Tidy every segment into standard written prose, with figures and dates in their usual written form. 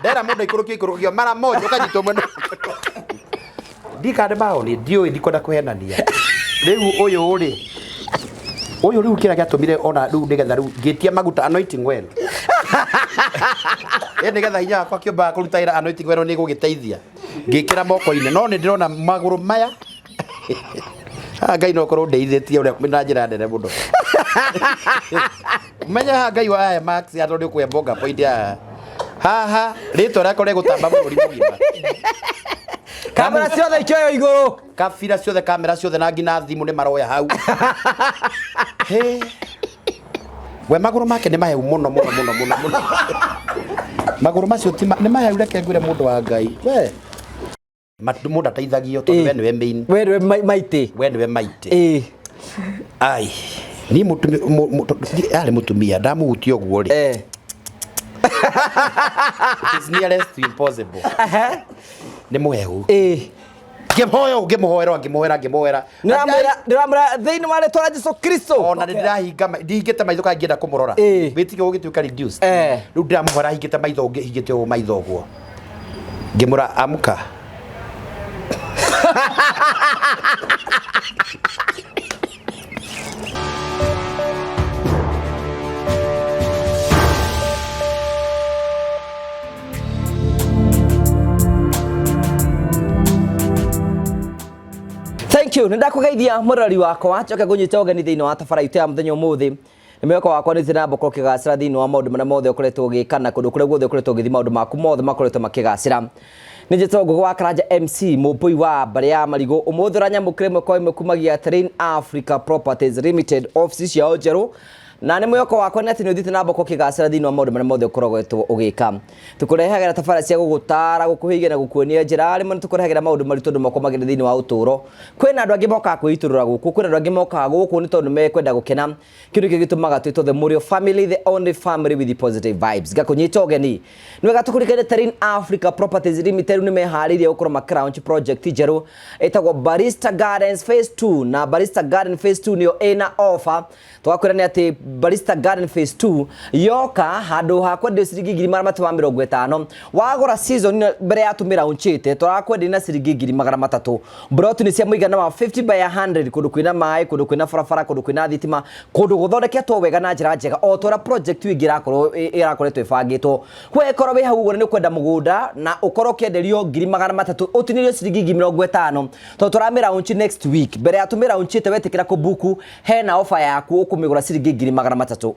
Ndera mũndũ aikũrũkio ikũrũkio mara moja ũkanyitwo mwena. Ndikande maoni ndiũĩ ndikwenda kũhenania. Rĩu ũyũ rĩ ũyũ rĩu kĩrĩa gĩatũmire ona rĩu nĩgetha rĩu ngĩtia maguta anointing oil. Ĩ nĩgetha hinya wakwa kĩũmba kũruta wĩra anointing oil nĩ gũgĩteithia. Ngĩkĩra moko-inĩ no nĩ ndĩrona magũrũ maya. Haha Ngai no korwo ndeithĩtie ũrĩa na njĩra nene mũno. Menya haha Ngai wa aya Max ya tondũ nĩ ũkũhe point haha. Haha rĩtwa rĩakwa rĩgũtamba bũrũri mũgima. Kamera ciothe ikĩoywo igũrũ. Kabira ciothe kamera ciothe na nginya thimũ nĩ maroya hau. He. We magũrũ make nĩ mahehu mũno mũno mũno mũno mũno. Magũrũ macio ti nĩ mahehu reke ngwĩre mũndũ wa Ngai. We. Mũndũ ateithagio tondũ we nĩwe main. We nĩwe maitĩ. We nĩwe maitĩ. Ĩĩ. Ai. Niĩ mũtumia arĩ mũtumia ndamuhutia ũguo rĩ. Eh. It is nearest to impossible. Nĩ mũhehu. Ĩĩ. Ngĩmũhoya ũũ ngĩmũhoera ngĩmũhoera ngĩmũhoera. Ndĩramwĩra ndĩramwĩra thĩinĩ wa rĩtwa rĩa Jesu Kristo. Ona nĩ ndĩrahinga ndihingĩte maitho kana ngĩenda kũmũrora. Ĩĩ. Wĩtĩkio ũgĩtuĩka reduced. Eh. Rĩu ndĩramũhoera hingĩte maitho hingĩte ũũ maitho ũguo. Ngĩmũra amka. Thank you. Nĩndakũgeithia mũrori wakwa njoke ngũnyite ũgeni thĩinĩ wa tabara itũ ya mũthenya ũmũthĩ. Nĩ mwĩhoko wakwa nĩ na mbũkũ ũkĩgacĩra thĩinĩ wa maũndũ marĩa mothe ũkoretwo ũgĩka na kũndũ kũrĩa guothe ũkoretwo ũgĩthiĩ maũndũ maku mothe makoretwo makĩgacĩra. Nĩ njĩtagwo Ngũgĩ wa Karanja MC mũmbũi wa mbarĩ ya marigũ. Ũmũthĩ ũranyamũkĩra ĩmwe kwa ĩmwe kumagia Terrain Africa Properties Limited office ciao njerũ na nĩ mwĩhoko wakwa nĩ atĩ nĩ ũthiĩte na mboko ũkĩgacĩra thĩinĩ wa maũndũ marĩa mothe ũkoragwo ũgĩka. Tũkũrehagĩra tabara cia gũgũtaara, gũkũhĩgia na gũkuonia njĩra. Rĩmwe nĩ tũkũrehagĩra maũndũ maritũ andũ makwa magĩrĩ thĩinĩ wa ũtũũro. Kwĩna andũ angĩ mokaga kwĩitũrũra gũkũ, kwĩna andũ angĩ mokaga gũkũ nĩ tondũ mekwenda gũkena. Kĩu nĩkĩo gĩtũmaga twĩtwo the Mũrĩo family, the only family with the positive vibes. Ngakũnyita ũgeni. Nĩ wega tũkũririkanie Terrain Africa Properties Limited nĩ meharĩirie gũkorwo makĩ launch project njerũ ĩtagwo Barista Gardens Phase 2 na Barista Garden Phase 2 nĩyo ĩna offer. Twakwĩra nĩ atĩ Barista Garden Phase 2 yoka handũ ha kwendio ciringi 350,000 wagũra season ĩno mbere ya tũmĩraunchĩte tũrakwenderia na ciringi 300,000. Mburoti nĩ cia mũigana wa 50 by 100 kũndũ kwĩna maĩ, kũndũ kwĩna barabara, kũndũ kwĩna thitima, kũndũ gũthondeketwo wega na njĩra njega o ta ũrĩa project ĩngĩ ĩrakorwo ĩrakoretwo ĩbangĩtwo. We korwo wĩ hau ũguo nĩ ũkwenda mũgũnda na ũkorwo ũkĩenderio 300,000 ũtinĩrio ciringi 50,000 tondũ tũramĩraunch next week. Mbere ya tũmĩraunchĩte wetĩkĩra kũbuku hena offer yaku ũkũmĩgũra ciringi 300,000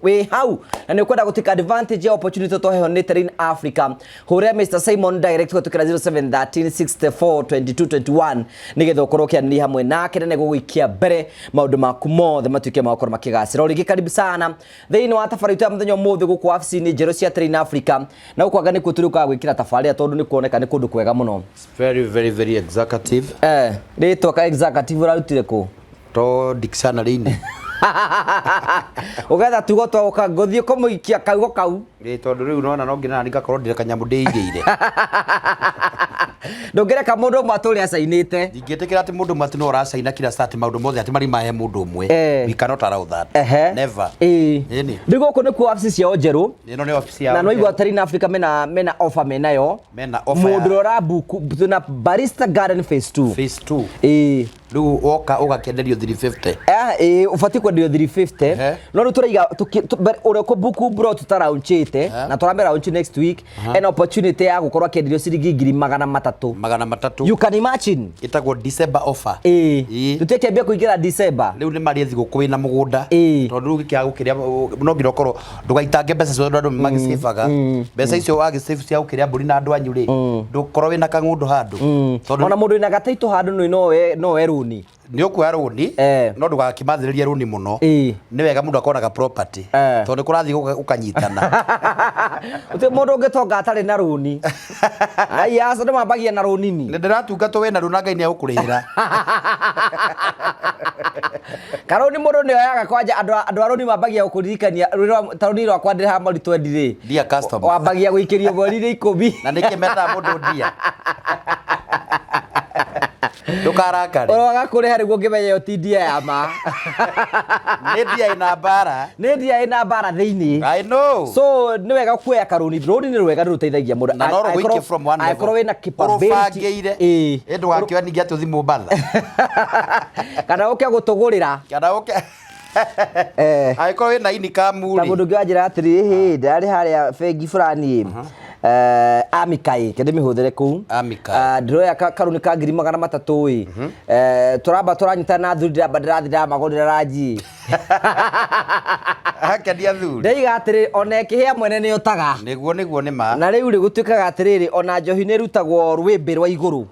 wĩ hau na nĩ ũkwenda gũtake advantage ya opportunity tũheho nĩ Terrain Africa. Hũrĩra Mr Simon direct kũhetũkĩra 0713 64 22 21 nĩgetha ũkorwo ũkĩaranĩria hamwe nake na nĩgũgũikia mbere maũndũ maku mothe matuĩke ma gũkorwo makĩgacĩra. O rĩngĩ karibu sana thĩinĩ wa tabarĩra itũ ya mũthenya ũmũthĩ gũkũ wabici-inĩ njerũ cia Terrain Africa na gũkũ anga nĩkuo tũrĩũkaga gwĩkĩra tabarĩra tondũ nĩ kuoneka nĩ kũndũ kwega mũno. Very very very executive. Eh, rĩtwa ka executive ũrarutire kũ? To dictionary-inĩ. Ũgetha tugo twa gũka ngũthiĩ kũmũikia kaugo kau. Ĩ tondũ rĩu nona no nginya nani ngakorwo ndĩrĩ kanyamũ ndĩigĩire. Ndũngĩreka mũndũ ũmwe atũre acainĩte. Ndingĩtĩkĩra atĩ mũndũ ũmwe atĩ no ũracaina kila saa atĩ maũndũ mothe atĩ marĩ mahe mũndũ ũmwe. Eh. We cannot allow that. Ehe. Never. Ĩĩ. Ĩni. Rĩu gũkũ nĩkuo wabici ciao njerũ. Ĩno nĩ wabici yao. Na no igua Terrain Africa mena mena offer menayo. Mena offer ya- Mũndũ ũrĩa ũrabuku na Barista Garden Phase 2. Phase 2. Ĩĩ. Rĩu woka ũgakĩenderio 350. Eh, ĩĩ ũbatiĩ kwenderio 350 Ehe. no rĩu tũraiga ũrĩa ũkũbuku bro tũtaraunchĩte na tũrambe launch next week ena opportunity ya gũkorwo akĩenderio ciringi 300,000. 300. You can imagine. Ĩtagwo December offer. Ĩĩ. Ĩĩ. Tũtiĩkĩambia kũingĩra December. Rĩu nĩ marĩe thigũkũ wĩna mũgũnda. Ĩĩ. Tondũ rĩu gĩkĩaga gũkĩrĩa no nginya ũkorwo ndũgaitange mbeca ciothe andũ magĩcĩbaga. Mbeca icio wagĩcĩbu cia gũkĩrĩa mbũri na andũ anyu rĩ, ndũkorwo wĩna kang'ũndũ handũ. Tondũ Ona mũndũ wĩna gataitũ handũ nĩ no oe rũni. Nĩ ũkuoya rũni Eh. no ndũgakĩmathĩrĩrie rũni mũno. Ĩĩ. Nĩ wega mũndũ akorwo na ga property. Eh. Tondũ nĩ kũrathiĩ gũkanyitana. Gũtirĩ mũndũ ũngĩtonga atarĩ na rũni. Ai aca andũ mambagia na rũnini. Nĩ ndĩratungatwo wĩna ruo na Ngai nĩ egũkũrĩhĩra. Karũni mũndũ nĩ oyaga kwanja andũ andũ a rũni mambagia gũkũririkania rũni ta rũni rwakwa ndĩ haha mweri 20 rĩ. Dear customer. Wambagia gũikĩrio mweri-inĩ 10. Na nĩkĩ metaga mũndũ dear? Ndũkarakare. Ũroaga kũrĩha nĩguo ngĩmenye ĩyo ti ndia ya ma. Nĩ ndia ĩna mbara. Nĩ ndia ĩna mbara thĩinĩ. I know. So nĩ wega kuoya karũni, rũni nĩ rwega nĩ rũteithagia mũndũ. Na no rũgũikie from one level. Angĩkorwo wĩna capability. Ũrũbangĩire. Ĩĩ. Ĩ ndũgakĩoya ningĩ atĩ ũthiĩ Mombatha. Kana ũke gũtũgũrĩra. Kana ũke Eh. Angĩkorwo wĩna income Ta rĩ. mũndũ ũngĩ wanjĩra atĩrĩ, hĩ ndarĩ harĩa bengi fulani Amica ĩ, kende mĩhũthĩre kũu. Amica. Ah, ndĩroya karũni ka 300,000 ĩ. Tũramba tũranyitana na athuri ndĩramba ndĩrathiĩ ndĩramagũrĩra ranji. Akenia athuri. Ndaiga atĩrĩ ona ĩkĩhĩa mwene nĩ otaga. Nĩguo nĩguo nĩ ma. Na rĩu rĩ gũtuĩkaga atĩrĩrĩ ona njohi nĩ ĩrutagwo rwĩmbĩ rwa igũrũ.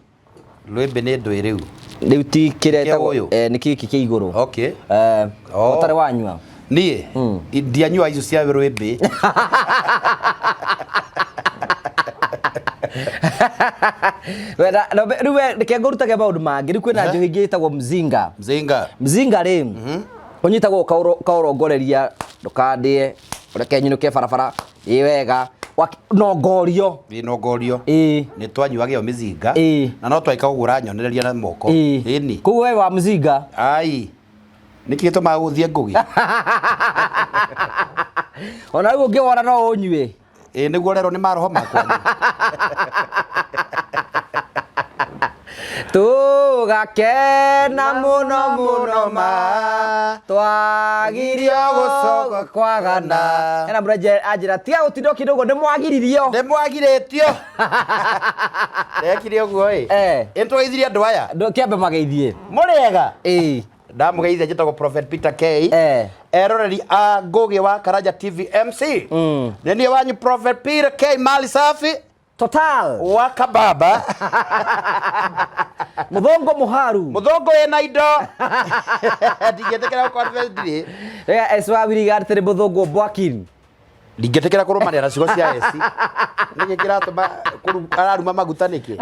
Rwĩmbĩ nĩ ndwĩ rĩu. Rĩu ti kĩrĩa Kĩa ĩtagwo ũyũ? nĩ gĩkĩ kĩa igũrũ. Okay. Oh. Ũtarĩ wanyua. Niĩ ndianyua icio cia rwĩmbĩ. Wenda no rĩu we reke ngũrutage maũndũ mangĩ. Rĩu kwĩna njohi ĩngĩ ĩtagwo mzinga. Mzinga. Mzinga rĩ ũnyitagwo ũkaũrongoreria ndũkandĩe ũreke nyinũke barabara ĩ wega nongorio. Ĩ nongorio. Ĩ. Nĩ twanyuaga ĩyo mĩzinga. Ĩ. Na no twaika kũgũra nyonereria na moko. Ĩ. Ĩni. Koguo we wa mzinga. Ai. Nĩkĩ gĩtũmaga gũthiĩ ngũgĩ? Ona rĩu ũngĩwona no ũnyue. Ĩ nĩguo rero nĩ maroho makwa. Tũgakena mũno mũno ma twagirio Gũcoka kwagana. Hena mũndũ anjĩra tiga gũtinda ũkĩnda ũguo nĩ mwagiririo. Nĩ mwagirĩtio. Ndekire ũguo ĩ. Eh. Ĩ nĩtũgeithirie andũ aya. Kĩambe mageithie. Mũrĩega. Ĩ. Ndamũgeithia njĩtagwo Prophet Peter K. Eh. Eroreri a Ngũgĩ wa Karanja TV MC. Nĩ niĩ wanyu Prophet Peter K Mali Safi Total. wa Kababa. Mũthũngũ mũharu. Mũthũngũ wĩna indo. Ndingĩtĩkĩra gũconfess ndirĩ. Rĩrĩa S wa Wiriga atĩrĩ mũthũngũ Bwakin. Ndingĩtĩkĩra kũrũmanĩra na ciugo cia eci. Nĩkĩ kĩratũma araruma maguta nĩkĩ?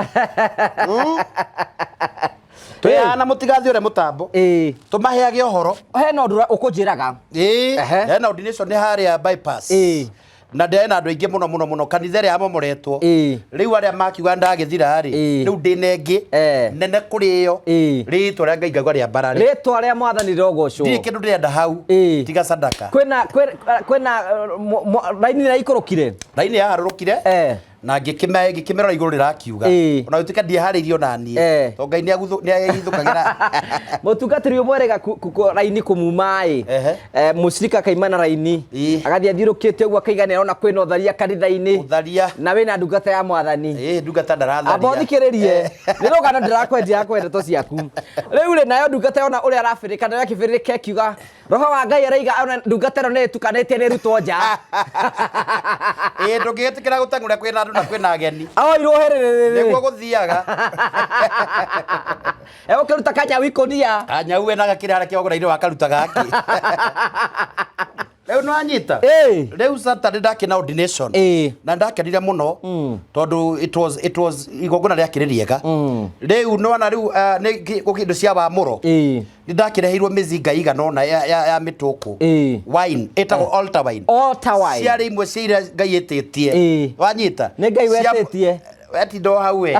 Twĩhana mũtigathiũre mũtambo. Ĩ. Tũmaheage ũhoro. Hena ũndũ ũkũnjĩraga. Ĩĩ. Ehe. Hena ordination nĩ harĩa bypass. Ĩĩ. Na ndĩrĩ na andũ aingĩ mũno mũno mũno kanitha ĩrĩa yamomoretwo. Ĩĩ. Rĩu arĩa makiuga ndagĩthira rĩ, Ĩĩ. rĩu ndĩna ĩngĩ Eh. nene kũrĩ ĩyo. Ĩĩ. Rĩtwa rĩa Ngai ngaigua rĩambarare. Rĩtwa rĩa mwathani rĩrogocwo. Ndirĩ kĩndũ ndĩrenda hau Ĩĩ. tiga sadaka. Kwĩna kwĩna raini nĩraikũrũkire. Raini yaharũrũkire Eh. na ngĩkĩmĩrora igũrũ rĩrakiuga. Ĩĩ. Ona gũtuĩka ndieharĩirie ona niĩ. Eh. Tondũ Ngai nĩagithũkagĩra. Mũtungatĩri ũmwe rĩga raini kũmuma ĩ. Ehe. Mũcirika akaima na raini. Ĩĩ. Agathiĩ athiũrũkĩte ũguo akaiga nĩarona kwĩna ũtharia kanitha-inĩ. Ũtharia. Na wĩna ndungata ya mwathani. Ĩĩ ndungata ndaratharia. Amba ũthikĩrĩrie. Nĩ rũgano ndĩrakwendia yakwendia ndeto ciaku. Rĩu rĩ nayo ndungata yona ũrĩa arabĩrĩka nayo akĩbĩrĩrĩka ĩkiuga roho wa Ngai araiga ona ndungata ĩno nĩ ĩtukanĩtie nĩ ĩrutwo nja. Ĩĩ ndũngĩgĩtĩkĩra gũteng'ũra kwĩna andũ na kwĩna ageni. Oirwo hĩrĩrĩrĩ. Nĩguo gũthiaga. Egũkĩruta kanyau ikũnia. Kanyau we na gakĩrĩ harĩa kĩgongona-inĩ wakaruta gakĩ. Rĩu nĩwanyita? Ĩĩ. Rĩu Saturday ndakĩna ordination. Ĩĩ. Na ndakenire mũno tondũ it was igongona rĩakĩrĩ rĩega. Rĩu nĩwona rĩu nĩ gũkĩ indo cia wamũro. Ĩĩ. Nĩ ndakĩreheirwo mĩzinga igana ũna ya mĩtũkũ. Ĩĩ. Wine ĩtagwo altar wine. Altar wine. Ciarĩ imwe cia iria Ngai ĩtĩtie. Ĩĩ. Wanyita? Nĩ Ngai wetĩtie. Wetinda o hau we.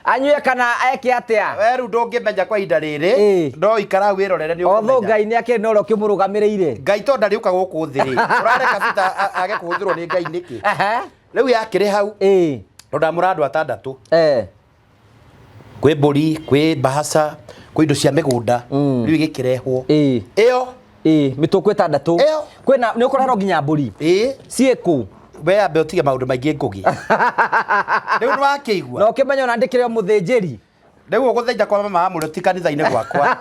Anyue kana eke atĩa? We rĩu ndũngĩmenya kwa ihinda rĩrĩ. Ĩĩ. No ikara hau wĩrorere nĩ Although ũkũmenya. Ngai nĩ akĩrĩ na ũrĩa ũkĩmũrũgamĩrĩire. Ngai to ndarĩũka gũkũ thĩ rĩ. Ũrareka Peter age kũhũthĩrwo nĩ Ngai nĩkĩ? Ehe. Rĩu yakĩrĩ hau. Ĩĩ. Tondũ ndamũra andũ atandatũ. Eh. Kwĩ mbũri, kwĩ mbahaca, kwĩ indo cia mĩgũnda. Rĩu igĩkĩrehwo. Ĩĩ. Ĩyo. Ĩĩ, mĩtũkũ ĩtandatũ. Ĩyo. Kwĩna nĩ ũkũreherwo nginya mbũri. Ĩĩ. Ciĩkũ? We ambe ũtige maũndũ maingĩ Ngũgĩ. Rĩu nĩwakĩigua? Na ũkĩmenya ona ndĩkĩrĩ o mũthĩnjĩri. Rĩu ũgũthĩnja kwa mama wa mũrũ ti kanitha-inĩ gwakwa.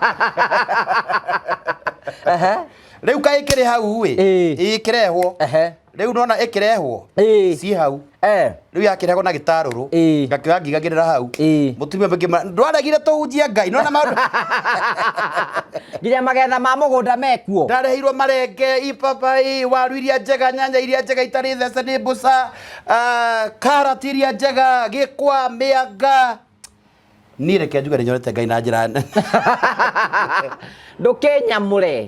Ehe. Rĩu kaĩ ĩkĩrĩ hau ĩ. Ĩĩ. Ĩkĩrehwo. Ehe. Rĩu nona ĩkĩrehwo. Ĩĩ. Ci hau. Eh. Rĩu yakĩrehwo na gĩtarũrũ. Ĩĩ. Ngakĩoya ngigagĩrĩra hau. Ĩĩ. Mũtumia ũmwe ndwaregire tũhunjie Ngai nona maũndũ. Nginya magetha ma mũgũnda mekuo. Ndareheirwo marenge, ibabai, waru iria njega, nyanya iria njega itarĩ thece nĩ mbũca, karati iria njega, gĩkwa, mĩanga. Niĩ reke njuge nĩ nyonete Ngai na njĩra nene. Ndũkĩnyamũre.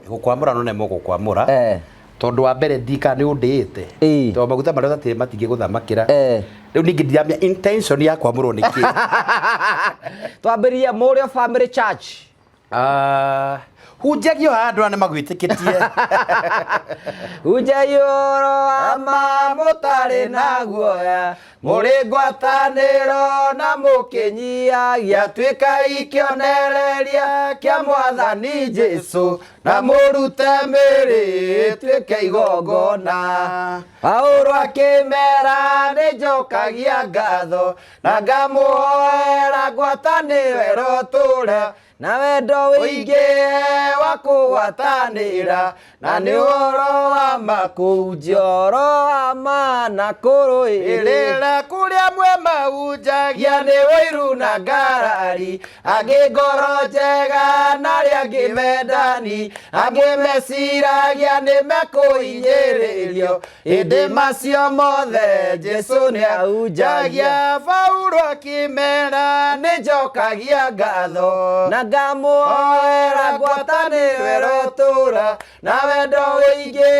Gũkwamũra no nĩ mũgũkwamũra. Eh. Tondũ wa mbere ndika nĩ ũndĩĩte. Ĩĩ. Tondũ maguta marĩa ũtatĩre matingĩgũthamakĩra. Eh. Rĩu ningĩ ndiramenya intention ya kwamũrwo nĩ kĩ. Twambĩrĩria Mũrĩo Family Church. Ah, hunjagio haha andũ aya nĩ magwĩtĩkĩtie. Hunjai ũhoro wa ma mũtarĩ na guoya, mũrĩ ngwatanĩro na mũkĩnyihagia, tuĩkai kĩonereria kĩa Mwathani Jesũ, na mũrute mĩĩrĩ ĩtuĩke igongona. Paulo akĩmera nĩ njokagia ngatho na ngamũhoera ngwatanĩro ĩrotũũra na wendo wĩingĩ wa kũgwatanĩra na nĩ ũhoro wa ma kũhunjia ũhoro wa ma na kũrũĩrĩra Ĩrĩra kũrĩa mwema hunjagia nĩ ũiru na ngarari, angĩ ngoro njega na arĩa angĩ mendani, angĩ meciragia nĩ mekũhinyĩrĩrio, ĩndĩ macio mothe Jesu nĩ ahunjagia. Paulo akĩmera Nĩ njokagia ngatho na ngamũhoera ngwatanĩro ĩrotũũra na wendo wĩingĩ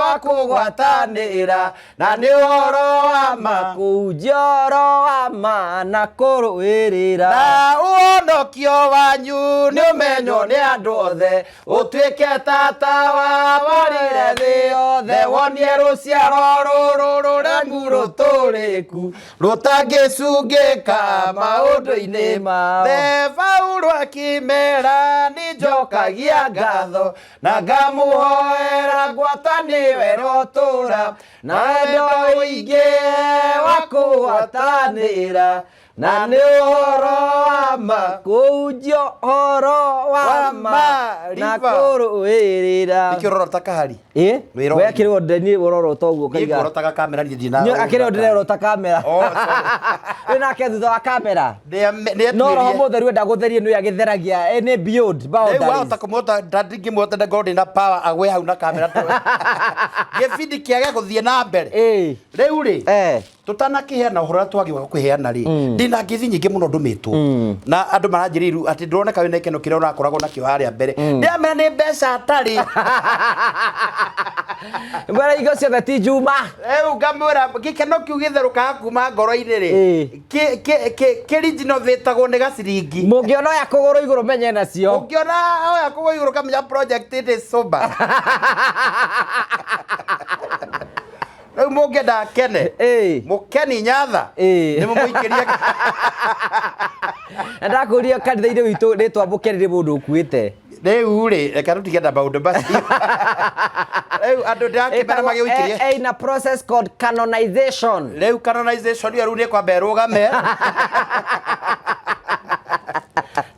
wa kũgwatanĩra na nĩ ũhoro wa ma kũhunjia ũhoro wa ma na kũrũĩrĩra na ũhonokio wanyu nĩ ũmenywo nĩ andũ othe ũtuĩke tata wa warire thĩ yothe wonie rũciaro rũrũ rũremu rũtũrĩku rũtangĩcungĩka maũndũ-inĩ mao. The Paulo akĩmera nĩ njokagia ngatho na ngamũhoera ngwatanĩro ĩrotũũra na wendo ũingĩ wa kũgwatanĩra na nĩ ũhoro wa ma kũhunjia ũhoro wa Wa ma ma, na river. kũrũĩrĩra. Nĩkĩo ũrorota kahari. Ĩ Wĩra we ũyũ. akĩrĩ ndeni ũrorota ũguo Niĩ kaiga ngorotaga kamera niĩ ndirĩ na akĩrĩ ndĩrerota kamera. Oh, sorry. Wĩ nake thutha wa kamera. Nĩ No roho atuĩrie. mũtheru enda gũtheria nĩwe agĩtheragia. Nĩ beyond Rĩu boundaries. wahota kũmuota ndingĩmuota ngorwo ndĩ na power agwe hau na kamera gĩbindi kĩage gũthiĩ na mbere. Ĩ. Rĩu rĩ, Eh. tũtanakĩheana ũhoro ũrĩa twagĩũka kũheana rĩ, ndĩna ngeithi nyingĩ mũno ndũmĩtwo na andũ maranjĩrĩiru atĩ ndũroneka wĩna gĩkeno kĩrĩa ũrakoragwo nakĩo harĩa mbere. Ndĩramera nĩ mbeca atarĩ. Mbere hingo ciothe ti Juma. Rĩu ngamwĩra gĩkeno kĩu gĩtherũkaga kuma ngoro-inĩ rĩ, Ĩ. kĩringinothĩtagwo nĩ gaciringi. Mũngĩona oya kũgũrũ igũrũ menye nacio. Ũngĩona oya kũgũrũ igũrũ kamenya project ĩndĩ sober. Rĩu mũngĩenda akene, Ĩ. mũkeni nyatha, Ĩ. nĩ mũmũikĩrie. Na ndakũria kanitha-inĩ witũ rĩtwa mũkeni nĩ mũndũ ũkuĩte. Rĩu rĩ, reke tũtige na maũndũ macio. Rĩu andũ ndĩrakĩmera magĩũikĩrie. Ĩtagwo in a process called canonization. Rĩu canonization ĩyo rĩu nĩ kwamba ĩrũgame.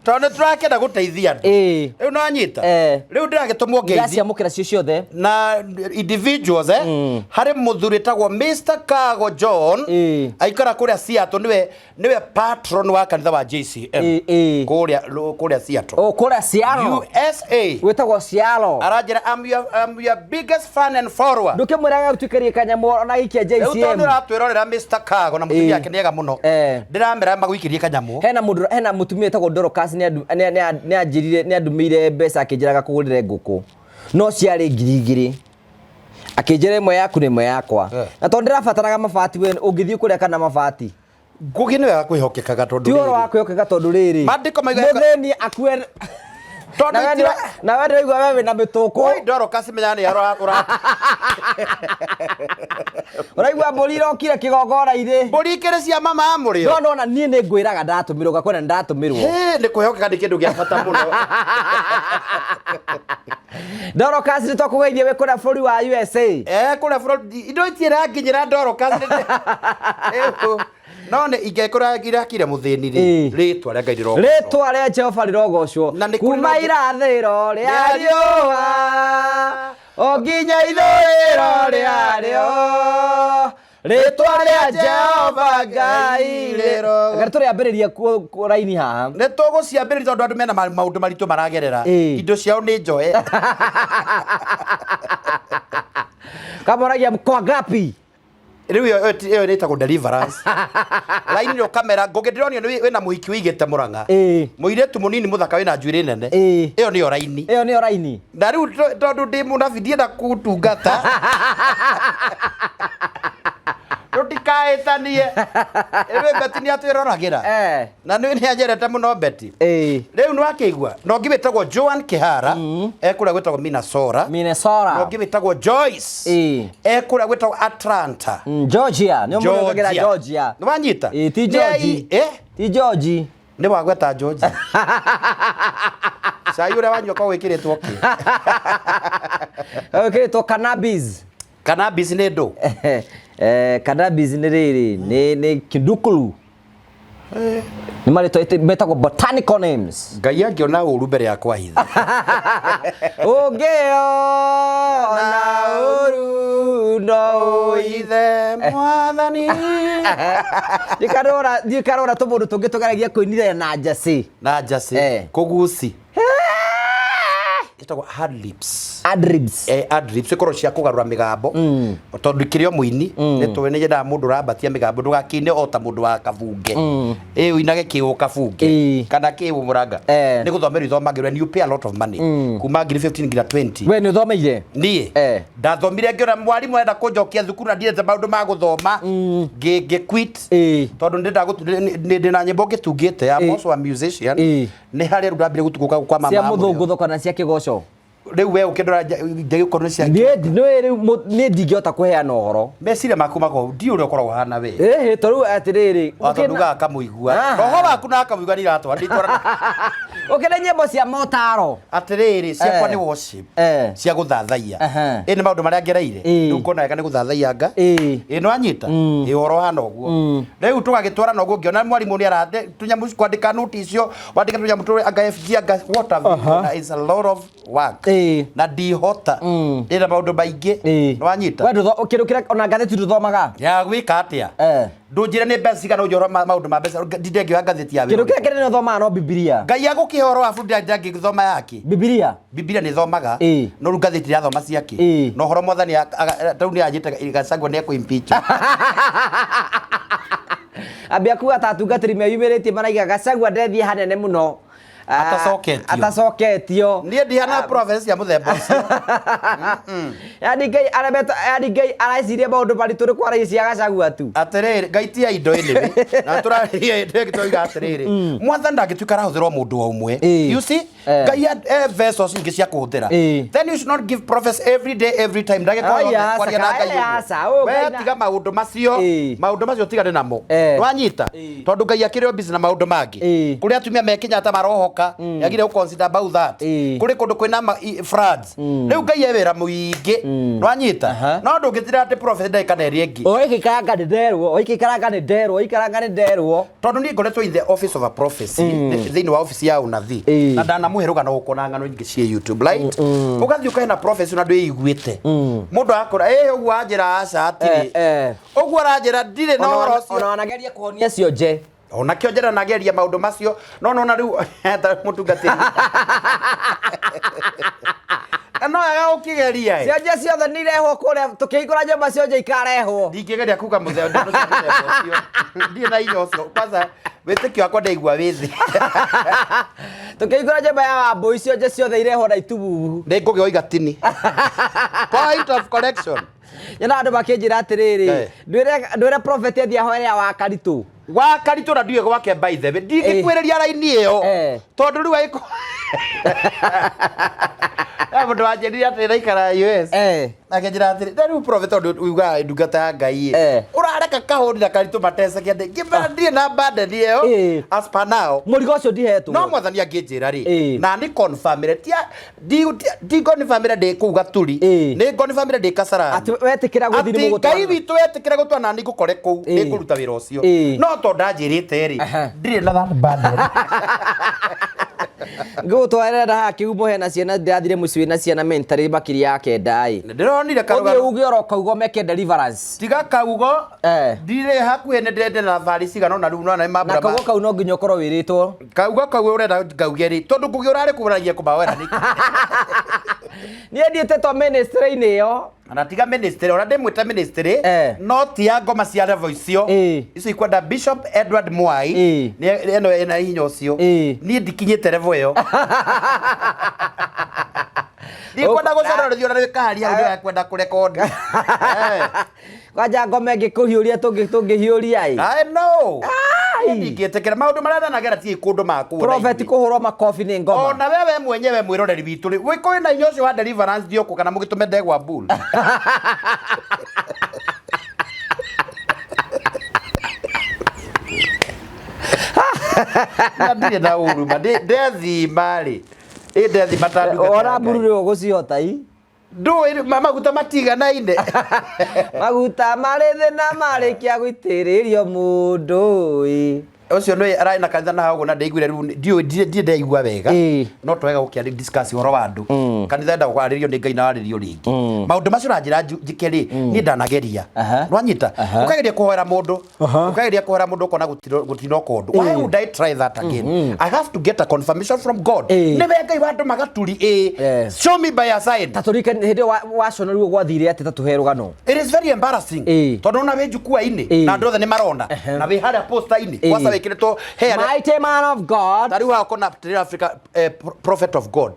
Tondũ nĩ tũrakĩenda gũteithia andũ. Ĩ. Rĩu no anyita. Eh. Rĩu ndĩragĩtũmwo ngeithi Ndĩraciamũkĩra cio ciothe. na individuals harĩ mũthuri ĩtagwo Mr. Kago John. Ĩ. Aikara kũrĩa Seattle, nĩwe patron wa kanitha wa JCM Ĩ, ĩ. kũrĩa Seattle, O kũrĩa Seattle. USA. Gwĩtagwo Seattle. Aranjĩra I'm your biggest fan and follower. Ndũkĩmwĩraga gũtuĩkĩrie kanyamũ ona gaikia Rĩu tondũ JCM. ũratwĩrorera Mr. Kago na mũtumia Ĩ. wake nĩega mũno, Eh. ndĩramera magũikĩrie kanyamũ. Hena mũndũ, hena mũtumia wĩtagwo Dorcas nĩ anjĩrire nĩ andũmĩire mbeca akĩnjĩraga kũgũrĩre ngũkũ no ciarĩ 2,000 akĩnjĩra ĩmwe yaku na ĩmwe yakwa. Eh. Na tondũ ndĩrabataraga mabati, we ũngĩthiĩ kũrĩa kana mabati. Ngũgĩ nĩ wega kwĩhokekaga tondũ Ti ũhoro wa rĩrĩ. kwĩhokeka tondũ rĩrĩ Maandĩko maigaga- mũthĩni akue Tondũ na we na we ndĩraigua we wĩna mĩtũkũ. Oi, Dorcas menya nĩ ũra Ũraigua mbũri irokire kĩgongona-inĩ. Mbũri ikĩrĩ cia mama amũrĩo. No nona niĩ nĩ ngwĩraga ndatũmĩrwo ngakwĩra nĩ ndatũmĩrwo. Hĩ, nĩ kwĩhokeka nĩ kĩndũ gĩa bata mũno. Dorcas nĩ twakũgeithia wĩ kũrĩa bũrũri wa USA. Kũrĩa bũrũri indo itiranginyĩra Dorcas. Rĩu, no nĩ ingĩkorwo irakire mũthĩni rĩ, Ĩ. rĩtwa rĩa Ngai rĩrogocwo. Rĩtwa rĩa Jehova rĩrogocwo Na nĩ kũrĩ kuma na ũngĩ- irathĩro rĩa Rĩa riũa o nginya ithũĩro rĩarĩo rĩtwa rĩa Jehova Ngai rĩro- rĩro tũrĩambĩrĩria raini haha. Nĩ tũgũciambĩrĩria tondũ andũ mena maũndũ maritũ maragerera. Ĩ. Indo ciao nĩ njoe. Kamoragia mko ngapi? Rĩu ĩyo ĩtagwo deliverance. Raini nĩ ũkamera ngũgĩ ndĩronio nĩ wĩna mũhiki wĩigĩte Mũrang'a. Mũirĩtu mũnini mũthaka wĩna njuĩrĩ nene. Ĩyo nĩyo raini. Ĩyo nĩyo raini. Na rĩu tondũ ndĩ mũnabii ndienda gũtungata. Tũtikaĩtanie. Rĩu Beti nĩ atwĩroragĩra. Na nĩ anyendete mũno Beti. Rĩu nĩ wakĩigua. Na ũngĩ wĩtagwo Joan Kĩhara ekũrĩa gwĩtagwo Minnesota. Minnesota. Na ũngĩ wĩtagwo Joyce ekũrĩa gwĩtagwo Atlanta. Georgia. Nĩ mũrogagĩra Georgia. Nĩ wanyita? Ti Georgie. Ti Georgie. Nĩ wagweta Georgie. Cai ũrĩa wanyua ko wĩkĩrĩtwo kĩ? Wĩkĩrĩtwo cannabis. Cannabis nĩ ndũ? Cannabis nĩ rĩrĩ, nĩ kidukulu. Nĩ marĩtwa metagwo botanical names. Ngai angĩona ũru mbere ya kwahitha. Ũngĩona ũru no ũithe mwathani. Ndikarora tũmũndũ tũngĩ tũgeragia kũinithania na njacĩ. Na njacĩ. Kũguci. Ĩtagwo ad libs. Ad libs. Ad libs ikorwo cia kũgarũra mĩgambo. Tondũ kĩrĩ o mũini nĩ tũĩ nĩ nyendaga mũndũ ũrambatia mĩgambo ndũgakĩine o ta mũndũ wa kabunge. Ĩ ũinage kĩũ kabunge kana kĩũ mũranga. Nĩ gũthomerwo ithomagĩrwo and you pay a lot of money. Kuma ngiri 15 nginya 20. We nĩ ũthomeire? Niĩ ndathomire ngĩona mwarimũ arenda kũnjokia thukuru na ndiendete maũndũ ma gũthoma. Ngĩ quit. Tondũ ndĩ na nyĩmbo ngĩtungĩte. I'm also a musician. Nĩ harĩa rĩu ndambire gũtukũka kwa mama Cia mũthũngũtho kana cia kĩgoco? Rĩu we ũkĩndora ngĩgĩkorwo nĩ cia Niĩ nĩ rĩu niĩ ndingĩhota kũheana ũhoro. Meciria maku makoragwo ndiũ ũrĩa ũkoragwo hana we. Ĩhĩ, to rĩu atĩrĩrĩ, O tondũ ugaga akamũigua. Roho waku na akamũigua nĩ iratwara nditwarana. Ũkĩrĩ nyĩmbo cia motaro. Atĩrĩrĩ, ciakwa nĩ worship. Cia gũthathaiya. Ĩ nĩ maũndũ marĩa ngereire. Rĩu ngona wega nĩ gũthathaiya nga. Ĩ nĩ wanyita? Ĩ ũhoro ũhana ũguo. Rĩu tũgagĩtwarana ũguo ngĩona mwarimũ nĩ ara tũnyamũ kwandĩka note icio, wandĩka tũnyamũ tũrĩa anga FG anga what have you. Na it's a lot of work. Na ndihota. Ndĩna maũndũ maingĩ. Nĩ wanyita? We kĩndũ kĩrĩa ona ngathĩti ndũthomaga? Ya gwĩka atĩa? Ndũnjĩre nĩ mbeca cigana ũnjĩre maũndũ ma mbeca ndinde ngĩoya ngathĩti ya wĩra. Kĩndũ kĩrĩa kĩnene ũthomaga no Bibilia. Ngai agũkĩhe ũhoro wa bunda ndangĩthoma yake. Bibilia. Bibilia nĩ thomaga. No rĩu ngathĩti irathoma ciake. Na ũhoro mwathani rĩu nĩ anjĩte Gachagua nĩ ekũ-impeach. Ambia kuga ta atungatĩri meyumĩrĩtie maraiga Gachagua ndethiĩ hanene mũno. Atacoketio. Atacoketio. Niĩ ndihana prophecy cia mũthemba ũcio. Yani Ngai aremetwo, yani Ngai areciria maũndũ maritũ nĩ kwaragia cia Gachagua tu. Atĩrĩrĩ, Ngai ti ya indo anyway. Na tũraria tũrauga atĩrĩrĩ, mwathani ndangĩtuĩka arahũthĩra o mũndũ o ũmwe. You see? Ngai e vessels nyingĩ cia kũhũthĩra. Then you should not give prophecy every day, every time. Ndagĩka Ai, yothe aca, kwaria na Ngai ai, ũguo. aca, oh, We Ngai na- tiga maũndũ macio. Maũndũ macio tigane namo. Nĩwanyita? Tondũ Ngai akĩrĩ o busy na maũndũ mangĩ. Kũrĩ atumia me Kenyatta marohoka, yagire gũ consider about that. Kũrĩ kũndũ kwĩna floods. Rĩu Ngai e wĩra mũingĩ. Nĩwanyita? No ndũngĩtira atĩ prophecy ndagĩka na ĩrĩa ĩngĩ. Ũgĩikaranga nĩ nderwo, ũgĩikaranga nĩ nderwo, ũgĩikaranga nĩ nderwo. Tondũ niĩ ngoretwo in the office of a prophecy, thĩinĩ wa office ya ũnabii. Na ndanamũhe rũgano gũkũ na ng'ano nyingĩ ciĩ YouTube, right? Ũgathiĩ ũkaheana prophecy na ndwĩiguĩte. Mũndũ akũra, ĩ ũguo anjĩra aca atirĩ. Ũguo aranjĩra ndirĩ na ũhoro ũcio. Ona wanageria kũhonia cionje. Ona kĩo njĩra nageria maũndũ macio, no nona rĩu ta mũtungatĩri. No wega ũkĩgeria ĩ. Cionje ciothe nĩ irehwo kũrĩa, tũkĩhingũra nyũmba cionje ikarehwo. Ndingĩgeria kuga mũthemba ũcio mũthemba ũcio. Ndirĩ na hinya ũcio. Kwanza wĩtĩkio wakwa ndaigua wĩ thĩ. Tũkĩhingũra nyũmba ya Wambũi cionje ciothe irehwo na itububu. Nĩ ngũgĩa igatini. Point of correction. Nyona andũ makĩnjĩra atĩrĩrĩ, ndwĩre prophet athiĩ ahoere ya Wakaritũ. Wa Karitũ na ndiũĩ gwake by the way. Ndingĩkuĩrĩria raini ĩyo. Tondũ rĩu agĩkorwo He mũndũ wanjĩrire atĩ ndaikara US. Akĩnjĩra atĩrĩ, na rĩu prophet tondũ ugaga ndungata ya Ngai ĩ. Ũrareka kahũni na Karitũ mateceke atĩ ngĩmera ndirĩ na burden ĩyo as per now. Mũrigo ũcio ndihetwo. No mwathani angĩnjĩra rĩ, na nĩ confirm tia ndi confirm ndĩ kũu Gaturi, nĩ confirm ndĩ Kasarani. Atĩ wetĩkĩra gũthiĩ nĩ Atĩ mũgũtwarana. Ngai witũ wetĩkĩra gũtwarana na niĩ ngũkore kũu, nĩ ngũruta wĩra ũcio. No tondũ ndanjĩrĩte rĩ, ndirĩ na that burden. Ngũgũtwarĩra na haha kĩhumo hena ciana ndĩrathire mũciĩ wĩna ciana mentally makĩria ya kenda ĩ. Ndĩronire karũgano. Ũthiĩ uge oro kaugo meke deliverance. Tiga kaugo. Ndirĩ hakuhĩ nĩ ndĩrendete na thabarĩ cigana ũna rĩu nona nĩ mambura Na kaugo kau no nginya ũkorwo wĩrĩtwo. Kaugo kau ũrenda ngauge rĩ, tondũ ngũgĩ ũrarĩ kũragia kũmahoera nĩkĩ? Niĩ ndiĩtĩtwo ministry-inĩ ĩyo. Na tiga ministry, ona ndĩmwĩte ministry, no ti ya ngoma cia level icio. Icio ikwenda Bishop Edward Mwai. Nĩ ĩno ĩna hinya ũcio. Niĩ ndikinyĩte level ĩyo. Ndikwenda gũconorithio na rĩkaria hau nĩwe kwenda kũrekondi. Kwanja ngoma ĩngĩ kũhiũria tũngĩhiũria ĩ. I know. Niĩ ndingĩtĩkĩra maũndũ marĩa ndanagera ti kũndũ makuona. Prophet kũhũrwo makobi nĩ ngoma. Ona wewe mwenyewe mwĩroreri witũ rĩ, wĩ kwĩna hinya ũcio wa deliverance ndiũkũ kana mũgĩtũme ndegwa bull. Na ndirĩ na ũru ma ndethima rĩ. Ĩ ndethima ta ndungata ya Ora Ngai. mburu rĩ ũgũcihota i. Ndũĩ maguta matiganaine. Maguta marĩ thĩ na marĩkia gũitĩrĩrio mũndũ ĩ. Ũcio nĩ ararĩ na kanitha na hau ũguo na ndaiguire rĩu ndiũĩ ndirĩ ndaigua wega. No twega gũkĩa discuss ũhoro wa andũ. Kanitha enda kwarĩrio nĩ Ngai na warĩrio rĩngĩ. Maũndũ macio ũranjĩra njĩke rĩ, niĩ ndanageria. Nĩwanyita? Ũkageria kũhoera mũndũ. Ũkageria kũhoera mũndũ ũkona gũtinoka ũndũ. Why would I try that again? I have to get a confirmation from God. Nĩwe Ngai wandũma gaturi ĩ. Show me by a sign. Ta tũrike hĩndĩ ĩyo waconorirwo gwathire atĩ ta tũhe rũgano. It is very embarrassing. Tondũ ona wĩ jukwaa-inĩ na andũ othe nĩ marona na wĩ harĩa poster-inĩ kwanza wĩkĩrĩtwo hair Mighty man of God. Ta rĩu haha ũkona Trail Africa prophet of God.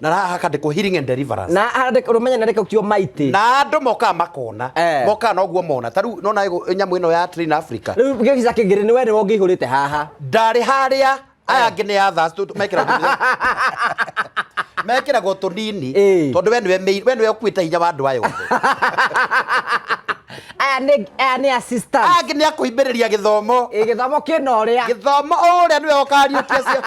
Na haha hakandĩkwo healing and deliverance. Na ũmenye na rĩkũkio mighty. Na andũ mokaga makona. Mokaga noguo mona. Ta rĩu nona nyamũ ĩno ya Trail Africa. Rĩu gĩbica kĩngĩ nĩ we nĩwe ũngĩihũrĩte haha. Ndarĩ harĩa aya angĩ nĩ others mekĩragwo mekĩragwo tũnini tondũ we nĩwe we nĩwe ũkuĩte hinya wa andũ aya othe. Aya nĩ assistant. Aya angĩ nĩ akũhimbĩrĩria gĩthomo. Gĩthomo kĩna ũrĩa. Gĩthomo ũrĩa nĩwe ũkariũkia cio.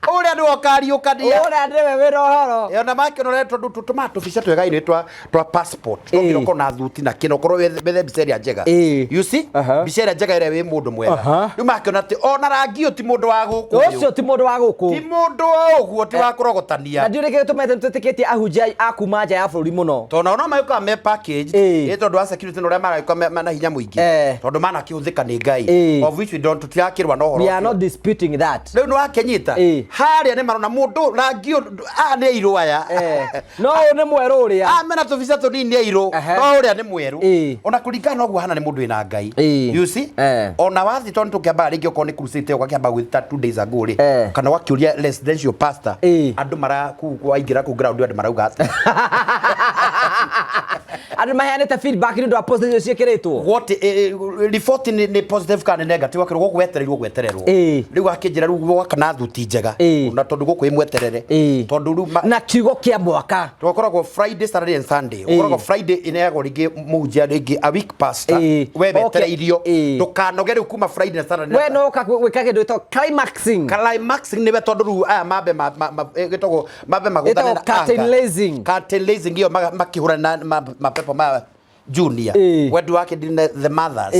Ũrĩa nĩwe ũkariũkania. Ũrĩa nĩwe wĩna ũhoro. Ona makĩona ũrĩa tondũ tũtũmaga tũbica twega-inĩ twa passport. No nginya ũkorwo na thuti na kĩno ũkorwo wethe mbica ĩrĩa njega. You see? Mbica ĩrĩa njega ĩrĩa wĩ mũndũ mwega. Rĩu makĩona atĩ ona rangi ũyũ ti mũndũ wa gũkũ ũyũ. Ũcio ti mũndũ wa gũkũ. Ti mũndũ wa ũguo, ti wa kũrogotania. Na ndiũĩ nĩkĩ gĩtũmĩte twĩtĩkĩtie ahunjia a kuma nja ya bũrũri mũno. Tondũ nao no magĩũkaga me package. Ĩ tondũ wa security na ũrĩa maragĩũka mena hinya mũingĩ. Tondũ manakĩhũthĩka nĩ Ngai. Of which we don't, tũtirakĩrũa na ũhoro We are ũcio. not disputing that. Rĩu nĩwakĩnyita? Harĩa nĩ marona mũndũ rangi ũyũ, aya nĩ airũ aya. No ũyũ nĩ mwerũ ũrĩa. Aya mena tũbica tũnini nĩ airũ. No ũrĩa nĩ mwerũ. Ona kũringana na ũguo hana nĩ mũndũ wĩna Ngai. You see? Ona wathiĩ tondũ tũkĩambaga rĩngĩ okorwo nĩ crusade ũgakĩamba gwĩta 2 days ago rĩ. Kana ũgakĩũria residential pastor. Andũ mara kũu waingĩra kũu ground andũ marauga atĩa. Andũ maheanĩte feedback nĩ ũndũ wa post icio ciĩkĩrĩtwo. What, report nĩ positive kana nĩ negative, wakĩrwo gũkũ wetereirwo gwetererwo. Rĩu akĩnjĩra rĩu gwaka na thuti njega. Na tondũ gũkũ ĩ mweterere. Tondũ rĩu na kiugo kĩa mwaka. Tũkoragwo Friday, Saturday and Sunday. Ũkoragwo Friday ĩneagwo rĩngĩ mũhunjia rĩngĩ a week pastor. We wetereirio. Ndũkanoge rĩu kuma Friday na Saturday. We no ũka gwĩka kĩndũ gĩtagwo climaxing. Climaxing nĩwe tondũ rĩu aya mambe gĩtagwo mambe magũthane na Ĩtagwo curtain anga. raising. Curtain raising ĩyo makĩhũrana na mapepo ma junior. Wendi wake ndine the mothers.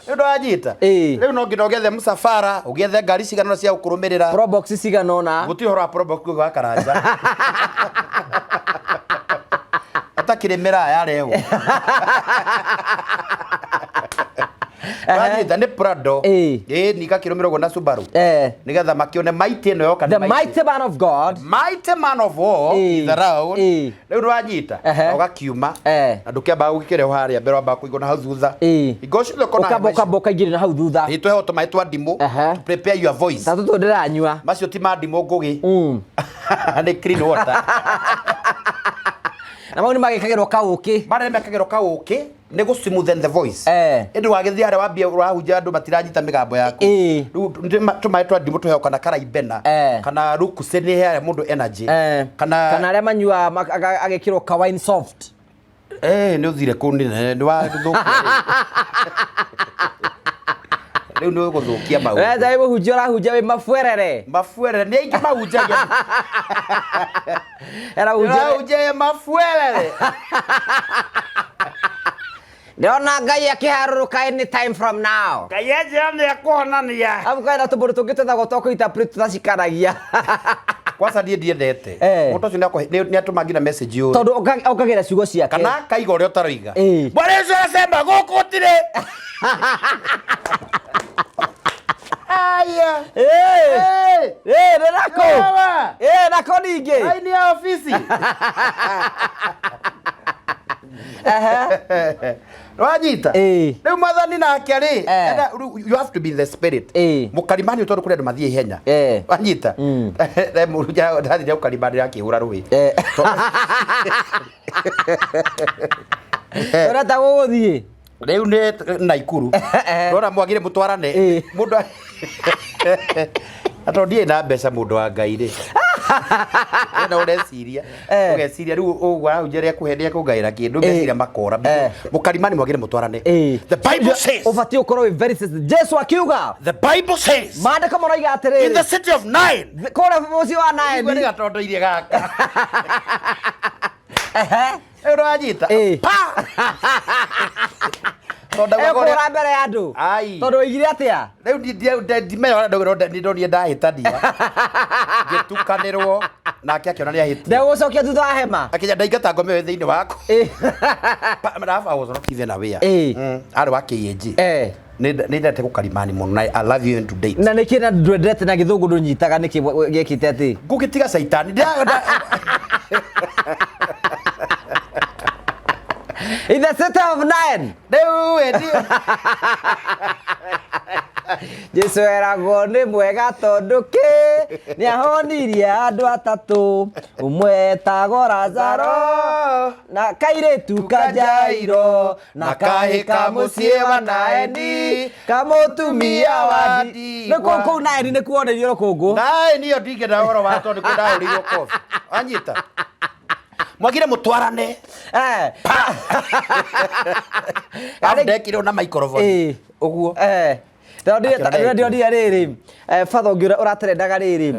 Nĩ ũndũ wanyita? Rĩu no nginya ũgethe mũcabara, ũgĩethe ngari cigana ũna cia gũkũrũmĩrĩra. Probox cigana ũna. Gũtirĩ ũhoro wa Probox kũu gwa Karanja. Atakĩrĩ mĩraa yarehwo. Wanyita nĩ Prado. Ĩĩ, nĩ igakĩrũmĩrĩrwo ũguo na Subaru. Nĩgetha makĩone mighty ĩno yoka nĩ The mighty. mighty man of God. Mighty man of war is around. Rĩu nĩwanyita? Ũgakiuma. Na ndũkĩambaga gũgĩkĩrehwo harĩa mbere, wambaga kũigwo na hau thutha. Hingo ciothe ũkona Ũkamba ũkamba ũkaingĩria na hau thutha. Ĩĩ, tweho tũmaĩ twa ndimũ. To prepare your voice. Ta tũtũ ndĩranyua. Macio ti ma ndimũ ngũgĩ. Nĩ clean water. Na mau nĩ magĩkagĩrwo kaũkĩ. Marĩa nĩ mekagĩrwo kaũkĩ nĩ gũ smoothen the voice. Ĩndĩ wagĩthiĩ harĩa wambia ũrahunjia andũ matiranyita mĩgambo yaku. Rĩu tũmaĩ twa ndimũ tũheo kana karaibena, kana rukuse nĩ ĩheaga mũndũ energy. Kana Kana arĩa manyuaga agekĩrwo ka wine soft. Nĩ ũthire kũu nĩ nĩ wathũkia rĩu. Rĩu nĩ ũgũthũkia maũndũ. Wee ngai mũhunjia ũrahunjia wĩ mabuerere. Mabuerere nĩ aingĩ mahunjagia. Arahunjia Ũrahunjia wĩ mabuerere. Ndĩrona Ngai akĩharũrũka any time from now. Ngai anjĩra nĩ ekũhonania. Amu kwĩna tũmũndũ tũngĩ twĩtagwo twa kũ-interpret tũtacikaragia. Kwanza niĩ ndiendete. Mũndũ ũcio nĩ atũma nginya message ũyũ. Tondũ okagĩra ciugo ciake. Kana akaiga ũrĩa ũtaroiga. Bwana Yesu anasema gũkũ gũtirĩ. Aya. Eh. Eh, nĩ nako. Ewa. Eh, nako ningĩ. Raini ya ofisi. Wanyita? Ĩĩ. Rĩu mwathani nake rĩ, Eh. rĩu you have to be in the spirit. Ĩĩ. Mũkarimani tondũ kũrĩ andũ mathiĩ ihenya. Eh. Wanyita? Re mũrunja ndathire ũkarimani akĩhũra rũĩ. Eh. Ũrenda gũgũthiĩ? Rĩu nĩ Naikuru. Ndona mwagire mũtwarane. Ĩĩ. Mũndũ Atondũ ndiĩ na mbeca mũndũ wa Ngai rĩ. Wena ũreciria. Eh. Ũgeciria rĩu ũguo arahunjia rĩa kũhe nĩ ekũngaĩra kĩndũ Ĩĩ. ngeciria makora. Eh. Mũkarimani mwagire mũtwarane. Ĩĩ. The Bible says. Ũbatiĩ ũkorwo wĩ very sensitive. Jesu akiuga The Bible says. maandĩko maroiga In the atĩrĩrĩ city of Nain. kũrĩa mũciĩ wa Igua nĩ Naini gatondoirie gaka. Ehe. Rĩu ũranyita. Ĩĩ. Pa! Tondũ ndaugaga ũrĩa- Ekũhũra mbere ya andũ Ai. tondũ oigire atĩa Rĩu ndimenya ũrĩa ndonire ndahĩtania. Ngĩtukanĩrwo nake akĩona nĩ ahĩtia. ndegũcokia thutha wa hema Akĩnya ndaingata ngome ĩyo thĩinĩ waku. Ĩĩ. Rafa was not even aware. Ĩĩ. Arĩ wa KAG. Eh. Nĩ ndendete gũkarimani mũno na I love you to date. Na nĩkĩ na ndwendete na gĩthũngũ ndũnyitaga nĩkĩ gĩkĩte atĩ Ngũgĩtiga caitani. In the city of Nain Rĩu ĩ Jesu eragwo nĩ mwega tondũ kĩ nĩ ahonirie andũ atatũ ũmwe etagwo Lazaro na kairĩtu ka Jairo na kahĩ ka mũciĩ wa Naeni kamũtumia wa nĩ kũu kũu Naeni nĩ kuonerio rũkũngũ Naĩ niyo ndingĩenda ũhoro wa tondũ nĩkuo ndahũrĩirwo kobi. Wanyita? Mwagire mũtwarane. Eh. Arabu ndekirwo na microphone. Ĩĩ. Ũguo. Eh. Akĩona Ndĩronire rĩrĩ batha ũngĩ ũrĩa ũraterendaga rĩrĩ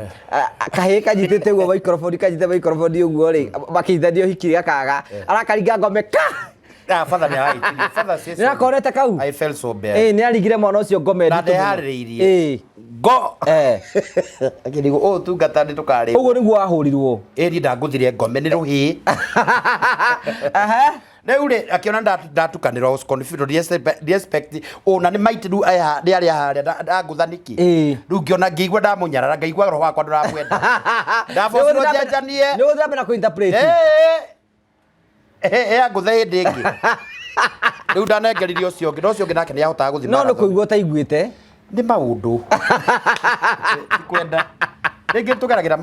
kahĩĩ kanyitĩte ũguo microphone kanyitĩte microphone ũguo rĩ makĩnyitithania ũhiki gakaga arakaringa ngome ka Ah, father nĩ arahĩtirie. Father says sorry. Nĩakonete kau? I felt so bad. Ĩĩ nĩ arigire mwana ũcio ngome Na nditũ mũno. ndeharĩrĩirie. Ĩĩ. Ngo. Eh. Akĩrigwo ũũ tungata nĩ tũkarĩ. Ũguo nĩguo wahũrirwo. Ĩĩ niĩ ndangũthire ngome nĩ rũhĩ. Aha. Rĩu rĩ akĩona ndatukanĩrwo I was confused ndi expect ona nĩ maiti rĩu aya nĩ arĩa harĩa ndangũtha nĩkĩ. Ĩĩ. Rĩu ngĩona ngĩigua ndamũnyarara ngaigua roho wakwa ndũramwenda. Ndabocirwo njenjanie. Nĩ ũgũthiĩ na mbere na kũ-interpret. Ĩĩ angũthe hĩndĩ ĩngĩ. Rĩu ndanengeririe ũcio ũngĩ na ũcio ũngĩ nake nĩ ahotaga gũthiĩ No nĩ marathon. kũigua ũtaiguĩte. Nĩ maũndũ. Ndikwenda. Rĩngĩ tũgeragĩra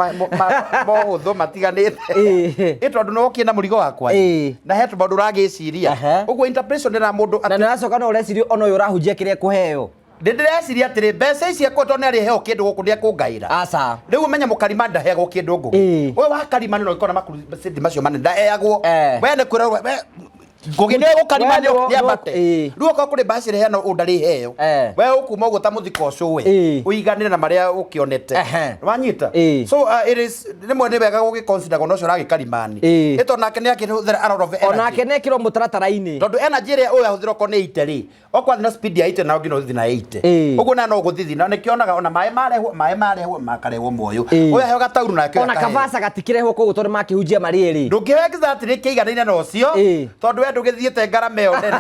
mohũthũ matiganĩte. Ĩĩ. Ĩ tondũ no ũkie na mũrigo wakwa. Ĩĩ. Na he tũmaũndũ ũragĩciria. Aha. Ũguo interpretation nĩ na mũndũ Na nĩ ũracoka no ũreciria ona ũyũ ũrahunjia kĩrĩa ekũheo. Ndĩ ndĩreciria atĩrĩ mbeca ici ekũhe tondũ nĩ arĩheo kĩndũ gũkũ nĩ ekũngaĩra. Aca. Rĩu ũmenye mũkarimani ndaheagwo kĩndũ ngũgĩ. Ĩĩ. Ũyũ wa karimani no ũkona makurusĩndi macio manene ndaheagwo. Eh. We nĩ kwĩrwo we ngũgĩ nĩ gũkarima We nĩwe- nĩ ambate. Ĩĩ. Rĩu okorwo kũrĩ mbaci ĩrĩheanwo ũũ ndarĩheo. Eh. We ũkuma ũguo ta mũthiko ũcũwe. Ĩĩ. Ũiganĩre na marĩa ũkĩonete. Ehe. Wanyita? Ĩĩ. So it is rĩmwe nĩ wega gũgĩconsider ona ũcio ũragĩkarimani. Ĩĩ. Ĩ tondũ nake nĩ akĩhũthĩra a lot of energy. Onake nĩ ekĩrwo mũtaratara-inĩ. Tondũ energy ĩrĩa ũyũ ahũthĩra okorwo nĩ 80 rĩ, okorwo athiĩ na speed ya 80 na ũngĩ no ũthiĩ na 80. Ĩĩ. Ũguo na no ũgũthithi na nĩkĩonaga ona maĩ marehwo maĩ marehwo makarehwo moyo. Ĩĩ. Ũyũ aheo gatauru nake ũyũ Ona akaheo. kabaca gatikĩrehwo koguo tondũ makĩhunjia marĩ erĩ. Ndũngĩheo exactly kĩiganaine na ũcio Ĩĩ. tondũ we ndũgĩthiĩte ngarama ĩyo nene.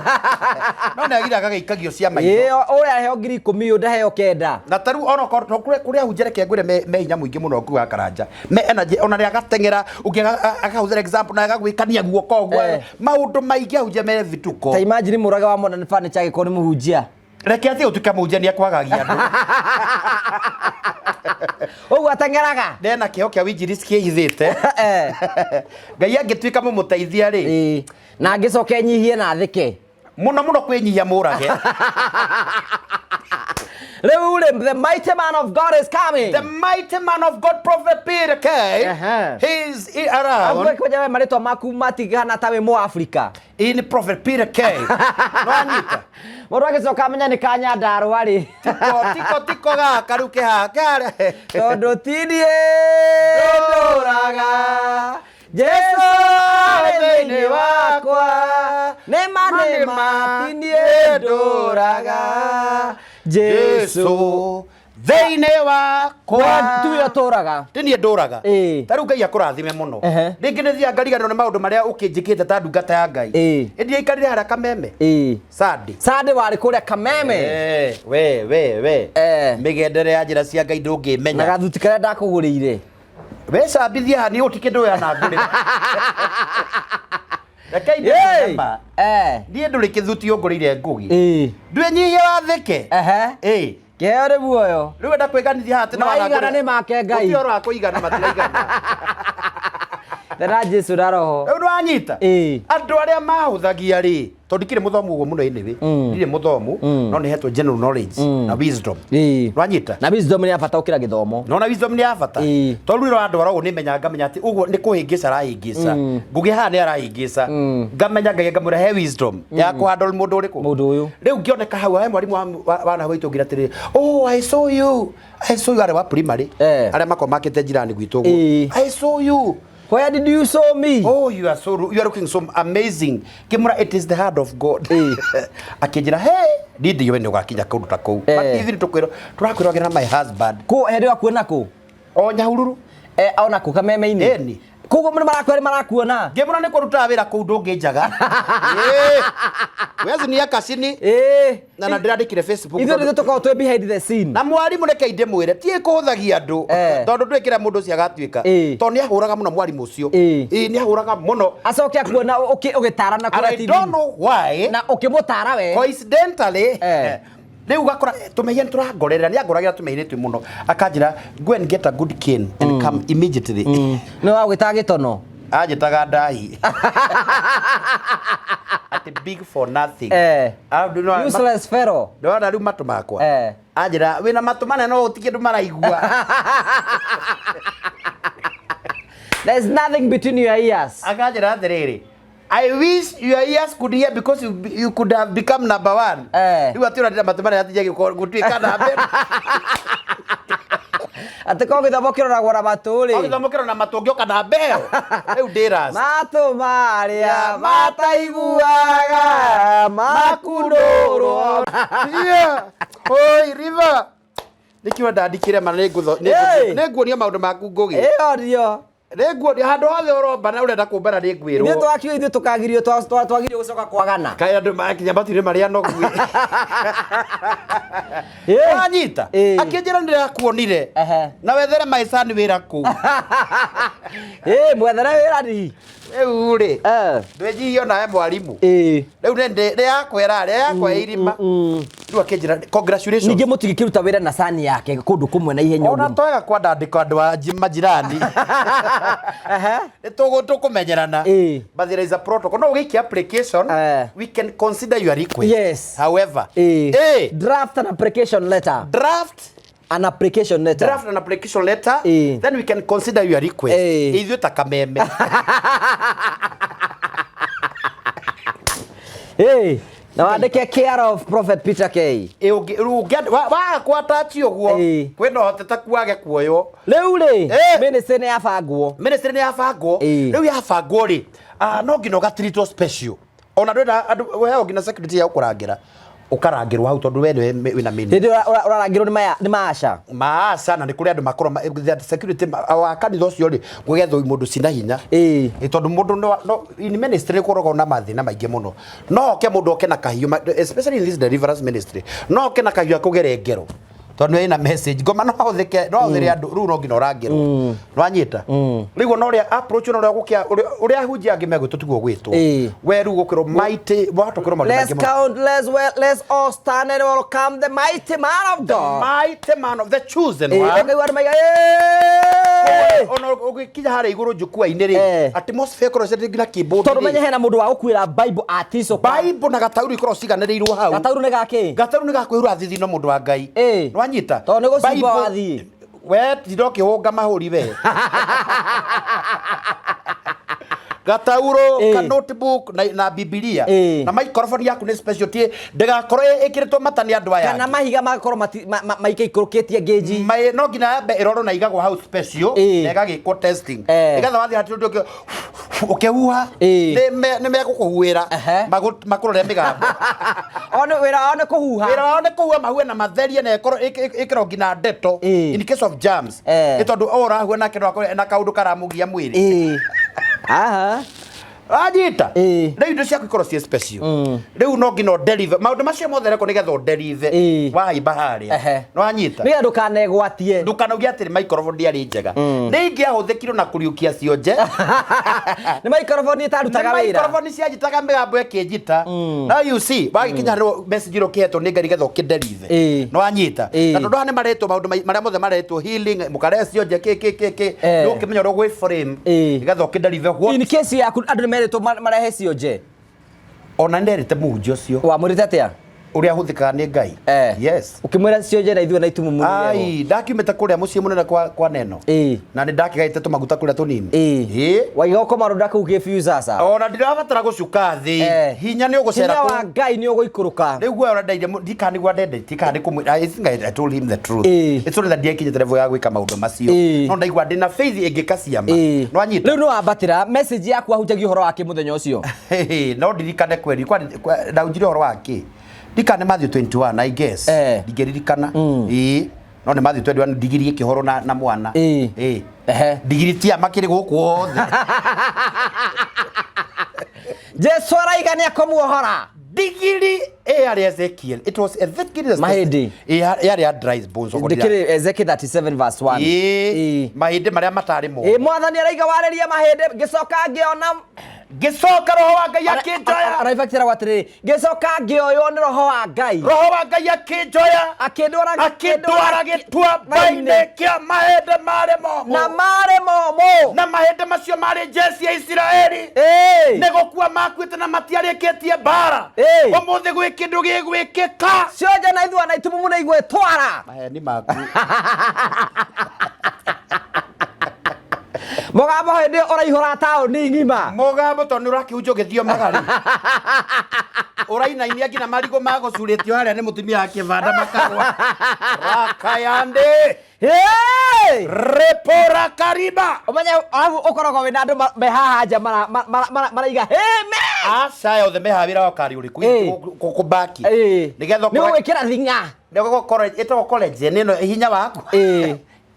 No nĩ agire agagĩikagio cia maitho. Ĩĩ ũrĩa aheo 10,000 ũyũ ndaheo 9. Na ta rĩu ona okorwo to kũrĩ ahunjia reke ngwĩre me hinya mũingĩ mũno nguga karanja. Me energy ona rĩa agateng'era ũngĩ akahũthĩra example na agagwĩkania guoko ũguo. Eh. Maũndũ maingĩ ahunjia me vituko. Ta imagine mũrage wa Modern Furniture angĩkorwo nĩ mũhunjia. Reke athiĩ gũtuĩka mũhunjia nĩ ekwagagia andũ. Ũguo ateng'eraga. Ndena kĩho kĩa winjirisi kĩhithĩte. Eh. Ngai angĩtuĩka mũmũteithia rĩ Ĩĩ. Na angĩcoka enyihie na athĩke. mũno mũno kwĩnyihia mũrage. Rĩu rĩ the mighty man of God is coming. The mighty man of God, Prophet Peter K, Uh-huh. he's around Aguo kwanja we marĩtwa maku matigana ta wĩ Mũafrika. in Prophet Peter K. No anyita. Mũndũ agĩcoka amenya nĩ ka Nyandarũa rĩ. Tiko tiko tiko gaka rĩu kĩha kĩharĩa. Tondũ ti niĩ ndũraga Jesu arĩ thĩinĩ wakwa. Nĩma nĩma ti niĩ ndũraga Jesu. Thĩinĩ wakwa. Tuwe ũtũraga. Ti niĩ ndũraga. Ĩĩ. Ta rĩu Ngai akũrathime mũno. Ehe. Rĩngĩ nĩ thiaga ngariganĩrwo nĩ maũndũ marĩa ũkĩnjĩkĩte ta ndungata ya Ngai. Ĩĩ. Ĩndĩ aikarire harĩa Kameme. Ĩĩ. Sunday. Sunday warĩ kũrĩa Kameme. Eh, we we we. Eh. Mĩgendere ya njĩra cia Ngai Na ndũngĩmenya. gathuti karĩa ndakũgũrĩire. We cambithia haha niĩ gũtirĩ kĩndũ we anangũrĩra. Reke Ĩĩ. ndĩmwe ma. Eh. Niĩ ndũrĩ kĩthuti ũngũrĩire Ngũgĩ. Ĩĩ. Ndwĩnyihie wathĩke. Ehe. Ĩĩ. Kĩheo nĩ muoyo. Rĩu enda kwĩganithia haha atĩ nĩ Maigana wanangũrĩra. nĩ make Ngai. Gũtirĩ ũhoro wa kũigana matiraigana. Tena Jesu na roho. Rĩu nĩwanyita? Ĩĩ. Andũ arĩa mahũthagia rĩ, tondũ ndikĩrĩ mũthomu ũguo mũno anyway, ndirĩ mũthomu, no nĩhetwo general knowledge na wisdom. Ĩĩ. Nĩwanyita? Na wisdom nĩ ya bata gũkĩra gĩthomo. Nona wisdom nĩ ya bata. Ĩĩ. Tondũ rĩrĩa andwara ũguo nĩmenyaga ngamenya atĩ ũguo nĩ kũhĩngĩca arahĩngĩca. Ngũgĩ haha nĩ arahĩngĩca. Ngamenya Ngai ngamwĩra he wisdom ya kũhandle mũndũ ũrĩkũ. Mũndũ ũyũ. Rĩu ngĩoneka hau he mwarimũ wa na gwitũ ngira atĩrĩrĩ, oh I saw you. I saw you arĩ wa primary. Eh. Arĩa makoragwo makĩte njirani gwitũ ũguo. Ĩĩ. I saw you. Where did you saw me? Oh, you are so you are looking so amazing. Kimura, it is the hand of God. Eh. Akĩnjĩra, hey, niĩ ndiũĩ nĩ ũgakinya kũndũ ta kũu. Eh. But ithuĩ nĩ tũrakwĩrwo na my husband. Kũ hĩndĩ ĩyo akuona kũ? O Nyahururu. Eh, ona kũ Kameme-inĩ? Ĩni. Koguo mũndũ marakwĩra nĩ marakuona. Ngĩmũra nĩ kũrutaga wĩra kũu ndũngĩnjaga. Wezi ni akacini. Ĩĩ. Na ndĩrandĩkire Facebook. Ithuĩ nĩthuĩ tũkoragwo twĩ behind the scene. Na mwarimũ reke ndĩmwĩre ti kũhũthagia andũ Eh. tondũ ndũĩ kĩrĩa mũndũ ũcio agatuĩka Ĩĩ. tondũ nĩ ahũraga mũno mwarimũ ũcio. Ĩĩ. Ĩĩ nĩ ahũraga mũno. Acoke akuona ũgĩtarana And kũrĩa I TV. don't know why. Na ũkĩmũtara we. Coincidentally Eh. rĩu ũgakora tũmehia nĩ tũrangorerera nĩ angoragĩra tũmehia twĩ mũno akanjĩra go and get a good cane and come immediately. Nĩ wagwĩtaga gĩtono. Anjĩtaga ndahi atĩ big for nothing. Eh. Ah, ndũ- Useless fellow. ndona rĩu matũ makwa. Eh. Anjĩra wĩna matũ manene no gũtirĩ kĩndũ maraigua. There's nothing between your ears. Akanjĩra atĩrĩrĩ, I wish your ears could hear because you could have become number one. Eh. Rĩu atĩ ũrandĩra matũ manene atĩ gũtuĩka namba ĩmwe. Atĩ korwo gĩthomo kĩroragwo na matũ rĩ. Gĩthomo kĩro na matũ ũngĩoka namba ĩyo. Rĩu ndĩ last. Matũ marĩa mataiguaga makundũrwo. Yeah. Oi, river. Nĩkĩo ndandikire ma Hey. nĩnguonia maũndũ maku Ngũgĩ. Ĩyo ndio. Nĩnguonia handũ hothe ũrombana ũrenda kũmbana nĩngwĩrwo. Ithuĩ twakiuga ithuĩ tũkagirio twagirio gũcoka kwagana. Kaĩ andũ makinya matu-inĩ marĩa nogu. Ĩ. Wanyita? Ĩ. Akĩnjĩra nĩndĩrakuonire. Ehe. Na wethere my son wĩra kũu. Ĩ mwethere wĩra ni. Rĩu rĩ, Eh. ndwĩnyihie onawe mwarimũ. Ĩ. Rĩu nĩ yakwera rĩ yakwa irima. Rĩu akĩnjĩra congratulations. Ningĩ mũtingĩkĩruta wĩra na sani yake kũndũ kũmwe na ihenya Ona ũguo. twega kwandandĩka andũ a majirani. Nĩ tũkũmenyerana. Ĩ. But there is a protocol. No ũgĩikia application, Eh. we can consider your request. Yes. However, Ĩ. Ĩ. Draft an application letter. Draft An application letter. draft an application letter, Ĩ. then we can consider your request. Ĩ. Ithuĩ ta Kameme. Ĩ. Na wandĩke care of Prophet Peter K. Ĩ, rĩu waga kwatachi ũguo Ĩ. kwĩna ũhotekeku wage kuoywo. Rĩu rĩ, Ĩ. ministry nĩ yabangwo. Ministry nĩ yabangwo. Ĩ. Rĩu yabangwo rĩ, no nginya ũgatiritwo special. Ona ndwenda andũ ũheo nginya security ya gũkũrangĩra. Ũkarangĩrwo hau tondũ we nĩwe wĩna ministry. Hĩndĩ ĩyo ũrarangĩrwo nĩ maasha. Maasa na nĩ kũrĩ andũ makorwo security wa kanitha ũcio rĩ gwĩgethwo mũndũ cina hinya. Ĩ. Ĩ, tondũ mũndũ no in ministry kũrogwo na mathĩna maingĩ mũno. No oke mũndũ oke na kahiũ especially in this deliverance ministry. No oke na kahiũ akũgere ngero. Tondũ ĩna message ngoma no ahũthĩke no ahũthĩre andũ rĩu no nginya ũrangĩrwo. Nĩwanyita? Rĩu ona ũrĩa approach ona ũrĩa gũkĩa ũrĩa ahunjia angĩ megwĩtwo tiguo gwĩtwo. Ĩ. We rĩu gũkĩrwo mighty wahota kwĩrwo maũndũ Let's maingĩ mũno. count, let's well, let's all stand and welcome the mighty man of God. Mighty man of the chosen Ĩ, one. ũkaigua andũ maiga, "Ĩ!" Ona ũgĩkinya harĩa igũrũ njukua-inĩ rĩ, Eh. atmosphere ĩkoragwo ĩcenjetie nginya keyboard Tondũ rĩ. menye hena mũndũ wa gũkuĩra Bible aticũka. Bible na gatauru ikoragwo ciganĩrĩirwo hau. Gatauru nĩ gakĩ? Gataru nĩ gakwĩhura thithino mũndũ wa Ngai. Ĩ. Nĩwanyita? Tondũ nĩ gũcimba Bible- wathiĩ. We tinda ũkĩhũnga mahũri we. Gatauro, Ĩĩ. ka notebook na Bibilia. Ĩĩ. Na microphone yaku nĩ special, ti ndĩgakorwo ĩkĩrĩtwo mata nĩ andũ aya Kana angĩ. mahiga magakorwo maikaikũrũkĩtie ngĩnji. No nginya yambe ĩrorwo na igagwo hau special Ĩĩ. na ĩgagĩkwo testing, nĩgetha wathiĩ hatirĩ ũndũ ũkĩhuha, nĩ megũkũhuhĩra, makũrore mĩgambo. O nĩ wĩra wao nĩ kũhuha. Wĩra wao nĩ kũhuha, mahuhe na matherie na ĩkorwo ĩkĩrwo nginya ndeto in case of germs, nĩ tondũ o ũrahuha nake no akorwo ena kaũndũ karamũgia mwĩrĩ. Aha. Wanyita? Ĩĩ. Rĩu indo ciaku ikorwo ciĩ special. Rĩu no nginya ũdeliver maũndũ macio mothe reko nĩgetha ũdeliver wahaimba harĩa. Nĩwanyita? Nĩgetha ndũkanegwatie. Ndũkanauge atĩrĩ microphone ndĩarĩ njega, nĩ ingĩahũthĩkirwo na kũriũkia cionje. Nĩ microphone ĩtarutaga Nĩ wĩra. microphone cianjitaga mĩgambo ĩkĩnjita. Now you see, wagĩkinya harĩ message ĩrĩa ũkĩhetwo nĩ Ngai nĩgetha ũkĩdeliver. Nĩwanyita? Na tondũ haha nĩ maretwo maũndũ marĩa mothe maretwo healing, mũkarĩa cionje, kĩ kĩ kĩ kĩ, nĩ ũkĩmenya ũrĩa ũgwĩ frame nĩgetha ũkĩdeliver what. In case yaku andũ nĩ merĩtwo marehe cionje. Ona nderĩte mũhunjia ũcio. Wamwĩrĩte atĩa? Ũrĩa ahũthĩkaga nĩ Ngai. Yes. Ũkĩmwĩra cionje na ithuĩ na itumumu nĩ Ai, ndakiumĩte kũrĩa mũciĩ mũnene kwa neno, na nĩ ndakĩgaĩte tũmaguta kũrĩa tũnini. Ĩĩ. Waiga ũkoma rũnda kũu kĩbiu sasa. Ona ndirabatara gũcuka thĩ. Hinya nĩ ũgũcera Hinya kũu. Wa Ngai nĩ ũgũikũrũka. Rĩu guoya ũrĩa ndaire ndikana nĩguo ndendete kana nĩ kũmwĩra. I think I told him the truth. It's only that ndiakinyĩte level ya gwĩka maũndũ macio, no ndaigua ndĩna faith ĩngĩka ciama. Nĩwanyita? Rĩu nĩ wambatĩra message yaku ahunjagia ũhoro wake mũthenya ũcio. No ndirikane kweri ndaunjire ũhoro wa kĩ, ndikane Matthew 21, I guess. Ndingĩririkana. Ĩĩ, no nĩ Matthew 21, ndigiri ĩkĩhorwo na mwana. Ĩĩ. Ndigiri tia makĩrĩ gũkũ othe. Jesu araiga nĩ akũmuohora. Ndigiri ĩ yarĩ Ezekiel, it was Ezekiel Mahĩndĩ. Ĩ yarĩ ya dry bones okorwo Ndĩkĩrĩ Ezekiel 37 verse 1. Ĩĩ, mahĩndĩ marĩa matarĩ Ĩ momũ. Mwathani araiga warĩrie mahĩndĩ, ngĩcoka ngĩona. Ngĩcoka roho wa Ngai akĩnjoya. Araibatĩra atĩrĩrĩ, ngĩcoka ngĩoywo nĩ roho wa Ngai. Roho wa Ngai akĩnjoya. Akĩndwara. Akĩndwara gĩtuamba-inĩ kĩa mahĩndĩ marĩ momũ. Na marĩ momũ. Na mahĩndĩ macio marĩ njeci ya Isiraeli. Nĩ gũkua makuĩte na matiarĩkĩtie mbara. Ũmũthĩ gwĩ kĩndũ gĩgwĩkĩka. Cionje na ithua na itumumu nĩ igwĩtwara. Maheni maku. Mũgambo hĩndĩ ĩyo ũraihũra taũni ng'ima. Mũgambo tondũ nĩ ũrakĩhunjia ũgĩthiomaga rĩ, ũrainainia nginya marigũ magũcurĩtio harĩa nĩ mũtumia wa kĩbanda makagwa rakayande. Hey! Repora kariba. Ũmenye arabu ũkoragwo wĩna andũ me haha nja maraiga heme. Aca, othe mehaha wĩra wao karĩ ũrĩkũ? Kũbaki nĩgetha Nĩ ũkorwo gũgwĩkĩra thing'a. Nĩgũkorwo ĩtagwo college nĩ ĩno hinya waku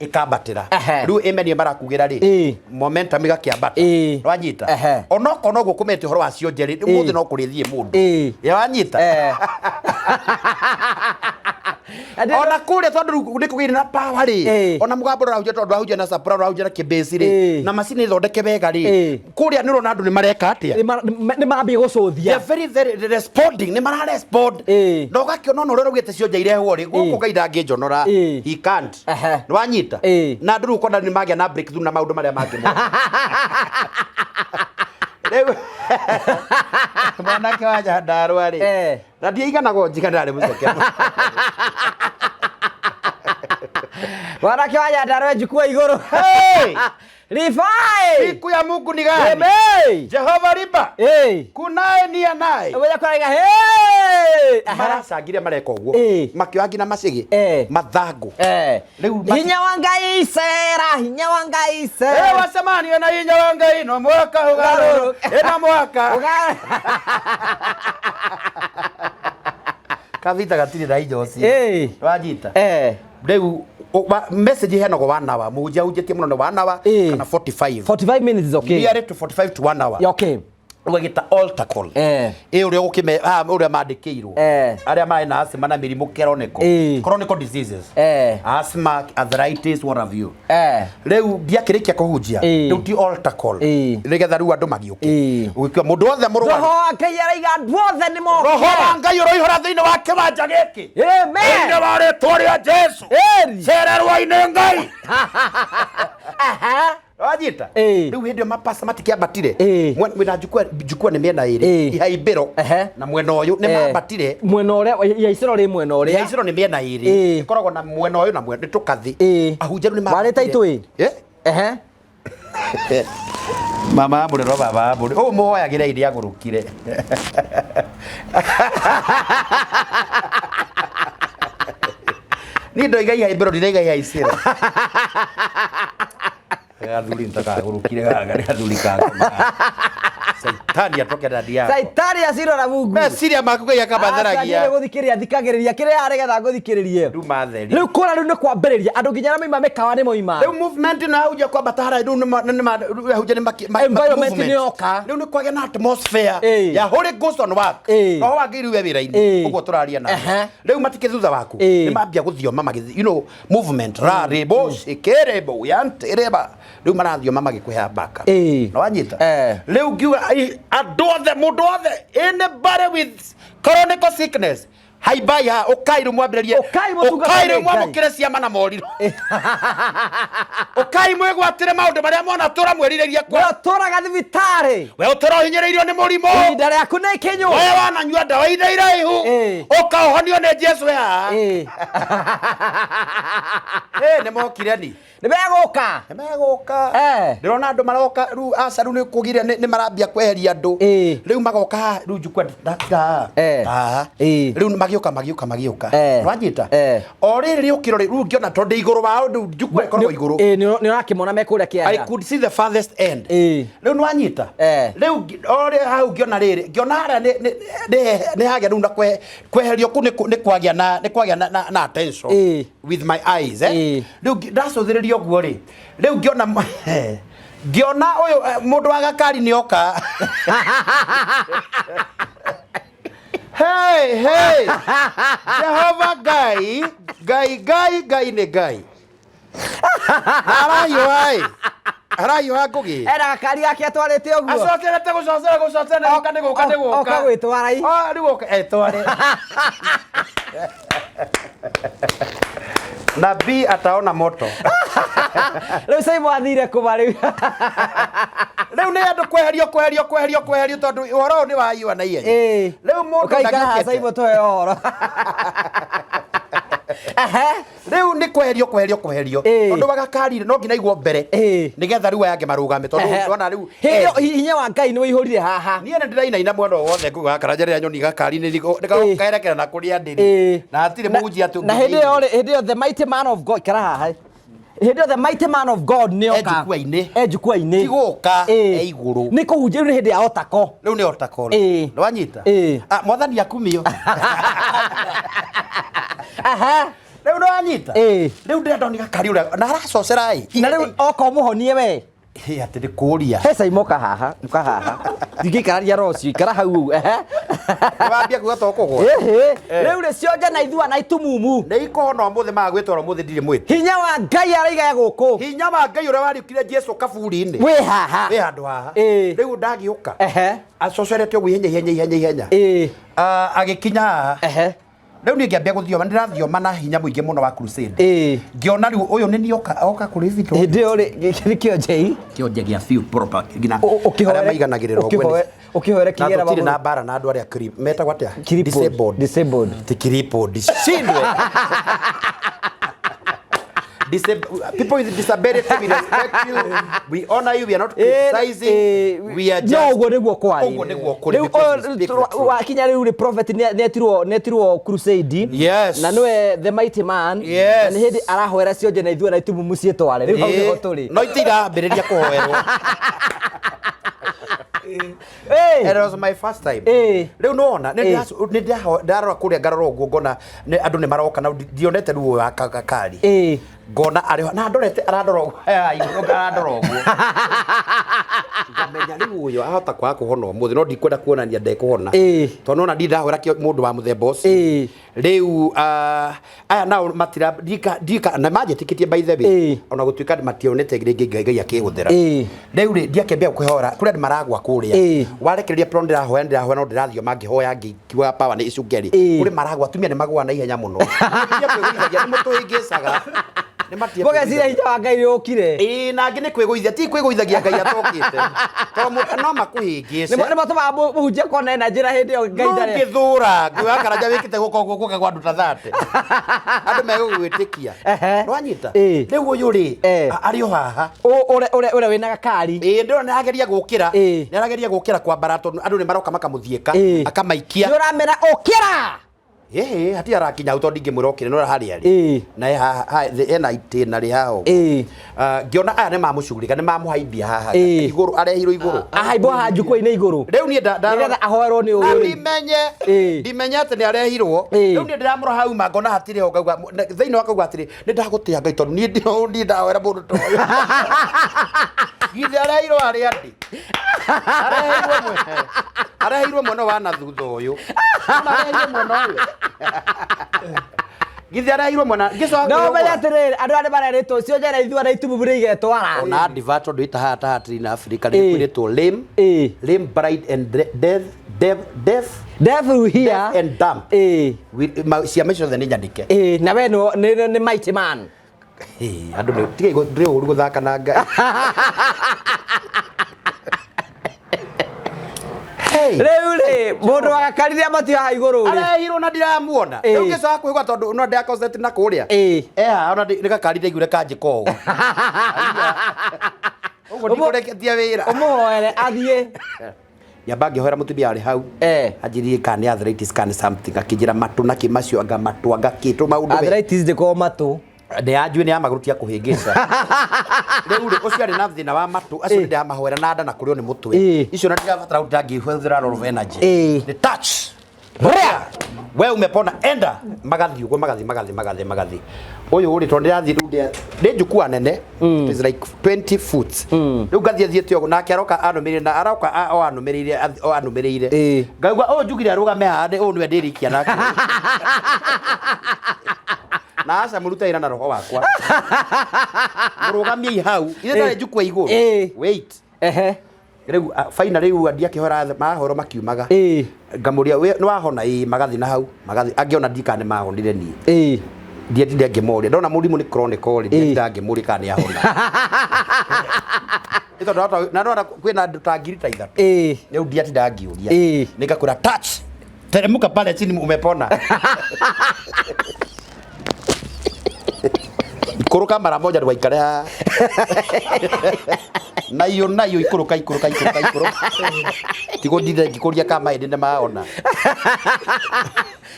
ĩkambatĩra. Rĩu ĩmenie marakugĩra rĩ, momentum ĩgakĩambata. Wanyita? Onokorwo noguo kũmete ũhoro wa cionje rĩ, ũmũthĩ no kũrĩthiĩ mũndũ. Wanyita? Ona kũrĩa tondũ rĩu nĩ kũgĩire na power rĩ, ona mũgambo ũrahunjia, tondũ ũrahunjia na soprano, ũrahunjia na kĩbĩci rĩ, na macini thondeke wega rĩ, kũrĩa nĩ ũrona andũ nĩ mareka atĩa? Nĩ marambia gũcũthia. They are very very responding, nĩ mara respond. Na ũgakĩona ona ũrĩa ũraugĩte cionje irehwo rĩ, gũkũ Ngai ndangĩnjonora. He can't. Nĩ wanyita? Na andũ rĩu ũkona nĩ magĩa na breakthrough na maũndũ marĩa mangĩ mothe. Rĩu mwanake wa Nyandarũa rĩ, na ndiaiganagwo njiga, ndarĩ mũceke. Mwanake wa Nyandarũa njukua igũrũ. Hey! Rifai. Siku ya Mungu ni gani? Amen. Jehova riba. Kunaye ni anaye. Ũmenye kũraiga hey! Maracangire mareka ũguo. Makĩoya nginya macĩgĩ. Mathangũ. Rĩu Hinya wa Ngai cera, hinya wa Ngai cera. Eh, wacemanio na hinya wa Ngai no mwaka ũgarũrũke. Ĩno mwaka. Kavita gatirĩ na hinya ũcio. Wanyita? Rĩu message iheanagwo one hour, mũhunjia ahunjĩtie mũno nĩ one hour kana 45. 45 minutes is okay. Nearly to 45 to one hour. Yeah, okay. Ũgagĩta altar call. Ĩ ũrĩa ũgũkĩme ũrĩa mandĩkĩirwo. Arĩa marĩ na asthma na mĩrimũ chronic. Chronic diseases. Asthma, arthritis, what have you. Rĩu ndiakĩrĩkia kũhunjia. Rĩu ti altar call. Nĩgetha rĩu andũ magĩũke. Ũgĩkiuga mũndũ wothe mũrwaru. Roho wa Ngai araiga andũ othe nĩ moke. Roho wa Ngai ũroihũra thĩinĩ wa kĩwanja gĩkĩ. Amen. Thĩinĩ wa rĩtwa rĩa Jesu. Cererwo-inĩ Ngai. Wanyita? Rĩu hĩndĩ ĩyo mapasta matikĩambatire. Mwena njukua nĩ mĩena ĩrĩ. Ihaimbĩro na mwena ũyũ nĩ mambatire. Mwena ũrĩa ihaicĩro rĩ mwena ũrĩa. Ihaicĩro nĩ mĩena ĩrĩ. Ĩkoragwo na mwena ũyũ na mwena nĩ tũkathi. Ahunjia rĩu nĩ Warĩte mambatire. itũĩ? Mama amũre no baba amũre. Ũũ mũhoyagĩre iria agũrũkire. Niĩ ndoiga ihaimbĩro ndiraiga ihaicĩro. Gathuri nĩtakagũrũkire gaka nĩ gathuri kangoma. Saitani atoke ndani yako. Saitani acirwo na Mungu. Meciria maku Ngai akamatheragia. Gũthikĩrĩria thikagĩrĩria kĩrĩa nĩgetha ngũthikĩrĩrie. Nduma theri. Rĩu kũra rĩu nĩ kwambĩrĩria andũ nginya arĩa moima mĩkawa nĩ moima. Rĩu movement ĩno yahunjia kwambata harĩa rĩu nĩ yahunjia nĩ Environment movement. nĩ yoka. Rĩu nĩ kwagĩa na atmosphere Ĩĩ. ya Holy Ghost on work. Ĩĩ. Roho wa Ngai rĩu e wĩra-inĩ. Ĩĩ. Ũguo tũraria nawe. Ehe. Rĩu matikĩ thutha waku. Ĩĩ. Nĩ mambia gũthioma magĩthi you know movement ra rebo shikere yante reba. Rĩu marathioma magĩkũhe backup. Ĩĩ. Na wanyita. Eh. Rĩu ngiuga ai, andũ othe mũndũ othe anybody with chronic sickness haibai ha ũkai rĩu mwambĩrĩrie Ũkai mũtungatĩre ũkai rĩu Ngai. mwamũkĩre ciama na morirũ ũkai mwĩgwatĩre maũndũ marĩa mwana tũra mwĩrirĩria We ũtũraga thibitarĩ. we ũtũra ũhinyĩrĩirio nĩ mũrimũ Ihinda rĩaku nĩ ikinyu. we wananyua ndawa ihinda iraihu Ĩĩ. ũka ũhonio nĩ Jesu haha Ĩĩ. Ĩ, nĩ mokire ni Nĩ megũka. nĩ megũka Eh. ndĩrona andũ maroka rĩu aca rĩu nĩ kũgire nĩ marambia kweheria andũ Ĩĩ. rĩu magoka haha rĩu njukua ndakira haha Eh. haha Ĩĩ. rĩu magĩũka magĩũka magĩũka Eh. wanyita Eh. o rĩrĩ rĩũkĩro rĩ rĩu ngĩona tondũ ndĩ igũrũ wao rĩu njukua ĩkoragwo igũrũ Ĩĩ, nĩ ũrakĩmona me kũrĩa I kĩanda. could see the farthest end. Ĩĩ. Rĩu nĩ wanyita. Eh. Rĩu o rĩ hau ngĩona rĩrĩ, ngĩona harĩa nĩ hagĩa rĩu na kweherio kũu nĩ kwagĩa na nĩ kwagĩa na attention Ĩĩ. with my eyes eh. Ĩĩ. Rĩu ndacũthĩrĩria ũguo rĩ, rĩu ngĩona ngĩona ũyũ mũndũ wa gakari nĩ oka. Hey, hey. Jehova Ngai, Ngai, Ngai, Ngai nĩ Ngai. Arahiũha ĩ. Arahiũha ngũgĩ. Ena gakari gake atwarĩte ũguo. Acokerete gũcocera gũcocera nĩ gũka nĩ gũka nĩ gũka. Oka gwĩtwara i. Oh, rĩu oka etware. Nabii ataona moto. Rĩu Saimo athire kũma rĩu. Rĩu nĩ andũ kweherio kweherio kweherio kweherio tondũ ũhoro ũyũ nĩ waiyũa na ihenya. Ĩĩ. Rĩu mũndũ Ũkaikara haha ndagiũkĩte. Saimo tũhe ũhoro. Ehe. Rĩu nĩ kweherio kweherio kweherio. Ĩĩ. Tondũ wagakari no nginya aigwo mbere. Ĩĩ. Nĩgetha rĩu aya angĩ marũgame tondũ Ehe. ndona rĩu. Hĩndĩ ĩyo hinya wa Ngai nĩ ũihũrire haha. Niĩ nĩ ndĩrainaina mwena o wothe nguga gakara rĩrĩa nyoni gakari nĩ Ĩĩ. nĩkaerekera na kũrĩa ndĩrĩ. Ĩĩ. Na hatirĩ mũhunjia atĩ Na hĩndĩ ĩyo rĩ, hĩndĩ ĩyo the mighty man of God ikara haha. Hĩndĩ ĩyo the mighty man of God nĩ oka. E jukwaa-inĩ. E jukwaa-inĩ. Ti gũka, Ĩĩ. e igũrũ. Nĩ kũhunjia rĩu nĩ hĩndĩ ya otako. Rĩu nĩ otakoro. Ĩĩ. Nĩ wanyita? Ĩĩ. Ah, mwathani akumio. Aha. Rĩu nĩ wanyita? Ĩĩ. Rĩu ndĩrenda ndoni gakari ũrĩa na aracocera ĩ. Na rĩu oka ũmũhonie we. Hĩ, atĩ nĩ kũũria. He Saimo ũka haha, ũka haha. Ndingĩikarania roho ũcio, ikara hau ũguo. Ehe. Nĩ wambia kuga to kũgwa. Ĩhĩ. Eh. Rĩu rĩ cionje na ithua na itumumu. Nĩ ikũhona ũmũthĩ maga gwĩtwara ũmũthĩ ndirĩ mwĩti. Hinya wa Ngai araiga gũkũ. Hinya wa Ngai ũrĩa wariũkire Jesu kaburi-inĩ. Wĩ haha. Wĩ handũ haha. Ĩĩ. Rĩu ndagĩũka. Ehe. Acocerete ũguo ihenya ihenya ihenya ihenya. Ĩĩ. Ah, agĩkinya haha. Ehe. Rĩu niĩ ngĩambia gũthioma ndĩrathioma na hinya mũingĩ mũno wa crusade. Ĩĩ. Ngĩona rĩu ũyũ nĩ niĩ oka oka kũrĩ vitũ. Hĩndĩ ĩyo rĩ, gĩkĩ nĩ kĩonjei. Kĩonje gĩa biũ proper nginya arĩa maiganagĩrĩra ũguo nĩ- Ũkĩhoere na kĩgera tũtirĩ na mbara na andũ arĩa metagwo atĩa? Crippled. Disabled. Disabled. Ti crippled. Shindwe. People with disability, we respect you, we honor you, we are not criticizing, we are just... No ũguo nĩguo kwarĩ. Ũguo nĩguo kũrĩ, Rĩu because we speak the truth. wakinya rĩu rĩ prophet nĩetirwo crusade. Yes. Na nĩwe the mighty man. Yes. Na nĩ hĩndĩ arahoera cionje na ithua na itumumu ciĩtware. Rĩu hau nĩho tũrĩ. No itirambĩrĩria kũhoerwo. Ĩĩ. It was my first time. Ĩĩ. Rĩu nĩwona, Ĩĩ. nĩ ndarora kũrĩa ngarora ũguo ngona andũ nĩ maroka na ndionete ruo wa gakari. Ĩĩ. Ngona arĩ ho na ndorete arandora ũguo igũrũ arandora ũguo. Ngamenya rĩu ũyũ ahota kwaga kũhona ũmũthĩ no ndikwenda kuonania ndekũhona. Ĩĩ. Tondũ nona ndindahũra mũndũ wa mũthemba ũcio. Ĩĩ. Rĩu aya nao matira ndika ndika na manjĩtĩkĩtie by the way Ĩĩ. ona gũtuĩka mationete rĩngĩ Ngai Ngai akĩhũthĩra. Ĩĩ. Rĩu rĩ ndiakĩambia kwĩhora kũrĩa andũ maragwa kũrĩa. Ĩĩ. Warekereria pro ndĩrahoya ndĩrahoya no ndĩrathioma ngĩhoya ngĩkiuga power nĩ icunge rĩ. Ĩĩ. Kũrĩ maragwa atumia nĩ magũa na ihenya mũno. Atumia kwĩgũithagia nĩ mũtũhĩngĩcaga. Nĩ matige Mũgeciria kwĩgũithagia. hinya wa Ngai nĩ ũkire. Ĩĩ, na angĩ nĩ kwĩgũithia, ti kwĩgũithagia Ngai atokĩte. Tondũ no makũhĩngĩce. Nĩ matũmaga mũhunjia kona ena njĩra hĩndĩ ĩyo Ngai ndarĩ. Ndũngĩthũra ngũĩ wa Karanja wĩkĩte gũka ũguo gũka gwa andũ ta thate. Andũ megũgwĩtĩkia. Ehe. Nĩwanyita? Ĩĩ. Rĩu ũyũ rĩ, Eh. arĩ o haha. Ũrĩa wĩna gakari. Ĩĩ, ndĩrona nĩarageria gũkĩra. Ĩĩ. Nĩarageria gũkĩra kwambara tondũ andũ nĩmaroka makamũthiĩka, Ĩĩ. akamaikia. Nĩ ũramera ũkĩra. Ĩĩ, hatirĩ arakinya hau tondũ ndingĩmwĩra okĩre, nĩũrona harĩa arĩ. Ĩĩ. Na ena itĩna rĩ haha ũguo. Ĩĩ. Ah, ngĩona aya nĩmamũcugurĩka, nĩmamũhaimbia haha. Ĩĩ. Igũrũ, arehirwo igũrũ. Ahaimbo haha jukwaa-inĩ igũrũ. Rĩu niĩ Nĩgetha ahoerwo nĩ Na ũyũ rĩ. ndimenye, Ĩĩ. ndimenye atĩ nĩarehirwo. Ĩĩ. Rĩu niĩ ndĩramũrora hau ma ngona hatirĩ ho, ngauga, thĩinĩ wa ngauga atĩrĩ, nĩndagũtĩa Ngai tondũ niĩ niĩ ndahoera mũndũ ta ũyũ. Githĩ arehirwo harĩa ndĩ? Arehirwo arehirwo mwena wa na thutha ũyũ. Nĩwona arehirwo mwena ũyũ. Githĩ arehirwo mwena, ngĩcoka No ũmenye kwĩyogora. atĩrĩrĩ, andũ aya nĩmarerĩtwo cio njera ithua na itumumu nĩ igetwara. Ona advert tondũ ĩta haha ta hatirĩ na Africa Ĩĩ. nĩ kwĩrĩtwo lame, Ĩĩ. lame bride and death, death, death, Death will hear. death and dumb. Ĩĩ. Ciama icio ciothe nĩ nyandĩke. Ĩĩ, na we nĩ mighty man. Ĩĩ, andũ nĩ tigai ndĩ ũru gũthaka na Ngai. Hey. Rĩu rĩ, mũndũ wa gakari nĩ ambatio haha igũrũ rĩ. Arehirwo na ndiramuona. Ĩĩ. Rĩu ngĩcoka kwĩgwa tondũ no ndĩra na kũrĩa. Ĩĩ. Eh haha ona nĩ gakari ndaiguire kanjĩka ũũ. Ũguo ndikũreketie wĩra. Ũmũhoere athiĩ. Nyamba ngĩhoera mũtumia arĩ hau. Eh. Anjĩrire kana nĩ arthritis kana something, akĩnjĩra matũ na kĩ macio anga matũ anga kĩ tũ maũndũ we. Arthritis ndĩkoragwo matũ. Nĩ yanjui nĩ ya magũrũ tia kũhĩngĩca. Rĩu rĩ, ũcio arĩ na thĩna wa matũ, acio Ĩĩ. nĩ ndĩramahoera na nda na kũrĩo nĩ mũtwe. Ĩĩ. Icio na ndirabatara gũtinda ngĩhũthĩra lot of energy. Ĩĩ. Nĩ touch. Rĩa. We umepona, enda. Magathiĩ ũguo, magathiĩ, magathiĩ, magathiĩ, magathiĩ. Ũyũ rĩ, tondũ ndĩrathiĩ rĩu nĩ njukua nene. It is like 20 foot. Rĩu ngathiĩ thiĩte ũguo, nake aroka anũmĩrĩire, na aroka o anũmĩrĩire, o anũmĩrĩire. Ĩĩ. Ngauga, ũyũ njugire arũgame haha, ũyũ nĩwe ndĩrĩkia nake. Na aca mũrute wĩra na roho wakwa. Mũrũgamiei hau. Ithe ndarĩ njukua igũrũ. Ĩĩ. Wait. Ehe. Rĩu finally rĩu andi akĩhora mahoro makiumaga. Ĩĩ. Ngamũria nĩ wahona? Ĩĩ, magathiĩ na hau, magathiĩ. Angĩona ndikana nĩ mahonire niĩ. Ĩĩ. Ndiendire ngĩmoria. Ndona mũrimũ nĩ chronic rĩ, ndiendire ngĩmũria kana nĩ ahona. Nĩ tondũ na ndona kwĩna andũ ta ngiri ta ithatũ. Ĩĩ. Rĩu ndiatinda ngĩũria. Ĩĩ. Nĩngakwĩra touch. Teremka pale chini umepona. Ikũrũka mara moja ndũgaikare haha. Nayo nayo ikũrũka ikũrũka ikũrũka ikũrũka. Tigo ndinde ngĩkũria kana mahĩndĩ nĩ maona.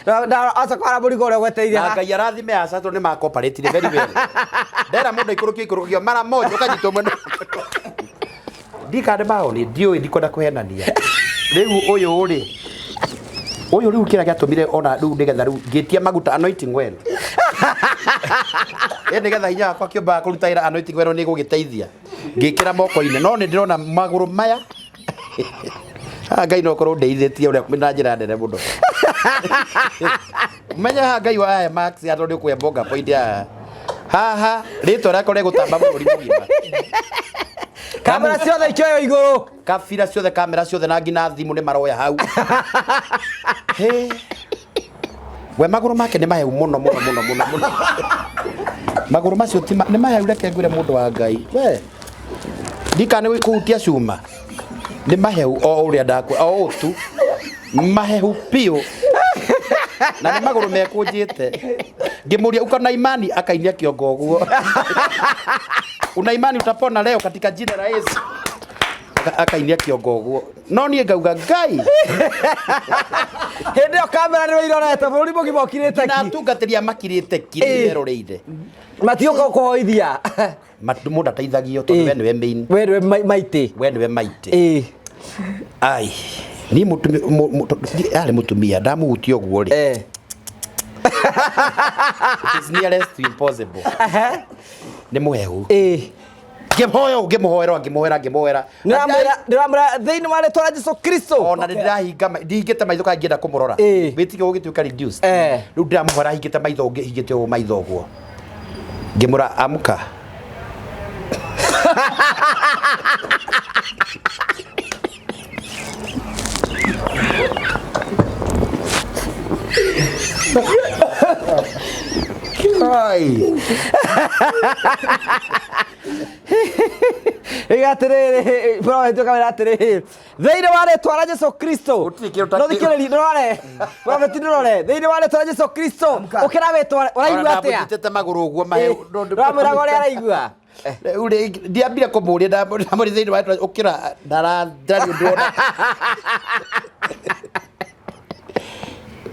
Na acoka ara mũrigo ũrĩa ũgwetereire Na haha. Ngai arathime aca tondũ nĩ makoparatire very well. Ndera mũndũ aikũrũkio ikũrũkio mara moja ũkanyitwo mwena. Ndikana nĩ maoni, ndiũĩ, ndikwenda kũhenania. Rĩu ũyũ rĩ, ũyũ rĩu kĩrĩa gĩatũmire ona rĩu nĩgetha rĩu ngĩtia maguta anointing oil. Ĩ nĩgetha hinya wakwa kĩũmba kũruta wĩra anointing oil nĩ gũgĩteithia. Ngĩkĩra moko-inĩ no nĩ ndĩrona magũrũ maya. Haha Ngai no korwo ndeithĩtie ũrĩa na njĩra nene mũno. Menya haha Ngai wa aya Max ya tondũ nĩ ũkũhe point haha. Haha rĩtwa rĩakwa rĩgũtamba bũrũri mũgima. Kamera ciothe ikĩoywo igũrũ. Kabira ciothe, kamera ciothe na nginya thimũ nĩ maroya hau. He. We magũrũ make nĩ mahehu mũno mũno mũno mũno mũno. Magũrũ macio ti nĩ mahehu, reke ngwĩre mũndũ wa Ngai. We. Ndikana nĩ kũhutia cuma. Nĩ mahehu o ũrĩa ndakwa o ũũ tu. Mahehu piũ. Na nĩ magũrũ mekũnjĩte. Ngĩmũria uko na imani, akainia kĩongo ũguo. Una imani utapona leo katika jina la Yesu. Akainia kĩongo ũguo. No niĩ ngauga Ngai. Hĩndĩ ĩyo kamera nĩwe irorete bũrũri mũgima ũkirĩte Na ki. atungatĩri a makirĩte ki Ĩĩ. meroreire. Matiũka kũhoithia. Mũndũ ateithagio tondũ we nĩwe main. We nĩwe maitĩ. We nĩwe maitĩ. Ĩĩ. Ai. Niĩ mũtumia arĩ mũtumia ndamuhutia ũguo rĩ. Eh. It is nearest to impossible. Ehe. Nĩ mũhehu. Ĩĩ. Ngĩmũhoya ũũ, ngĩmũhoera, ngĩmũhoera, ngĩmũhoera. Ndĩramwĩra ndĩramwĩra thĩinĩ wa rĩtwa rĩa Jesu Kristo. Ona nĩ ndĩrahinga ndihingĩte maitho kana ngĩenda kũmũrora. Ĩĩ. Wĩtĩkio ũgĩtuĩka reduced. Eh. Rĩu ndĩramũhoera hingĩte maitho hingĩte ũũ maitho ũguo. Ngĩmũra amka. Ai. Iga atĩrĩrĩ, prophet ũkamwĩra atĩrĩrĩ, thĩinĩ wa rĩtwa rĩa Jesu Kristo. Gũtirĩ kĩndũ ta No kĩu. thikĩrĩria, ndũrore. Prophet ndũrore. Thĩinĩ wa rĩtwa rĩa Jesu Kristo. Ũkĩra wĩtware. Ũraigua atĩa? Ndamũnyitĩte magũrũ ũguo mahehu. Ũramwĩraga ũrĩa araigua. Rĩu rĩ, ndiambire kũmũria ndamũria thĩinĩ wa rĩtwa ũkĩra ndarĩ ũndũ ona.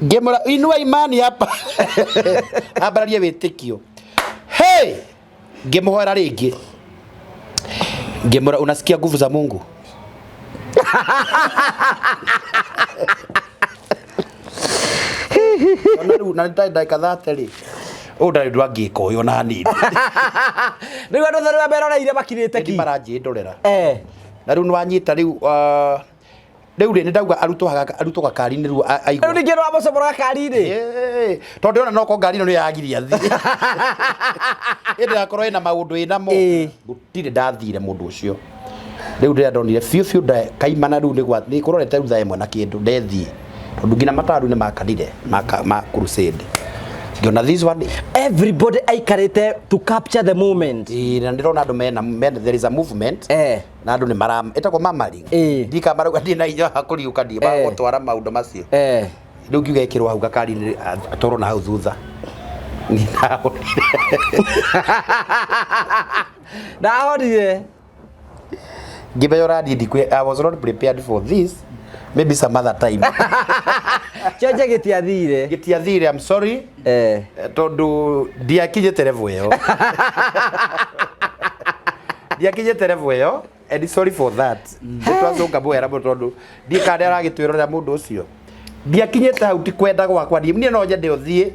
Ngĩmwĩra inua imani hapa. Ambararie wĩtĩkio. Hey! Ngĩmũhoera rĩngĩ. Ngĩmwĩra unasikia nguvu za Mungu? Ona rĩu na nĩ ndagĩka 30 rĩ. Ũyũ ndarĩ ũndũ angĩka ũyũ ona hanini. Rĩu andũ othe arĩa meroreire makirĩte Nĩ ki. maranjĩndorera. Eh. Na rĩu nĩwanyita rĩu rĩu rĩ nĩndauga arutwo arutwo gakari-inĩ rĩu aigua. Rĩu ningĩ nĩwamũcomora gakari-inĩ. Ĩĩ, tondũ ona noko ngari ĩno nĩyo yagiria thiĩ. Ĩndĩ yakorwo ĩna maũndũ ĩnamo. Ĩĩ. Gũtirĩ ndathire mũndũ ũcio. Rĩu rĩrĩa ndonire biũ biũ kaimana rĩu nĩ nĩ kũrorete rĩu thaa ĩmwe na kĩndũ ndethiĩ. Tondũ nginya mataru nĩ makanire ma crusade. Ngĩona this one Everybody aikarĩte to capture the moment. Ĩĩ, na ndĩrona andũ mena there is a movement. Eh. Na andũ nĩ mara ĩtagwo mamaring. Ĩĩ. Ndika marauga ndirĩ na hinya wa kũriũka ndirĩ Eh. gũtwara maũndũ macio. Eh. Rĩu ngiuga ĩkĩrwo hau gakari-inĩ atwarwo na hau thutha. Niĩ ndahonire. Ndahonire. Ngĩmenya ũrathiĩ ndikwe I was not prepared for this. Maybe some other time. Kĩonje gĩtiathire. Gĩtiathire, I'm sorry. Eh. Tondũ ndiakinyĩte level ĩyo. Ndiakinyĩte level ĩyo and sorry for that. Nĩ twacũnga mũhera mũno tondũ ndiĩ kana nĩ aragĩtwĩrorera mũndũ ũcio. Ndiakinyĩte hau ti kwenda gwakwa niĩ no nyende ũthiĩ.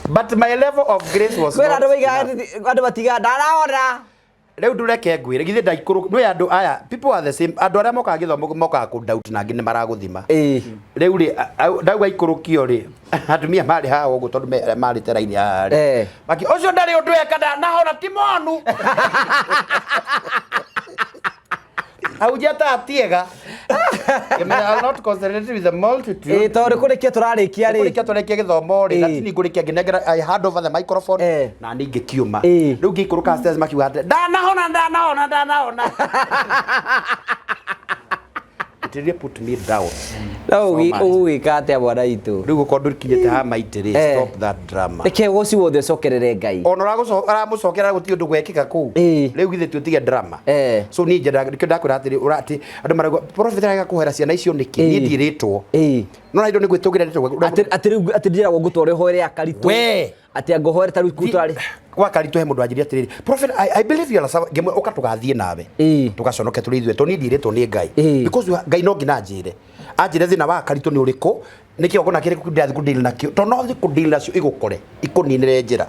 But my level of grace was Kwĩna not andũ moigaga enough. andũ matigaga ndarahona. Rĩu ndũreke ngwĩre githĩ ndaikũrũ nĩ andũ aya people are the same andũ arĩa mokaga gĩthomo mokaga kũ doubt na angĩ nĩ maragũthima. Ĩĩ. Rĩu rĩ ndauga ikũrũkio rĩ atumia marĩ haha ũguo tondũ marĩte raini haha rĩ. Eh. Maki ũcio ndarĩ ũndũ eka ndanahona ti monu. Ahunjia ta atiega. Ngĩmera, I'll not concentrate with the multitude. Ĩĩ tondũ kũrĩkia tũrarĩkia rĩ. Kũrĩkia tũrĩkia gĩthomo rĩ na Ĩĩ. tini ngũrĩkia ngĩnengera I hand over the microphone Eh. na niĩ ngĩkiuma. Ĩĩ. Rĩu ngĩikũrũka stairs makiuga atĩrĩ ndanahona ndanahona ndanahona. It really put me down. No So much. ũgwĩka atĩa mwana witũ? Rĩu gũkorwo ndũkinyĩte haha maitĩ rĩ Eh. stop that drama. Reke ũgoci wothe ũcokerere Ngai. Ona ũramũcokera gũtirĩ ũndũ gwekĩka kũu. Ĩĩ. Rĩu githĩ tutige drama. Eh. So niĩ njendaga nĩkĩo ndakwĩra atĩrĩ ũrati andũ marauga prophet arega kũhoera ciana icio nĩkĩ? Niĩ Ĩĩ. ndirĩtwo. Ĩĩ. No na indo nĩ gwĩtũgĩra ndĩtwo. Atĩ rĩu atĩ ndĩragwo ngũtware ũhoere akaritũ. We. Atĩ angũhoere ta rĩu kũtwarĩ. Gwa karitũ he mũndũ anjĩrire atĩrĩrĩ prophet I believe you are a ngĩmwĩra ũka tũgathiĩ nawe. Ĩĩ. Tũgaconoke tũrĩ ithuĩ tondũ niĩ ndirĩtwo nĩ Ngai. Ĩĩ. Because Ngai no nginya anjĩre. Anjĩre thĩna wa karitũ nĩ ũrĩkũ nĩ kĩgongona kĩrĩkũ ndĩrathiĩ kũ deal nakĩo tondũ no thiĩ kũ deal nacio igũkore ikũninĩre njĩra.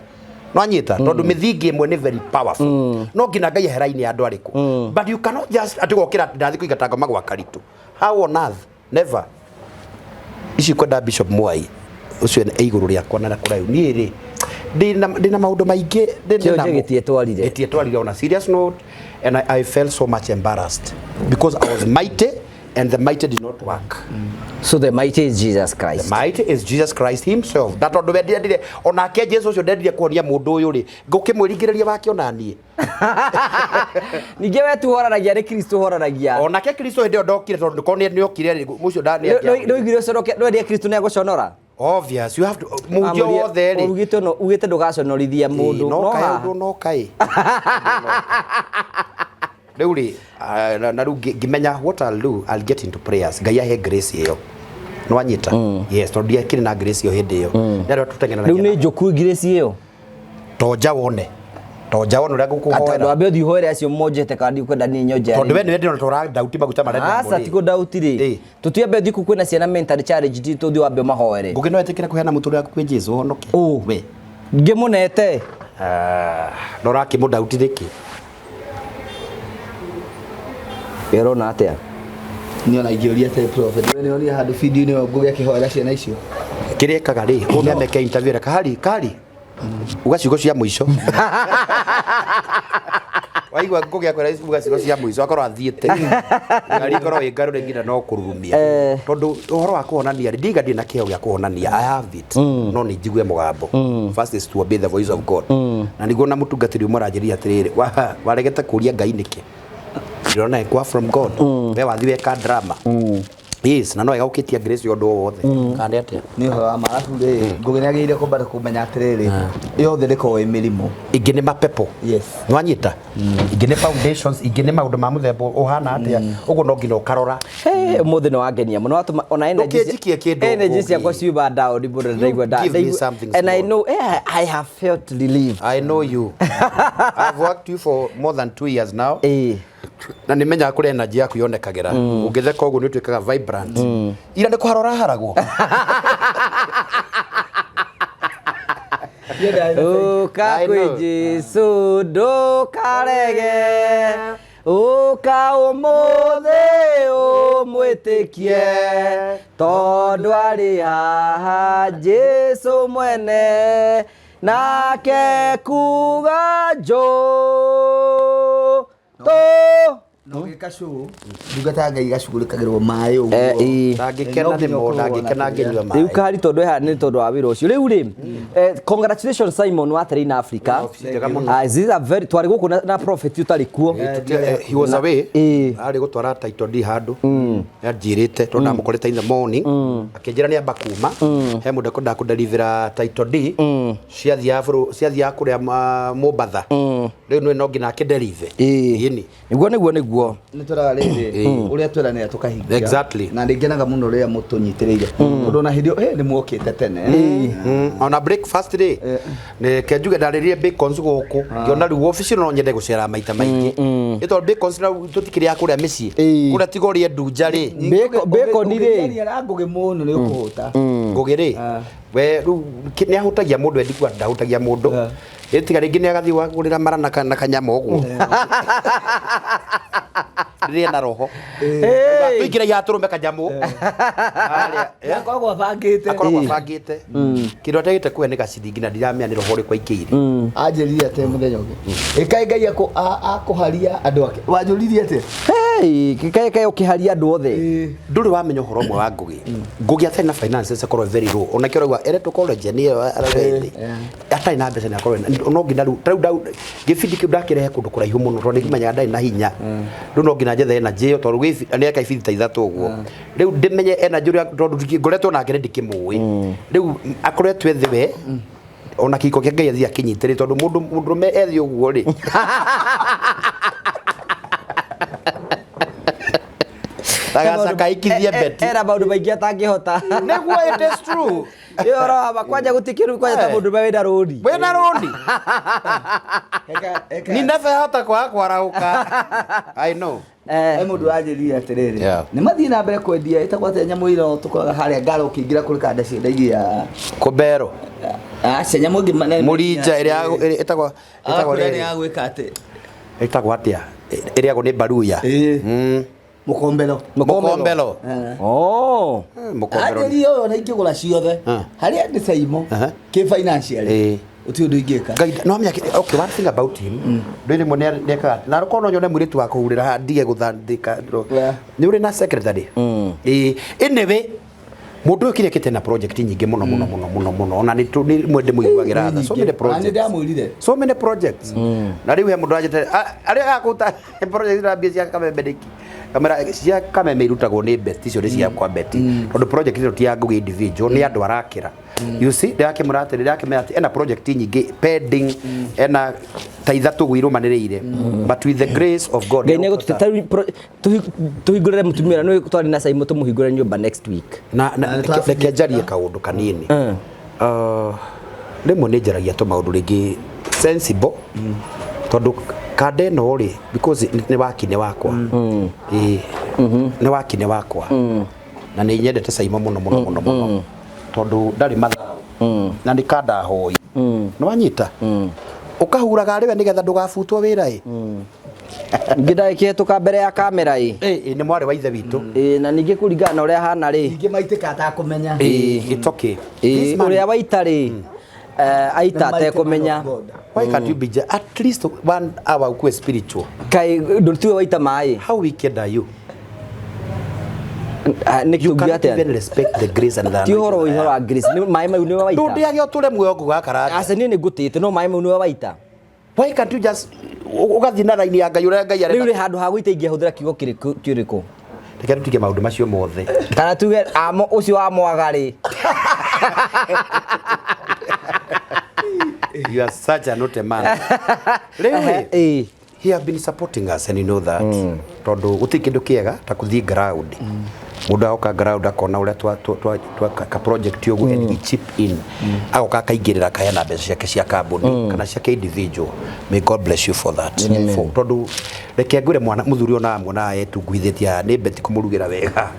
Nwanyita tondũ mĩthingi ĩmwe nĩ very powerful. No nginya Ngai eheraine andũ arĩkũ. But you cannot just atĩ gokĩra ndathiĩ kũingata ngoma gwa karitũ. How on earth? Never. Ici kwenda Bishop Mwai ũcio e igũrũ rĩakwa na kũraihu niĩ rĩ ndĩna maũndũ maingĩ Kĩonje gĩtietwarire. gĩtietwarire on a serious note and I felt so much embarrassed because I was mighty and the mighty did not work. So the mighty is Jesus Christ. The mighty is Jesus Christ himself. Na tondũ we ndendire onake Jesu ũcio ndendire kũhonia mũndũ ũyũ rĩ ngũkĩmwĩringĩrĩria wake ona niĩ. Ningĩ we tu horanagia nĩ Kristo horanagia. Onake Kristo hĩndĩ ĩyo ndokire tondũ korwo nĩ okire rĩ mũcio Nĩ ũconoke ndwendie Kristo nĩ agũconora. Obvious you have to mũhunjia wothe rĩ Ugĩte no ugĩte ndũgaconorithia mũndũ. no No kaĩ haha. ũndũ no kaĩ. Rĩu rĩ na rĩu ngĩmenya what I'll do I'll get into prayers Ngai ahe grace ĩyo nĩwanyita yes tondũ ndiakĩrĩ na grace ĩyo hĩndĩ ĩyo nĩ arĩa tũteng'eranagia Rĩu nĩ njũku grace ĩyo. tonja wone tonja wone ũrĩa Atĩ ngũkũhoera wambe ũthiĩ ũhoere acio monjete kana ndikwenda niĩ nyonje. tondũ we nĩwe ndĩrona tũra dauti maguta marĩa Aca ti kũndauti rĩ. Ĩ. Tũtiambe ũthiĩ kũu kwĩna ciana mentally challenged tũthiĩ wambe ũmahoere. Ngũgĩ no etĩkĩre kũheana mũtũrĩre waku kwĩ Jesu ũhonoke Ũ. we Ngĩmũnete. Na ũrakĩmũdauti nĩkĩ We ũrona atĩa? Niĩ ona ingĩũria atĩrĩ prophet, we nĩwonire handũ video-inĩ ĩyo Ngũgĩ akĩhoera ciana icio? Kĩrĩa ekaga rĩ ũyũ nĩameke interview reka hari kari uga ciugo cia mũico. Waigua ngũgĩ akwĩra uga ciugo cia mũico akorwo athiĩte ngari ikorwo ĩ ngarũre nginya no kũrurumia. Tondũ ũhoro wa kũhonania rĩ, ndiga ndĩ na kĩheo gĩa kũhonania, I have it, no nĩ njigue mũgambo. First is to obey the voice of God. Na nĩguo na mũtungatĩri ũmwe aranjĩrire atĩrĩrĩ, waregete kũria Ngai nĩkĩ? Ndĩrona ĩkwa from God. We wathi weka drama. Yes, na no wega ũkĩtia grace ya ũndũ o wothe. Kana nĩ atĩa? Nĩ ũhoro wa ma. Arabu rĩ, Ngũgĩ nĩ agĩrĩire kwamba kũmenya atĩrĩrĩ, yothe ndĩkoragwo ĩ mĩrimũ. Ingĩ nĩ mapepo. Yes. Nĩwanyita? Ingĩ nĩ foundations, ingĩ nĩ maũndũ ma mũthemba ũhana atĩa. Ũguo no nginya ũkarora. Hey, ũmũthĩ nĩ wangenia mũno watũma ona energy Ndũkĩnjikie kĩndũ, energy Ngũgĩ. ciakwa ciuma down mũno ndaigua give me something and I small. know, I have felt relief. I know you. I've worked you for more than 2 years now. Na nĩ menyaga kũrĩa energy yaku yonekagĩra. Ũngĩtheka ũguo nĩ ũtuĩkaga vibrant. Ira nĩ kũhara ũraharagwo. Ũka I kwĩ know. Jesu ndũkarege, ũka ũmũthĩ ũmwĩtĩkie, tondũ arĩ haha Jesu mwene, nake kuga njũ tũ. Na ũgĩka show, ndungata ya Ngai ĩgacugurĩkagĩrwo maĩ ũguo. Ĩĩ. Ndangĩkena No nginya nĩmo, ũkorwo ndangĩkena na ngĩnyua Rĩu maĩ. kahari tondũ haha nĩ tondũ wa wĩra ũcio rĩu rĩ, congratulations Simon wa Terrain Africa. Ofici njega mũno. Ah, this is a very twarĩ gũkũ na prophet ũtarĩ kuo. He was away. Ĩĩ. Arĩ gũtwara title deed handũ. Anjĩrĩte tondũ ndamũkorete in the morning. Akĩnjĩra nĩ amba kuma. He mũndũ ekwendaga kũdelivera title deed. Ciathiaga kũrĩa Mombatha. Rĩu nĩ no nginya akĩdeliver. Ĩĩ. Ĩni. Nĩguo. Nĩ twĩraga rĩrĩ, ũrĩa tweranĩra tũkahingia. Exactly. Na nĩ ngenaga mũno rĩrĩa mũtũnyitĩrĩire, tondũ ona hĩndĩ ĩyo nĩ muokĩte tene. Ona breakfast rĩ, reke njuge ndarĩrire bacons gũkũ ngĩona rĩu obici no nyende gũcera maita maingĩ, nĩ tondũ bacons na tũtikĩrĩaga kũrĩa mĩciĩ. Kũrĩa tiga ũrĩe ndunja rĩ. Bacon rĩ. Ũngĩaria na Ngũgĩ mũno nĩ ũkũhũta. Ngũgĩ rĩ, we rĩu nĩ ahutagia mũndũ, endikuga ndahutagia mũndũ. Ĩtiga rĩngĩ nĩ agathiĩ wagũrĩra mara na kanyama ũguo rĩrĩa na roho tũingĩre ihatũrũme kanyamũ harĩa. Akoragwo abangĩte. Akoragwo abangĩte kĩndũ ategĩte kũhe nĩ gaciringi na ndiramenya nĩ roho ũrĩkũ aikĩire. Anjĩrire atĩ mũthenya ũngĩ ĩkaĩ Ngai akũharia andũ ake, wanjũririe atĩ Hey, kaĩ ũkĩharia andũ othe. Ndũrĩ wamenya ũhoro ũmwe wa Ngũgĩ. Ngũgĩ atarĩ na finances akorwo very low, ona kĩo rauga eretwo college nĩ ĩyo arauga atarĩ na mbeca nĩ akorwo no nginya rĩu tarĩu gĩbindi kĩu ndakĩrehe kũndũ kũraihu mũno tondũ nĩkĩmenyaga ndarĩ na hinya. Rĩu no nginya njethe energy ĩyo tondũ nĩ eka ibindi ta ithatũ ũguo rĩu ndĩmenye energy ũrĩa tondũ ngoretwo nake nĩ ndikĩmũĩ rĩu akoretwo ethĩ we ona kĩhiko kĩa Ngai athiĩ akĩnyitĩrĩ tondũ mũndũ mũndũrũme ethĩ ũguo rĩ. Ndagacakaikithie beti. Era maũndũ maingĩ atangĩhota. Nĩguo, it is true. Ĩyo ũrohama kwanja gũtikĩru kwanja ta mũndũ wĩna rũni. Wĩna rũni ni never hota kwaga kwarahũka, I know. He mũndũ wanjĩrire atĩrĩrĩ, nĩ mathiĩ na mbere kwendia ĩtagwo atĩa nyamũ ĩno tũkoraga harĩa ngara ũkĩingĩra kũrĩ kanda ciendagia? Kũmbero. Aca, nyamũ ĩngĩ mũrinja ĩrĩa ĩtagwo ĩtagwo kũrĩa nĩ rĩrĩ. ya gwĩka atĩ Ĩtagwo atĩa ĩrĩagwo nĩ baruya? Ĩĩ. Mũkombero. Mũkombero. Oh. Mũkombero. Anjĩrire ũyũ na ingĩgũra ciothe harĩa ndĩ Saimo kĩ financially ũtirĩ ũndũ ingĩka. Ngai no amenya okay, one thing about him, ndå rĩmwe nĩekaga na korwo no nyone mũirĩtu wa kũhurĩra haha ndige gũthandĩka. Nĩ ũrĩ na secretary. Ĩĩ, anyway, mũndũ ũyũ kĩrĩa kĩte na project nyingĩ mũno mũno mũno mũno mũno, ona nĩ rĩmwe ndĩmũiguagĩra tha, so many Ona nĩ projects, ndamwĩrire. so many projects. Na rĩu he mũndũ anjĩte arĩa agakũta project na mbia cia kameme nĩkĩ, kamera cia kameme irutagwo nĩ beti icio nĩ cia kwa beti, tondũ project ĩno ti ya Ngũgĩ individual, nĩ andũ arakĩra. You see, ndĩrakĩmwĩra atĩ ndĩrakĩmenya atĩ ena project nyingĩ pending, ena ta ithatũ ũguo irũmanĩrĩire, but with the grace of God Ngai nĩ tũhingũrĩre mũtumia nĩ twarĩ na Saimo tũmũhingũre nyũmba next week. Na reke njarie kaũndũ kanini. Rĩmwe nĩ njaragia tũmaũndũ rĩngĩ sensible tondũ kanda ĩno rĩ, because nĩ waki nĩ wakwa. Ĩĩ, nĩ waki nĩ wakwa na nĩ nyendete Saimo mũno mũno mũno mũno tondũ ndarĩ mathaũ na nĩ kanda hoi nĩ wanyita ũkahuraga arĩ we nĩgetha ndũgabutwo wĩra ĩ. Ningĩ ndagĩkĩhetũka mbere ya kamera ĩ. Ĩ, nĩ mwarĩ wa ithe witũ. Ĩ, na ningĩ kũringana na ũrĩa ahana rĩ. Ningĩ maitĩka atakũmenya. Ĩ, it's okay. Ĩ, This man- ũrĩa waita rĩ, Aita The mighty atekũmenya. man of God. Why can't you be at least one hour ukue spiritual? Kaĩ ndũtiwe waita maĩ? How wicked are you? Nĩ You tũngiuga can't atĩa? even respect the grace and the Ti ũhoro anointing. ũhoro wa grace, nĩ maĩ mau nĩwe waita. Ndũndĩage ũtũre muoyo ngũgakara. Aca niĩ nĩ ngũtĩte no maĩ mau nĩwe waita. Why can't you just ũgathiĩ na raini ya Ngai ũrĩa Ngai Rĩu arenda? rĩ handũ ha gũita ingĩahũthĩra kiugo kĩrĩkũ kĩrĩkũ? Reke tũtige maũndũ macio mothe. Kana tuge amo ũcio wa mwaga rĩ. You are such a naughty man. Rĩu rĩ, Ĩĩ. he have been supporting us and you know that. Tondũ gũtirĩ kĩndũ kĩega ta kũthiĩ ground. Mũndũ agoka ground akona ũrĩa twa ka project ũguo and he chip in. Agoka akaingĩrĩra akaheana mbeca ciake cia kambuni kana ciake individual. May God bless you for that. For tondũ reke ngwĩre mwana mũthuri ona muonaga etunguithĩtie haha nĩ beti kũmũrugĩra wega.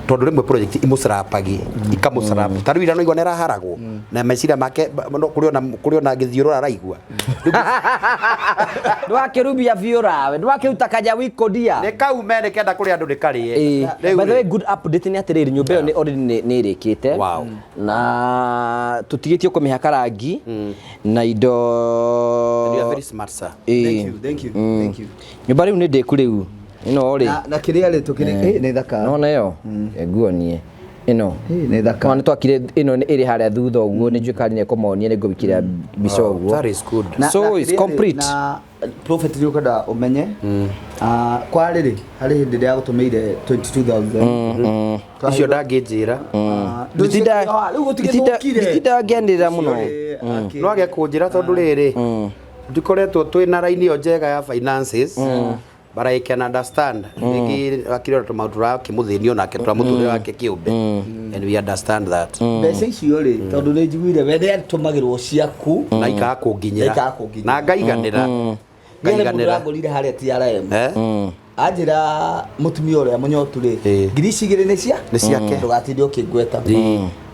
Tondũ rĩmwe project imũcrapagi ikamũcrap ta rĩu ira no igua nĩ araharagwo na meciria make no kũrĩ ona gĩthiũrũra araigua. Ndwakĩrumia biũ rawe, ndwakĩruta kanya wikodia. Nĩ kaume nĩ kenda kũrĩ andũ nĩ karĩe. Ĩĩ. By the way, good update nĩ atĩrĩrĩ, nyũmba ĩyo nĩ already nĩ ĩrĩkĩte. Wow. Na tũtigĩtie kũmĩhaka rangi na indo. You are very smart, sir. Ĩĩ. Thank you, thank you, thank you. Nyũmba rĩu nĩ ndĩku rĩu. Ĩno rĩ. Na kĩrĩa rĩ tũkĩrĩ nĩ thaka. Nona ĩyo? Nguonie. Ĩno. Nĩ thaka. Ona twakire ĩno nĩ ĩrĩ harĩa thutha ũguo nĩ njũĩ kana nĩ ekũmonia nĩ ngũmĩkĩra mbica ũguo. That is good. So Na it's kĩrĩa rĩ, complete. Na prophet nĩ ũkwenda ũmenye. Kwa rĩrĩ harĩ hĩndĩ ĩrĩa agũtũmĩire 22,000. Icio ndangĩnjĩra. Rĩu gũtigĩthũkire. Nditinda ngĩanĩrĩra mũno. No age kũnjĩra tondũ rĩrĩ tũtikoretwo twĩ na raini ĩyo njega ya finances. But I can understand. Rĩngĩ akĩrĩ ona tũmaũndũ tũrakĩmũthĩnia onake tũramũtũrĩre wake kĩũmbe. And we understand that. Mbeca icio rĩ tondũ nĩ njiguire we nĩ atũmagĩrwo ciaku. Na ikaga kũnginyĩra. Na ikaga kũnginyĩra. Na ngaiganĩra. Nĩ mũndũ Ngaiganĩra. ũrangũrire harĩa TRM. Eh? Anjĩra mũtumia ũrĩa mũnyotu rĩ Ĩĩ. ngiri ici igĩrĩ nĩ cia Nĩ ciake. ndũgatinde ũkĩngweta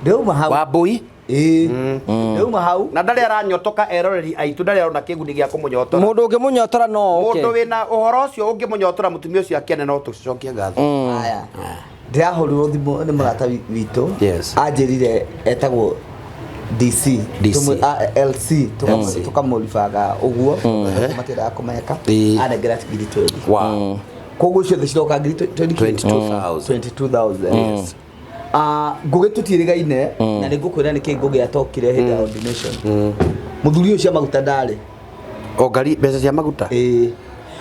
ndĩrauma hau Wambui. Ĩĩ. Ndĩrauma hau Na ndarĩ aranyotoka eroreri aitũ ndarĩ arona kĩguni gĩa kũmũnyotora. Mũndũ ũngĩmũnyotora no oke. Mũndũ wĩna ũhoro ũcio ũngĩmũnyotora mũtumia ũcio akene no tũcokie ngatho. Aya. Ndĩrahũrirwo thimũ nĩ mũrata witũ. Yes. Anjĩrire etagwo DC. DC. LC LC. Tũkamũribaga ũguo matiendaga kũmenyeka. Ĩĩ. Anengera ngiri 20. Wow. Koguo ciothe ciroka ngiri 20 22,000. 22,000. Yes. Ngũgĩ tũtiĩrĩgaine na nĩ ngũkwĩra nĩkĩ ngũgĩ atokire hĩndĩ ya ordination. Mũthuri ũcio maguta ndarĩ. O ngari mbeca cia maguta. Ĩĩ.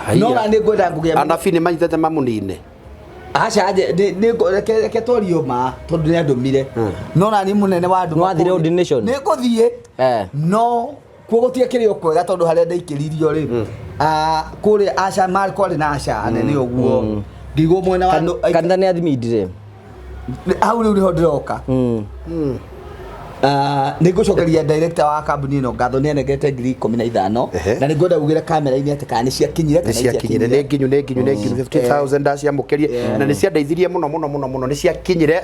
Haiya. No na nĩ ngwenda ngũgĩ Anabii nĩ manyitĩte mamũnine. Aca reke twario ma tondũ nĩ andũmire. No na niĩ mũnene wa andũ. Nĩwathire ordination? Nĩ ngũthiĩ. No kuo gũtiakĩrĩ o kwega tondũ harĩa ndaikĩririo rĩ. Kũrĩa aca marĩ kwarĩ na aca anene ũguo. Ngĩigwo mwena wa andũ. Kanitha nĩ athimindire. Hau rĩu nĩho ndĩroka. Nĩ ngũcokeria director wa kambuni ĩno ngatho nĩ anengete ngiri 15 na nĩ ngwenda ugĩre kamera-inĩ atĩ kana nĩ ciakinyire Nĩ kana ciakinyire nĩ nginyu nĩ nginyu nĩ nginyu 50,000 ndaciamũkĩrie na nĩ ciandeithirie mũno mũno mũno mũno nĩ ciakinyire.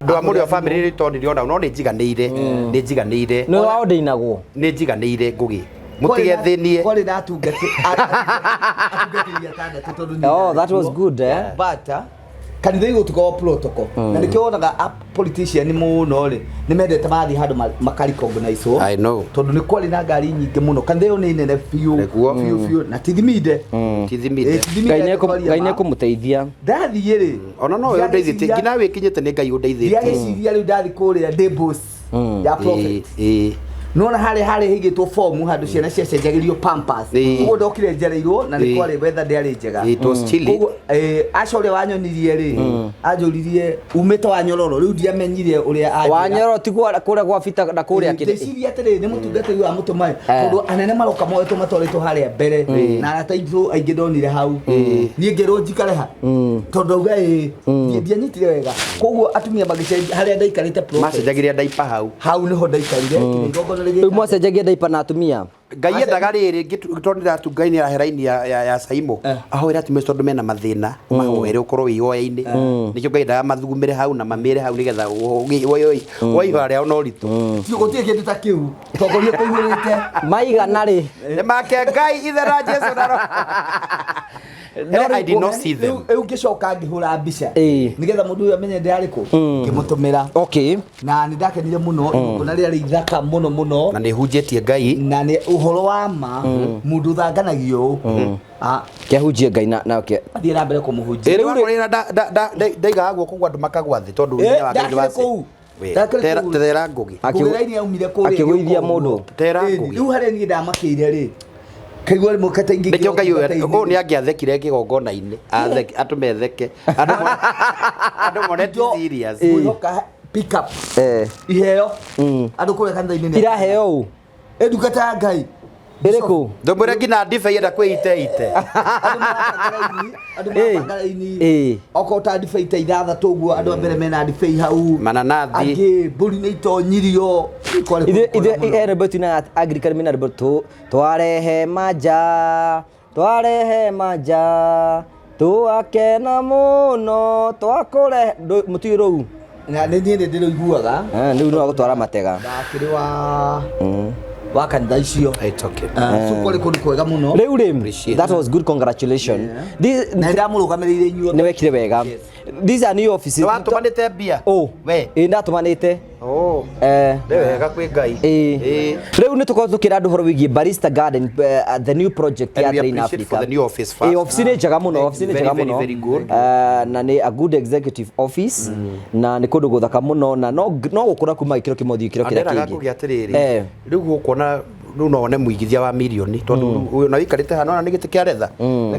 Andũ a mũrĩ o family nĩ tondire ona no nĩ njiganĩire nĩ njiganĩire Nĩ wa ordinagwo. nĩ njiganĩire ngũgĩ mũtigethĩnie. Kwarĩ na atungatĩri atandatũ tondũ niĩ Oh, that was ndarĩ kuo. good, eh? But kanitha igũtuka protocol na nĩkĩo wonaga a politician mũno rĩ nĩ mendete mathiĩ handũ makarecognizewo. I know. Tondũ nĩ kwarĩ na ngari nyingĩ mũno kanitha ĩyo nĩ nene biũ Nĩguo. biũ biũ na ti Thiminde. Ti Thiminde. Ĩ, ti Thiminde Ngai twaria ma. nĩekũmũteithia. Ndathiĩ rĩ Ona no we ũndeithĩtie nginya wĩkinyĩte nĩ Ngai ũndeithĩtie. ndiagĩciria rĩu ndathiĩ kũrĩa ndĩ boss ya prophet. Ĩĩ. Nona harĩa harĩ hĩgĩtwo fomu handũ ciana ciacenjagĩrio pampers. Ĩĩ. Koguo ndokire njereirwo na nĩ Ĩĩ. kwarĩ weather ndĩarĩ njega. It was chilly. Koguo aca ũrĩa wanyonirie rĩ anjũririe umĩte wa nyororo rĩu ndiamenyire ũrĩa anjĩra. Wanyoro ti kũrĩa gwa bita na kũrĩa kĩrĩ. Ndĩciria atĩrĩ nĩ mũtungatĩri wa mũtũmaĩ tondũ anene maroka moetwo matwarĩtwo harĩa mbere na arata aitũ aingĩ ndonire hau niĩ ngĩrwo njikare ha tondũ auga ĩĩ ndianyitire wega koguo atumia magĩcenjia harĩa ndaikarĩte prophet. Macenjagĩria ndaipa hau. Hau nĩho ndaikarire nginya igongona Rĩu rĩgĩka. mwacenjagia ndaipa na atumia. Ngai endaga rĩrĩ tondũ ndĩratunga nĩ arahe raini ya Saimo ahoere atumia tondũ mena mathĩna mahoere ũkorwo wĩ ihoya-inĩ nĩkĩo Ngai endaga mathugumĩre hau na mamĩre hau nĩgetha waihoya rĩao na ũritũ. Gũtirĩ kĩndũ ta kĩu tongoria kũihũrĩte Maigana rĩ. Nĩ make Ngai ithe na Jesũ na Roho. I did not see them. Rĩu ngĩcoka ngĩhũra mbica Ĩĩ. nĩgetha mũndũ ũyũ amenye ndĩrarĩ kũ, ngĩmũtũmĩra. Na nĩ ndakenire mũno, igongona rĩarĩ ithaka mũno mũno. Na nĩ hunjĩtie Ngai. Na nĩ ũhoro wa ma mũndũ ũthanganagio ũũ. Ah, Kĩahunjie Ngai na athiĩ na mbere kũmũhunjia. Rĩu rĩrĩa ndaigaga guoko kwa andũ makagwa thĩ tondũ Eh, hinya wa Ngai ndakĩrĩ ndĩraci- kũu. We, Ndakĩrĩ kũu. Tethera ngũgĩ. Ngũgĩ raini yaumire kũrĩa Akĩgũithia ĩgĩũka mũndũ. ũguo. Tera Ĩĩ, ngũgĩ. Rĩu harĩa niĩ ndamakĩire rĩ, kaigua rĩmwe kata ingĩ Nĩkĩo Ngai ũyũ ũyũ nĩ angĩathekire kĩgongona-inĩ. Atheke, atũme theke. Andũ mone ti serious. Mwĩhoka pick up iheo andũ kũrĩa kanitha-inĩ nĩ- Iraheo ũ? Ĩ, ndungata ya Ngai. Ĩrĩkũ? Ndũmwĩre nginya ndibei enda kwĩiteite. Andũ marabanga raini, andũ marabanga raini. Okorwo ta ndibei ta ithathatũ ũguo, andũ a mbere mena ndibei hau. Mananathi. Angĩ mbũri nĩ itonyirio. Kwarĩ Ithuĩ kũndũ kwega ithuĩ mũno. he rwĩmbo tuinaga Anglican mena rwĩmbo twarehe manja, twarehe manja, twakena mũno twakũrehe. Mũtiũĩ rũu? Na nĩ niĩ nĩ ndĩrũiguaga. Eh, rĩu no agũtwara matega. Ndakĩrĩ wa kanitha icio. It's okay. Ah, so kwarĩ kũndũ kwega mũno. Rĩu rĩ, Appreciate. that was good, congratulations. This Na nĩndamũrũgamĩrĩire inyuothe. nĩ wekire wega. These are new offices. Nĩ watũmanĩte mbia? Oh. We. Ĩ, ndatũmanĩte. Oh. Nĩ wega kwĩ Ngai. Ĩĩ. Ĩĩ. Rĩu nĩ tũkorwo tũkĩra andũ ũhoro wĩgiĩ Barista Garden, the new project And ya we Train appreciate Africa. for the new office first. Ĩĩ, ofici nĩ njega mũno, ofici nĩ Very, njega very, mũno. very good. Na nĩ a good executive office na nĩ kũndũ gũthaka mũno na no gũkũra kuma gĩkĩro kĩmwe gũthiĩ gĩkĩro kĩrĩa Anderaga kĩngĩ. ngũgĩ atĩrĩrĩ, rĩu gũkuona rĩu no wone mũigithia wa mirioni tondũ rĩu ona wĩikarĩte hana ona nĩ gĩtĩ kĩa retha,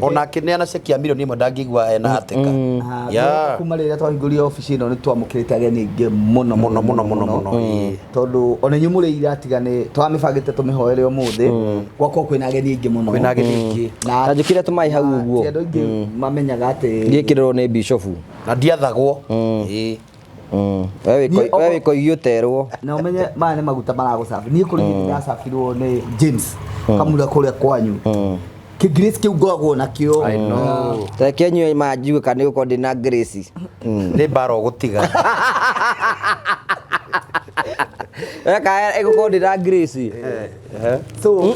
ona akĩneana ceki ya mirioni ĩmwe ndangĩigua ena hatĩka. Ah, Yeah. kuma rĩrĩa twahingũrire obici ĩno nĩ twamũkĩrĩte ageni aingĩ mũno. Mũno, mũno, mũno, mũno, ĩĩ. Tondũ ona inyuĩ mũrĩ ira tiga nĩ twamĩbangĩte tũmĩhoere ũmũthĩ, gwakorwo kwĩna ageni aingĩ mũno. Kwĩna ageni aingĩ. Na njĩkĩre tũmaĩ hau ũguo. Ti andũ aingĩ mamenyaga atĩ Gĩkĩrĩrwo nĩ bishofu. Na ndiathagwo. Ĩĩ. We Niĩ wĩkoigi ũterwo. Na ũmenye maya nĩ maguta maragũcabi. Niĩ kũrĩ hĩndĩ ndacabirwo nĩ James Kamura kũrĩa kwanyu, kĩngirĩci kĩu ngoragwo nakĩo. I know. Reke nyue maya njigue kana nĩ gũkorwo ndĩ na grace. Nĩ mbara ũgũtiga. Eka ĩgũkorwo ndĩ na grace. So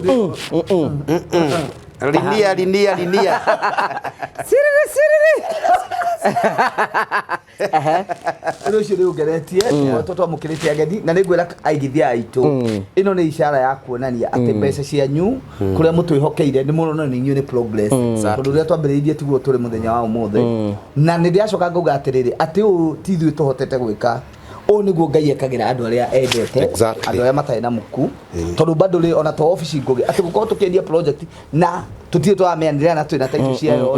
Rinia, rinia, rinia. Siriri siriri. Ũndũ ũcio nĩ ũngeretie tũkoretwo twamũkĩrĩte ageni, na nĩ ngwĩra aigithia aitũ ĩno nĩ ishara ya kuonania atĩ mbeca cianyu kũrĩa mũtwĩhokeire nĩ mũrona nĩ inyuĩ nĩ progress, tondũ rĩrĩa twambĩrĩirie tiguo tũrĩ mũthenya wa ũmũthĩ. Na nĩ ndĩracoka ngauga atĩrĩrĩ, atĩ ũũ ti ithuĩ tũhotete gwĩka, ũũ nĩguo Ngai ekagĩra andũ arĩa endete, andũ arĩa matarĩ na muku, tondũ bado rĩ ona to obici ngũgĩ atĩ gũkorwo tũkĩendia project na tũtirĩ tũramĩanĩrĩra na twĩna title ciayo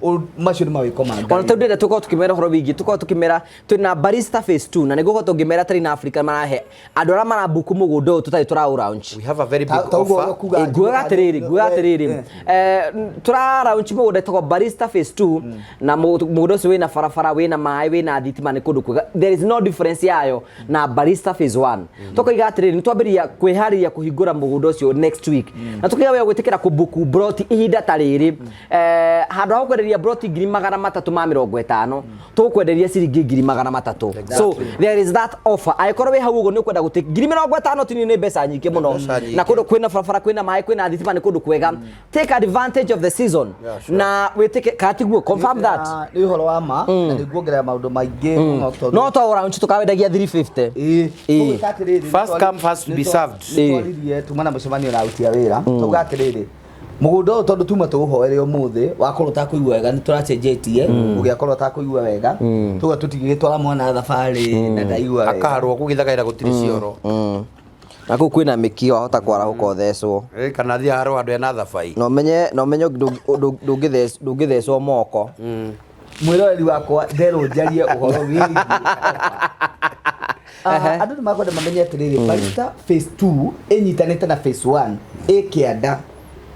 rĩ, macio nĩ mawĩko ma Ona Ngai. tondũ ndĩrenda tũkorwo tũkĩmera ũhoro wĩgiĩ, tũkorwo tũkĩmera twĩna Barista phase 2 na nĩguo korwo tũngĩmera Train Africa marahe andũ arĩa marabuku mũgũnda ũyũ tũtarĩ tũraũ launch. We have a very big Ta ũguo offer. ũkuga. Nguaga atĩrĩrĩ, nguaga atĩrĩrĩ, tũra launch mũgũnda ĩtagwo Barista phase 2 na mũgũnda ũcio wĩna barabara, wĩna maĩ, wĩna thitima, nĩ kũndũ kwega. There is no difference yayo na Barista phase 1. Tũkoiga atĩrĩrĩ, nĩ twambĩrĩria kwĩharĩria kũhingũra mũgũnda ũcio next week na tũkaiga we gwĩtĩkĩra kũbuku broti ihinda ta rĩrĩ, handũ ha gũkwenderia broti 350,000 tũgũkwenderia ciringi 300,000. So there is that offer. Angĩkorwo wĩ hau ũguo nĩ ũkwenda gũtĩ 50,000 tini nĩ mbeca nyingĩ mũno. Mbeca nyingĩ. Na kũndũ kwĩna barabara, kwĩna maĩ, kwĩna thitima, nĩ kũndũ kwega. Take advantage of the season. Yeah, sure. Na wĩtĩke kana tiguo, confirm that. Nĩ ũhoro wa ma na nĩ nguongerera maũndũ maingĩ mũno tondũ No to launch tũkawendagia 350. Ĩĩ. Ĩĩ. Tũgwĩka atĩrĩrĩ, First come, first to be served. Nĩ twaririe tuma na mũcemanio na aruti a wĩra, tauga atĩrĩrĩ, mũgũnda ũyũ tondũ tuma tũũhoere ũmũthĩ wakorwo ũtakũigua wega nĩ tũracenjetie, ũgĩakorwo ũtakũigua wega tuga tũtigĩgĩtwara mwana thabarĩ na ndaigua wega. Akaharwo kũu gĩthaka gũtirĩ cioro. Na kũu kwĩna mĩki wahota kwarahũka ũthecwo. Ĩ, kana thiĩ harwo handũ hena thabai. Na ũmenye ndũngĩthecwo moko. Mwĩroreri wakwa nderwo njarie ũhoro wĩgiĩ. Ah, andũ nĩ makwenda mamenye atĩrĩrĩ, Barista phase 2 ĩnyitanĩte na phase 1, ĩ kĩanda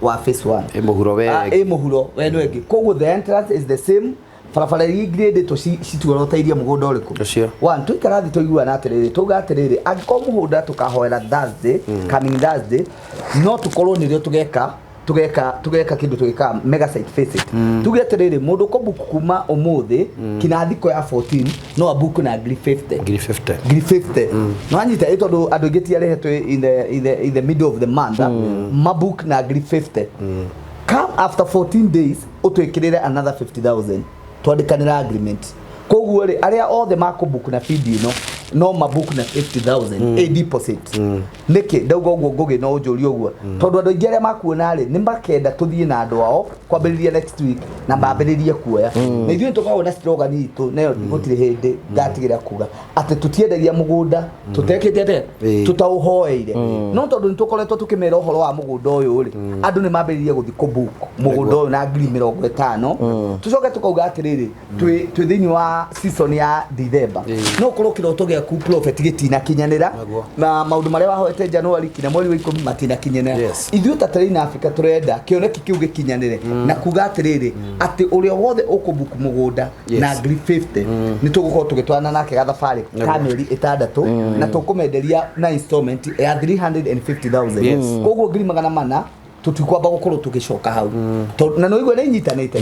wa phase 1. Ĩ mũhuro we. Ah, ĩ mũhuro wenu ĩngĩ, koguo the entrance is the same, barabara iria ingirĩndĩtwo cituoroteirie mũgũnda ũrĩkũ. Ũcio. One, tũikara thĩ tũiguana atĩrĩrĩ, tauga atĩrĩrĩ, angĩkorwo mũgũnda tũkahoera Thursday, coming Thursday, no tũkorwo nĩrĩo tũgeka kĩndũ tũgĩkaga mega site visit. Tuge atĩrĩrĩ, mũndũ ũkũbuku kuma ũmũthĩ kinya thikũ ya 14 no abuku na ngiri 50. Ngiri 50. Ngiri 50 no anyita ĩ, tondũ andũ aingĩ ti arĩhe twĩ in the middle of the month, mabook na ngiri 50. Come after 14 days ũtwĩkĩrĩre another 50,000, twandĩkanĩra agreement. Koguo rĩ, arĩa othe makũbook na feed ĩno no mabook na 50,000 a deposit. Nĩkĩ ndauga ũguo, Ngũgĩ? No ũnjũrie ũguo tondũ andũ aingĩ arĩa makuona rĩ, nĩ makenda tũthiĩ na andũ ao kwambĩrĩria next week na mambĩrĩrie kuoya. Na ithuĩ tũkoragwo na slogan itũ, nayo gũtirĩ hĩndĩ ngatigĩra kuga atĩ tũtiendagia mũgũnda tũtekĩte atĩa, tũtaũhoeire. No tondũ nĩ tũkoretwo tũkĩmera ũhoro wa mũgũnda ũyũ rĩ, andũ nĩ mambĩrĩrie gũthiĩ kũbook mũgũnda ũyũ na 50,000. Tũcoke tũkauga atĩrĩrĩ, twĩ thĩinĩ wa season ya December, no ũkorwo kĩroto gĩaku, prophet, gĩtinakinyanĩra na maũndũ marĩa wahoete January kinya mweri wa 10 matinakinyanĩra. Ithuĩ ta Terrain Africa tũrenda kĩoneki kĩu gĩkinyanĩre na kuga atĩrĩrĩ, atĩ ũrĩa wothe ũkũbook mũgũnda na 50,000, nĩ tũgũkorwo tũgĩtwarana nake gathabarĩ ka mĩeri 6 na tũkũmenderia na installment ya 350,000. Koguo 400,000 tũtikwamba gũkorwo tũgĩcoka hau. Na nĩ ũigua nĩ inyitanĩte.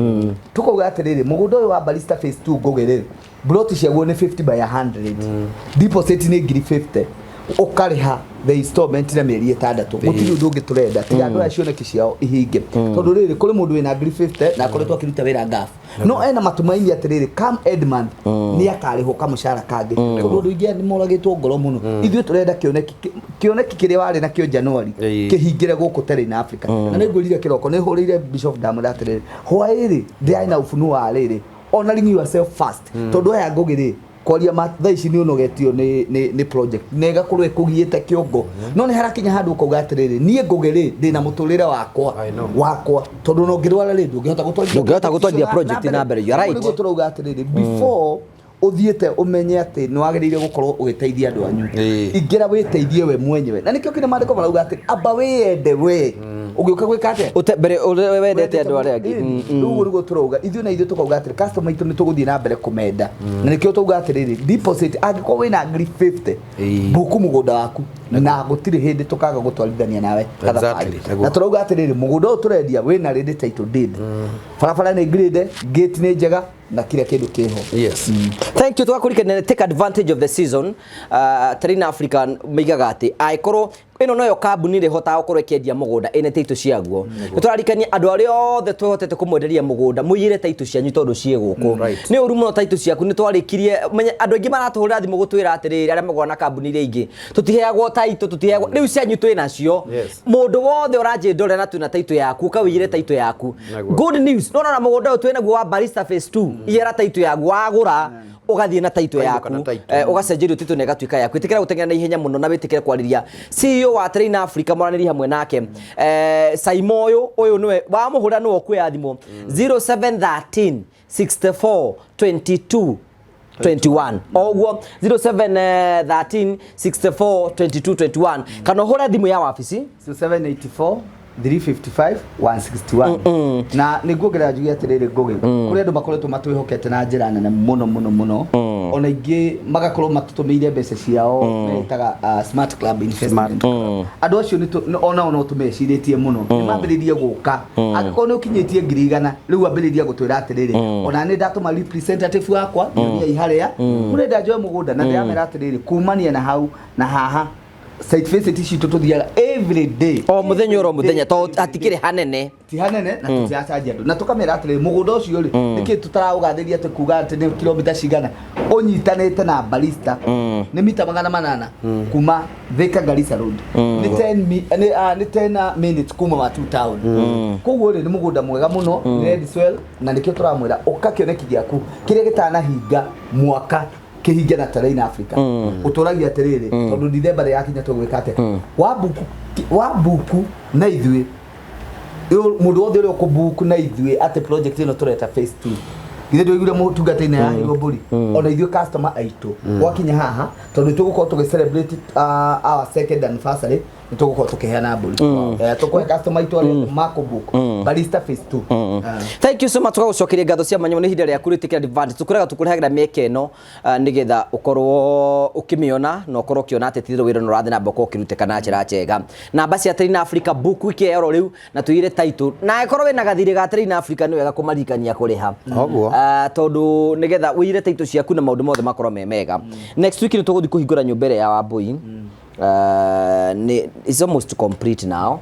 Tũkauga atĩrĩrĩ, mũgũnda ũyũ wa Barista phase 2, Ngũgĩ rĩ, plot ciaguo nĩ 50 by 100, deposit nĩ 50,000, ũkarĩha the installment na mĩeri 6. Gũtirĩ ũndũ ũngĩ tũrenda tiga andũ aya cioneki ciao ihinge, tondũ rĩrĩ, kũrĩ mũndũ wĩna 50,000 na akoretwo akĩruta wĩra ngabu, no ena matumaini atĩrĩrĩ, come end month nĩ akarĩhwo kamũcara kangĩ, tondũ andũ aingĩ nĩ moragĩtwo ngoro mũno. Ithuĩ tũrenda kĩoneki kĩrĩa warĩ nakĩo January kĩhingĩre gũkũ Terrain Africa. Na nĩ ngwĩrire kĩroko nĩ hũrĩire Bishop, ndamwĩra atĩrĩrĩ, hwaĩ-rĩ ndĩrarĩ na ufunuo wa rĩrĩ, honoring yourself first, tondũ aya Ngũgĩ rĩ, kwaria ma, thaa ici nĩ ũnogetio nĩ project na ĩgakorwo ĩkũgiĩte kĩongo, no nĩ harakinya handũ ũkauga atĩrĩrĩ, niĩ Ngũgĩ rĩ, ndĩna mũtũrĩre wakwa I know. wakwa, tondũ ona ũngĩrwara rĩ, ndũngĩhota gũtwarithia Ndũngĩhota gũtwarithia project na mbere. You are right. Nĩguo tũrauga atĩrĩrĩ, before ũthiĩte ũmenye atĩ nĩ wagĩrĩire gũkorwo ũgĩteithia andũ anyu, ingĩra wĩteithie we mwenyewe. Na nĩkĩo kĩrĩa maandĩko marauga atĩ amba wĩyende we ũgĩũka gwĩka atĩa. Ũte mbere ũrĩa wendete andũ arĩa angĩ. Rĩu ũguo nĩguo tũrauga ithuĩ, na ithuĩ tũkauga atĩrĩ, customer itũ nĩ tũgũthiĩ na mbere kũmenda, na nĩkĩo tũuga atĩrĩrĩ, deposit angĩkorwo wĩna 50,000, buku mũgũnda waku na gũtirĩ hĩndĩ tũkaga gũtwarithania nawe gathabarĩ. Nĩguo. Na tũrauga atĩrĩrĩ, mũgũnda ũyũ tũrendia wĩna ready title deed, barabara nĩ grade, gate nĩ njega na kila kĩndũ kĩho. Thank you. Twakurikania, take advantage of the season. Terrain Africa maigaga atĩ angĩkorwo ĩno noyo kambuni ĩrĩhotaga gũkorwo ĩkĩendia mũgũnda ĩna title ciaguo. Nĩ tũrarikania andũ arĩa othe twĩhotete kũmwenderia mũgũnda, mũiyĩre title cianyu tondũ ciĩ gũkũ. Nĩ ũru mũno title ciaku nĩ twarĩkirie. Menye andũ aingĩ maratũhũrĩra thimũ gũtwĩra atĩrĩrĩ, arĩa magũra na kambuni iria ingĩ, tũtiheagwo title, tũtiheagwo. Rĩu cianyu twĩ nacio. Mũndũ wothe ũranjĩndore na twĩna title yaku, ũkawĩiyĩre title yaku. Good news, no nona mũgũnda ũyũ twĩnaguo wa Barista phase 2, iyĩra title yaku, wagũra ũgathiĩ na title Ũkainũka yaku. Na title. Ũgacenjerio title na ĩgatuĩka yaku. Ĩtĩkĩra gũteng'era na ihenya mũno na wĩtĩkĩre kwarĩria CEO wa Terrain Africa, mwaranĩrie hamwe nake, Saimo ũyũ nĩwe wamũhũra, nĩwe ũkuoya thimũ, 0713 64 22 21, o ũguo, 0713 64 22 21, kana ũhũre thimũ ya wabici. 784 355 161. Na nĩ nguongerera njuge atĩrĩrĩ, Ngũgĩ, kũrĩ andũ makoretwo matwĩhokete na njĩra nene mũno mũno mũno, ona ingĩ magakorwo matũtũmĩire mbeca ciao, metaga Smart Club Investment. Andũ acio onao no tũmecirĩtie mũno, nĩ mambĩrĩrie gũka. Angĩkorwo nĩ ũkinyĩtie 100,000 rĩu, ambĩrĩria gũtwĩra atĩrĩrĩ, ona nĩ ndatũma representative wakwa, nyoniai harĩa mũrenda njoe mũgũnda. Na ndĩramera atĩrĩrĩ, kumania na hau na haha site visit citũ tũthiaga every day. O mũthenya oro mũthenya, tondũ hatikĩrĩ hanene. Ti hanene na tũtiracanjia andũ, na tũkamera atĩrĩrĩ, mũgũnda ũcio rĩ, nĩkĩ tũtaraũgathĩria atĩ kuga atĩ nĩ kilomita cigana ũnyitanĩte na Barista? Nĩ mita 800 kuma Thika Garissa Road, nĩ 10 nĩ 10 minutes kuma Matuu town. Koguo rĩ, nĩ mũgũnda mwega mũno, nĩ red soil, na nĩkĩo tũramwĩra ũka kĩoneki gĩaku kĩrĩa gĩtanahinga mwaka kĩhinge na Terrain Africa. Ũtũragia atĩrĩrĩ, tondũ December rĩrakinya, tũgwĩka atĩa? Wa buku na ithuĩ, mũndũ wothe ũrĩa ũkũbuku na ithuĩ atĩ project ĩno tũreta phase 2, githĩ ndũiguire mũtungatĩri yaheirwo mbũri? Ona ithuĩ customer aitũ gwakinya haha, tondũ tũgũkorwo tũgĩ celebrate our second anniversary, nĩ tũgũkorwo tũkĩheana mbũri. Tũkũhe customer aitũ arĩa makũbook Barista phase 2. Thank you so much. Tũgagũcokeria ngatho cia mwanya. Nĩ ihinda rĩaku rĩtĩkĩra advantage. Tũkwĩraga tũkũrehagĩra mĩeke ĩno nĩgetha ũkorwo ũkĩmĩona na ũkorwo ũkĩona atĩ titherũ wĩra nĩ ũrathiĩ na mbere ũkorwo ũkĩrutĩka na njĩra njega. Namba cia Terrain Africa, book wiki ĩyo rĩu na tũiyĩre title, na angĩkorwo wĩna gathirĩ ga Terrain Africa, nĩ wega kũmaririkania kũrĩha. Ũguo. Tondũ nĩgetha ũiyĩre title ciaku na maũndũ mothe makorwo me mega. Next week nĩ tũgũthiĩ kũhingũra nyũmba ĩrĩa ya Wambui. It's almost complete now.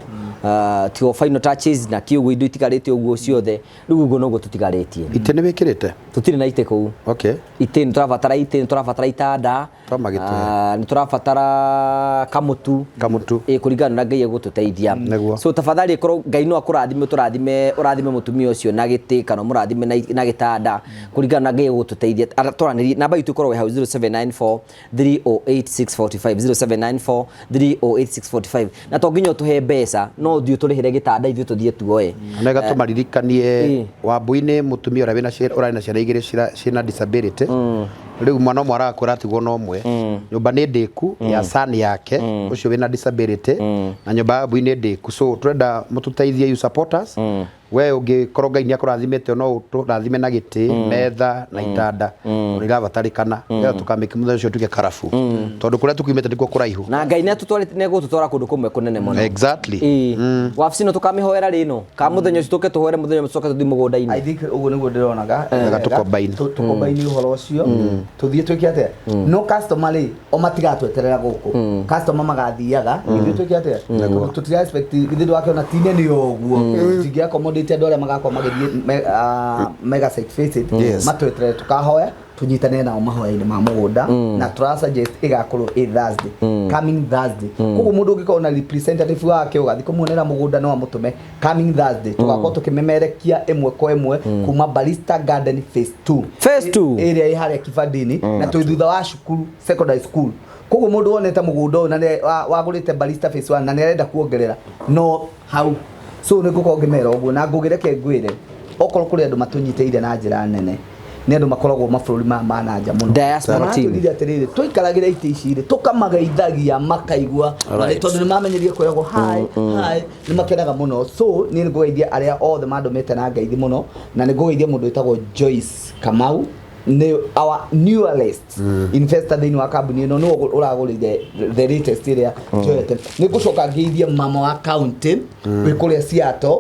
Tigo final touches na kiugo indo itigarĩte ũguo ciothe, rĩu ũguo noguo tũtigarĩtie. Itĩ nĩ wĩkĩrĩte? Tũtirĩ na itĩ kũu. Okay. Itĩ nĩ tũrabatara, itĩ nĩ tũrabatara, itanda. Twamagĩtũhe. Nĩ tũrabatara kamũtu. Kamũtu. Ĩ, kũringana na Ngai egũtũteithia. Nĩguo. So tafadhali, ĩkorwo Ngai no akũrathime, ũtũrathime, ũrathime mũtumia ũcio na gĩtĩ kana ũmũrathime na gĩtanda, kũringana na Ngai egũtũteithia. Twaranĩrie, namba itũ ĩkoragwo ĩ hau, 0794 308 645, 0794 308 645. Na to nginya ũtũhe mbeca, no ũthiĩ ũtũrĩhĩre gĩtanda, ithuĩ tũthiĩ tuoe. Na ĩgatũmaririkanie. Wambui-inĩ mũtumia ũrĩa wĩna ũrarĩ na ciana igĩrĩ ciĩna disability, rĩu mwana ũmwe arakũra atigwo na ũmwe. Nyũmba nĩ ndĩku ya son yake ũcio wĩna disability, na nyũmba ya Wambui nĩ ndĩku, so tũrenda mũtũteithie, you supporters. We ũngĩkorwo Ngai nĩ akũrathimĩte, no ũtũrathime na gĩtĩ, metha na itanda, tondũ irabatarĩkana nĩgetha tũkamĩke mũthenya ũcio tuge karabu, tondũ kũrĩa tũkiumĩte nĩkuo kũraihu. Na Ngai nĩ egũtũtwara kũndũ kũmwe kũnene mũno. Exactly. Ĩĩ. Wabici ĩno tũkamĩhoera rĩ ĩno ka mũthenya ũcio tũke tũhoere, mũthenya ũcio tũcoke tũthiĩ mũgũnda-inĩ. I think ũguo nĩguo ndĩronaga. Wega, tũkombaini. Tũkombaini ũhoro ũcio, tũthiĩ twĩke atĩa. No customer rĩ, o matigatweterera gũkũ, customer magathiaga, ithuĩ twĩke atĩa? Tondũ tũtira expect, ithuĩ ndwakĩona ti nene ũguo, tũtingĩ accommodate andũ arĩa magakorwo magĩthiĩ mega site visit. Matweterere, tũkahoya, tũnyitanĩre nao mahoya-inĩ ma mũgũnda, na tũra suggest ĩgakorwo ĩ Thursday, coming Thursday. Koguo mũndũ ũngĩkorwo na representative wake ũgathiĩ kũmuonera mũgũnda, no amũtũme coming Thursday. Tũgakorwo tũkĩmemerekia ĩmwe kwa ĩmwe kuma Barista Garden Phase 2. Phase 2. Ĩrĩa ĩ harĩa Kibandini, na twĩ thutha wa cukuru, secondary school. Koguo mũndũ wonete mũgũnda ũyũ na wagũrĩte Barista Phase 1 na nĩ arenda kuongerera, no hau. So nĩ ngũkorwo ngĩmera ũguo, na ngũgĩreke ngwĩre, okorwo kũrĩ andũ matũnyitĩire na njĩra nene, nĩ andũ makoragwo mabũrũri maya ma nanja mũno. Diaspora team. Maratwĩrire atĩrĩrĩ, tũikaragĩra itĩ ici rĩ, tũkamageithagia makaigua. Tondũ nĩ mamenyerie kwĩragwo hi hi, nĩ makenaga mũno. So niĩ nĩ ngũgeithia arĩa othe mandũmĩte na ngeithi mũno, na nĩ ngũgeithia mũndũ wĩtagwo Joyce Kamau, nĩ our newest investor thĩinĩ wa kambuni ĩno, nĩwe ũragũrĩire the latest ĩrĩa njoete. Nĩ ngũcoka ngeithie mama wa county wĩ kũrĩa Seattle,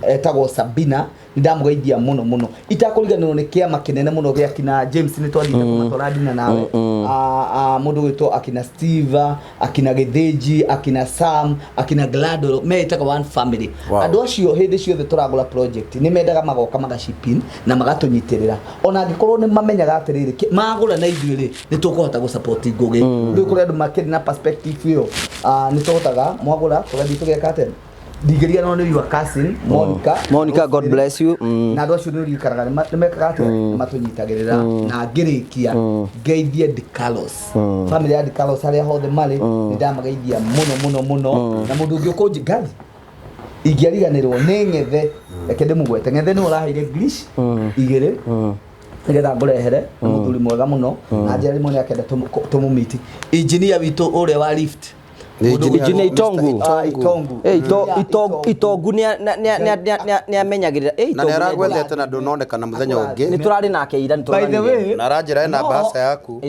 etagwo Sabina, nĩ ndamũgeithia mũno mũno. Itakũriganĩrwo nĩ kĩama kĩnene mũno gĩa kina James, nĩ twathiĩte kũmatwara ndina nawe. Mũndũ gwĩtwo akina Steve, akina Gĩthĩnji, akina Sam, akina Gladwell, meĩtaga one family. Andũ acio hĩndĩ ciothe tũragũra project nĩ mendaga magoka magacipin na magatũnyitĩrĩra, ona angĩkorwo nĩ mamenyaga atĩrĩrĩ, magũra na ithuĩ rĩ, nĩ tũkũhota gũ support Ngũgĩ. Rĩu kũrĩ andũ makĩrĩ na perspective ĩyo. Nĩ tũhotaga mwagũra tũgathiĩ tũgeka atĩa. Ndingĩriganĩrwo nĩ your cousin Monica. Monica, God bless you. Na andũ acio nĩ ũririkanaga nĩ mekaga atĩa, nĩ matũnyitagĩrĩra. Na ngĩrĩkia ngeithie Di Carlos, family ya Di Carlos arĩa hothe marĩ, nĩ ndamageithia mũno mũno mũno. Na mũndũ ũngĩ ũkũnji ngathi ingĩariganĩrwo nĩ Ng'ethe, reke ndĩmũgwete. Ng'ethe nĩ ũraheire English igĩrĩ nĩgetha ngũrehere. Nĩ mũthuri mwega mũno, na njĩra rĩmwe nĩ akenda tũmũmiti engineer witũ ũrĩa wa lift. Engineer Itongu. Ah, Itongu. Eh, Engineer Itongu nĩ amenyagĩrĩra. Eh, Na nĩ Itongu aragwethete na ndũnonekana mũthenya ũngĩ. Nĩ tũrarĩ nake ira, nĩ By the tũronanire. way, Na aranjĩra ena no, mbaca yaku.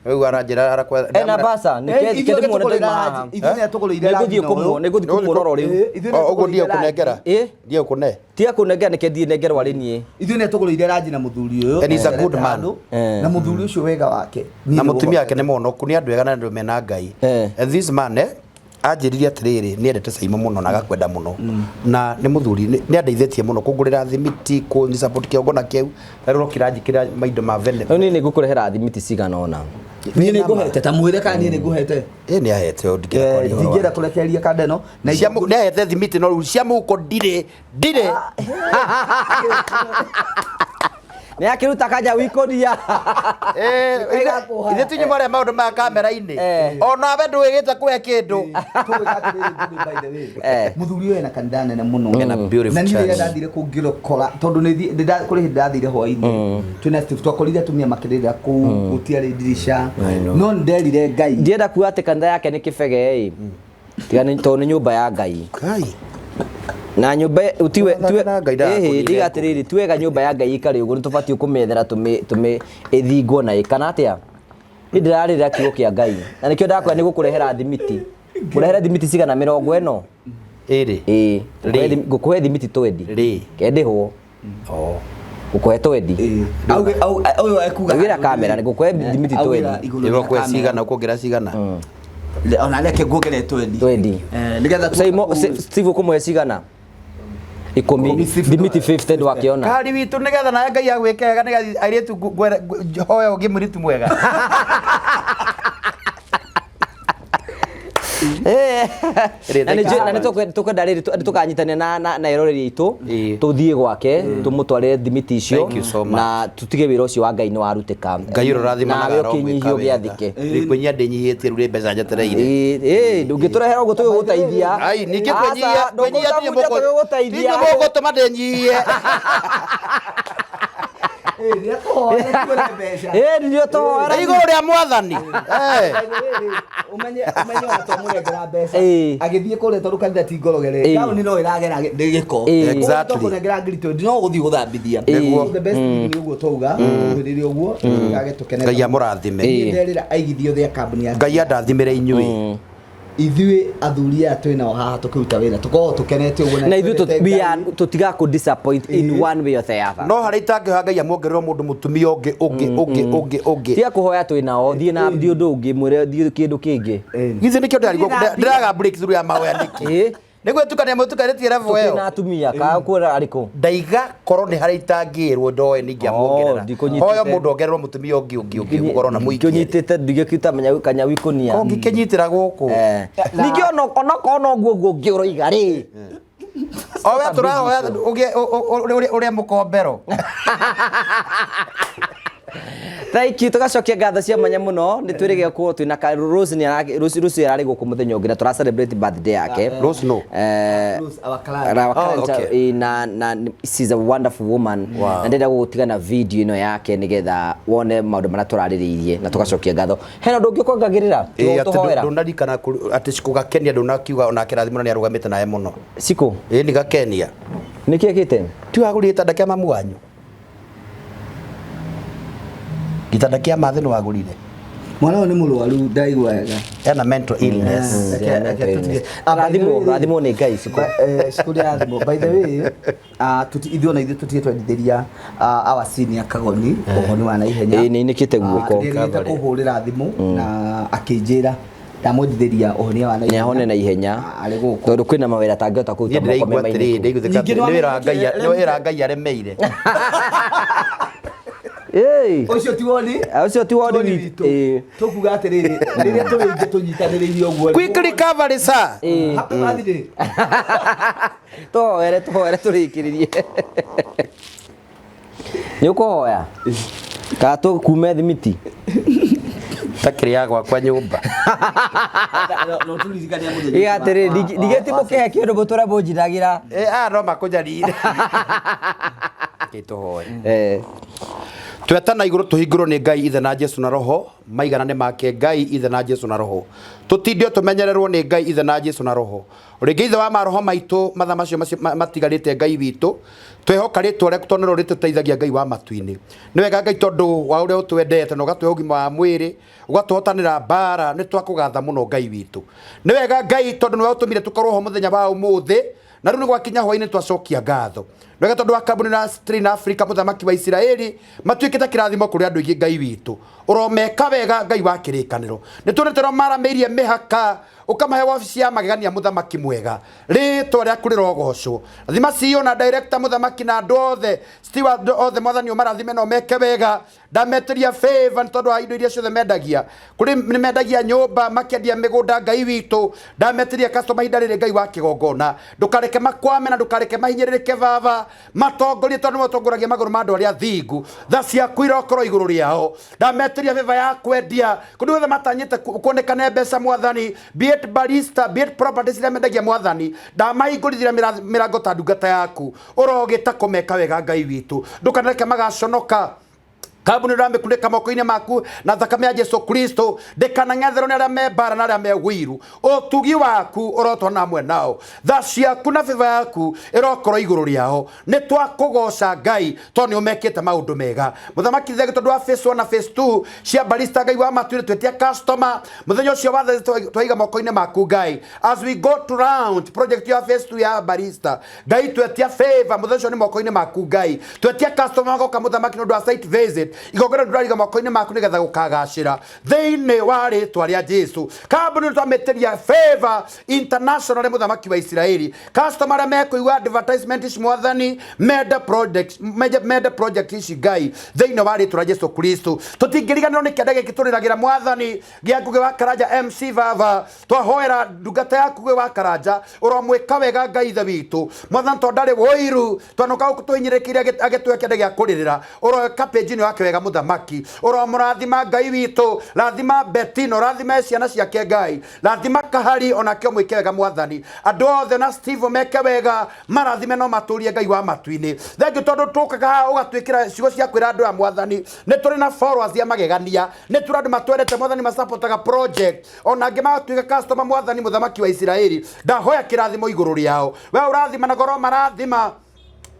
Rĩu aranjĩra arakwetha. Ena mbaca nĩ Eh, ithuĩ kĩndĩmuone tũgũrĩra ndauma haha. Ithuĩ nĩ tũgũrĩire Nĩngũthiĩ rangi na ũyũ. nĩngũthiĩ kũmuona oro rĩu. Eh, ithuĩ nĩ Ũguo ndiye tũgũrĩire kũnengera. Eh? Ndiye kũne. Tiga kũnengera, nĩke ndiĩ nengerwo arĩ niĩ. Ithuĩ nĩ tũgũrĩire rangi na mũthuri ũyũ. And he's a good man. Handũ. Eh. Na mũthuri ũcio wega wake niĩ Na nĩ mũtumia wake nĩ mũhonoku, nĩ andũ ega na andũ mena Ngai. And this man, anjĩrire atĩrĩrĩ, nĩ endete Caimo mũno na agakwenda mũno, na nĩ mũthuri nĩ andeithĩtie mũno kũngũrĩra thimiti, kũnyi support kĩongona kĩu, na rĩu ũrokira njĩkĩra maindo ma vene. Rĩu niĩ nĩ ngũkũrehera thimiti cigana ũna. Niĩ nĩ ngũhete, ta mwĩre kana niĩ nĩ ngũhete. Ĩ, nĩ ahete o, ndingĩenda kwaria ũhoro Ndingĩenda wake. kũrekereria kanda ĩno na Nĩ ahete thimiti, no rĩu cia mũhuko ndirĩ ndirĩ. Nĩ akĩruta kanja wikoria. Ithuĩ tunyuma arĩa maũndũ maya kamera-inĩ. Onawe ndũĩgĩte kũhe kĩndũ. Tũgwĩka atĩrĩrĩ, Ngũgĩ, by the way. Mũthuri ũyũ ena kanitha nene mũno. Ena beautiful Na niĩ rĩrĩa church. ndathire kũu ngĩrokora, tondũ kũrĩ hĩndĩ ndathire hwaĩ-inĩ twĩna Steve, twakorire atumia makĩrĩra kũu, gũtiarĩ ndirica, no nĩ nderire Ngai. Ndienda kuga atĩ kanitha yake nĩ kĩbege ĩ, tiga tondũ nĩ nyũmba ya Ngai. Ngai. Na nyũmba tiwe tiwe. Na Ngai ndagakũnine. Ĩhĩ, ndiga atĩrĩrĩ, ti wega nyũmba ya Ngai ĩikare ũguo, nĩ tũbatiĩ kũmĩethera tũmĩ ĩthingwo na ĩ kana atĩa. Niĩ ndĩrarĩrĩra kiugo kĩa Ngai, na nĩkĩo ndakwĩra nĩ gũkũrehera thimiti, kũrehere thimiti cigana 40. Ĩrĩ. Ĩĩ. Rĩ. Ngũkũhe thimiti 20. Rĩ. Kendĩhwo. Oh. Ngũkũhe 20. Auge ũyũ ekuga Augĩra kamera, nĩ ngũkũhe thimiti Augĩra 20. igũrũ Nĩguo rĩa kwe kamera. cigana, ũkuongerera cigana. Ona reke nguongerere twendi. Twendi. Nĩgetha Saimo Steve ũkũmũhe cigana? 10. Ikũmi, Steve. Thimiti 50 ndwakĩona. Kari witũ nĩgetha nawe Ngai agwĩke wega nĩgetha airĩtu hoya ũngĩ mũirĩtu mwega. Na nĩ tũkwenda rĩrĩ tũkanyitania na eroreri aitũ Ĩĩ. tũthiĩ gwake tũmũtwarĩre thimiti icio Thank you so much. na tũtige wĩra ũcio wa Ngai nĩ warutĩka. Ngai ũrorathima nawe ũkĩnyihio gĩathĩke. Kwĩnyia ndĩnyihĩtie rĩu rĩ mbeca njetereire. Ĩĩ ndũngĩtũrehera ũguo tũgĩgũteithia. Ai ningĩ Aca, kwĩnyihia kwĩnyihia ndũngĩtũbunja tũgĩgũteithia. tinyu mũgũtũma ndĩnyihie. Nĩatũhoere tuone mbeca. Ĩĩ nĩrĩo tũhoera. Igũrũ rĩa mwathani. Eh. Umenye umenye ona twamũnengera mbeca Ĩĩ. agĩthiĩ kũrĩa tondũ kanitha ti ngorogere Ĩĩ. taũni no ĩragera nĩ gĩko Ĩĩ. Exactly. Tũkũnengera ngiri 20 no ũgũthiĩ gũthambithia. Nĩguo. The best thing nĩ ũguo twauga tũhĩrĩre ũguo tũkage tũkenete. Ngai amũrathime. Niĩ nderĩra aigithio thĩa kambuni ya Ngai andathimĩre inyuĩ. Ithuĩ athuri aya twĩ nao haha tũkĩruta wĩra tũkoragwo tũkenete ũguo Na ithuĩ twendete we Ngai. are tũtiga kũ disappoint in one way or the other. No harĩa itangĩhoya Ngai amuongerere mũndũ mũtumia ũngĩ ũngĩ ũngĩ ũngĩ ũngĩ. Tiga kũhoya twĩ nao thiĩ na thiĩ ũndũ ũngĩ mwĩre thiĩ kĩndũ kĩngĩ. Githĩ nĩkĩo ndĩrarigwo ndĩraga breakthrough ya mahoya nĩkĩ? Ĩĩ. Nĩguo tukania mũtukanĩtie level Tũkĩ ĩyo. na atumia ka kwĩra arĩkũ? Ndaiga korwo nĩ harĩa itangĩrwo ndoe ningĩamuongerera. Oh, ndikũnyitĩte. Hoyo mũndũ ongererwo mũtumia ũngĩ ũngĩ ũngĩ gũkorwo na mũingĩ. Ngĩnyitĩte ndigĩkĩta kanyau ikũnia. Kũngĩkĩnyitĩra gũkũ. Ningĩ onokorwo no guo guo ũngĩ ũroiga rĩ. O we tũrahoya ũgĩe ũrĩa mũkombero. Thank you tugacokia ngatho cia mwanya muno nĩ twĩrĩgĩrĩra kuo twĩna ka Rose nĩ ara Rose Rose ararĩ gũkũ mũthenya ũngĩ na tũra celebrate birthday yake. Rose no. Rose, our client. Our Oh, client, okay. na she's a wonderful woman. Wow. Na ndĩrenda gũgũtiga na video ĩno yake nĩgetha wone maũndũ marĩa tũrarĩrĩirie na tũgacokia ngatho. Hena ũndũ ũngĩ ũkwongagĩrĩra? Ĩĩ, atĩ Tũhoera. ndũnarikana atĩ Cikũ Gakenia ndũnakiuga onake rathimwo na nĩarũgamĩte nawe mũno. Cikũ Ĩĩ nĩ Gakenia. nĩkĩ ekĩte? Ti wagũrire gĩtanda kĩa mamu wanyu? Gĩtanda kĩa mathĩ nĩ wagũrire? Mwana ũyũ nĩ mũrwaru ndaigua wega. Ena mental illness. Reke tũtige. Ah, by the Rathimwo way, rathimwo nĩ Ngai Cikũ. Cikũ nĩ arathimwo. By the way, ithuĩ ona ithuĩ tũtige twendithĩria our senior Kagoni ũhoni wa naihenya. Ĩĩ nĩ inĩkĩte guoko. Nĩerĩgĩte kũhũrĩra thimũ na akĩnjĩra ndamwendithĩria ũhonia wa naihenya. Nĩ ahone na ihenya. Arĩ gũkũ. Tondũ kwĩna mawĩra atangĩhota Niĩ kũruta moko me ndĩraigua atĩrĩrĩ, mainĩku. ndĩraigua Ningĩ nĩ wĩra wa Ngai nĩwamenyire- nĩ wĩra wa Ngai aremeire. Ĩĩ. Ũcio ti woni. Ũcio ti woni Woni witũ. witũ. Ĩĩ. Tũkuga atĩrĩrĩ, rĩrĩa tũrĩ aingĩ tũnyitanĩrĩire ũguo. Quick recovery sir. Ĩĩ. Happy birthday. Tũhoere tũhoere tũrĩkĩrĩrie. Nĩ ũkũhoya? Kana tũkume thimiti? Takĩrĩ ya gwakwa nyũmba. No tũririkanie mũthenya Ĩ atĩrĩrĩ, ndigĩti mũkĩhe kĩndũ mũtũre mũnjinagĩra. Ĩ aya no makũnyarire. Tũhoe. Twetana igũrũ tũhingũrwo nĩ Ngai Ithe na Jesu na Roho, maigana nĩ make Ngai Ithe na Jesu na Roho. Tũtindio tũmenyererwo nĩ Ngai Ithe na Jesu na Roho. Rĩngĩ Ithe wa maroho maitũ mathaa macio matigarĩte Ngai witũ, twehoka rĩtwa rĩaku tondũ nĩrĩo rĩtũteithagia Ngai wa matu-inĩ. Nĩ wega Ngai tondũ wa ũrĩa ũtwendete na ũgatũhe ũgima wa mwĩrĩ, ũgatũhotanĩra mbara, nĩ twakũgatha mũno Ngai witũ. Nĩ wega Ngai tondũ nĩwe ũtũmire tũkorwo ho mũthenya wa ũmũthĩ, na rĩu nĩ gwakinya hwaĩ-inĩ twacokia ngatho. Nĩ wega tondũ wa kambuni na Train Africa mũthamaki wa Isiraeli matuĩkĩte kĩrathimo kũrĩ andũ aingĩ Ngai witũ. Ũromeka wega Ngai wa kĩrĩkanĩro. Nĩ tuonete ũrĩa maramĩirie mĩhaka ũkamahe wabici ya magegania mũthamaki mwega. Rĩtwa rĩaku rĩrogocwo. Rathima CEO na director mũthamaki na andũ othe, steward othe mwathani ũmarathime na ũmeke wega. Ndametĩria favor nĩ tondũ wa indo iria ciothe mendagia. Kũrĩ nĩ mendagia nyũmba, makendia mĩgũnda Ngai witũ. Ndametĩria customer ihinda rĩrĩ Ngai wa kĩgongona. Ndũkareke makwame na ndũkareke mahinyĩrĩrĩke baba. Matongorie tondũ nĩwe ũtongoragia magũrũ ma andũ arĩa athingu. Tha ciaku irokorwo igũrũ rĩao. Ndametĩria favor ya kwendia. Kũndũ guothe matanyĩte kuonekane mbeca mwathani. Be it barista, be it properties iria mendagia mwathani. Ndamahingũrithĩria mĩrango ta ndungata yaku. Ũrogĩta kũmeka wega Ngai witũ. Ndũkanareke magaconoka. Kambuni ũramĩkunĩka moko-inĩ maku na thakame ya Jesu Kristo, ndĩkanang'etherwo nĩ arĩa me mbara na arĩa me ũiru. Ũtugi waku ũrotwana hamwe nao, tha ciaku na favor yaku ĩrokorwo igũrũ rĩao. Nĩ twakũgoca Ngai tondũ nĩ ũmekĩte maũndũ mega. Mũthamaki thegi tondũ wa phase 1 na phase 2 cia barista Ngai wa matu-inĩ twetia customer mũthenya ũcio wa Thursday twaiga moko-inĩ maku Ngai. As we go to round project ya phase 2 ya barista Ngai twetia favor mũthenya ũcio nĩ moko-inĩ maku Ngai. Twetia customer magoka mũthamaki nĩ ũndũ wa site visit. Project igongona ndũrariga moko-inĩ maku nĩgetha gũkagacĩra thĩinĩ wa rĩtwa rĩa Jesu. Kambuni nĩtwamĩtĩria Favor International nĩ mũthamaki wa Isiraeli. Customer arĩa mekũigua advertisement ici mwathani mende project mende project ici Ngai thĩinĩ wa rĩtwa rĩa Jesu Kristo. Tũtingĩriganĩrwo nĩ kĩanda gĩkĩ tũrĩragĩra mwathani gĩa Ngũgĩ wa Karanja MC Baba. Twahoera ndungata yaku Ngũgĩ wa Karanja ũromwĩka wega Ngai ithe witũ mwathani tondũ ndarĩ ũiru twanoka gũkũ tũhinyĩrĩkĩire agĩtũhe kĩanda gĩa kũrĩrĩra ũroeka page ĩno yake wega mũthamaki ũromũrathima Ngai witũ rathima Betino rathima ciana ciake Ngai rathima Kahari onake ũmwĩke wega mwathani andũ othe na Steve meke wega marathime no matũrie Ngai wa matu-inĩ. Thengiũ tondũ tũkaga haha ũgatwĩkĩra ciugo cia kwĩra andũ aya mwathani nĩ tũrĩ na followers ya magegania nĩ tũrĩ andũ matwendete mwathani masapotaga project ona angĩ magatuĩka customer mwathani mũthamaki wa Isiraeli ndahoya kĩrathimo igũrũ rĩao we ũrathima na goro marathima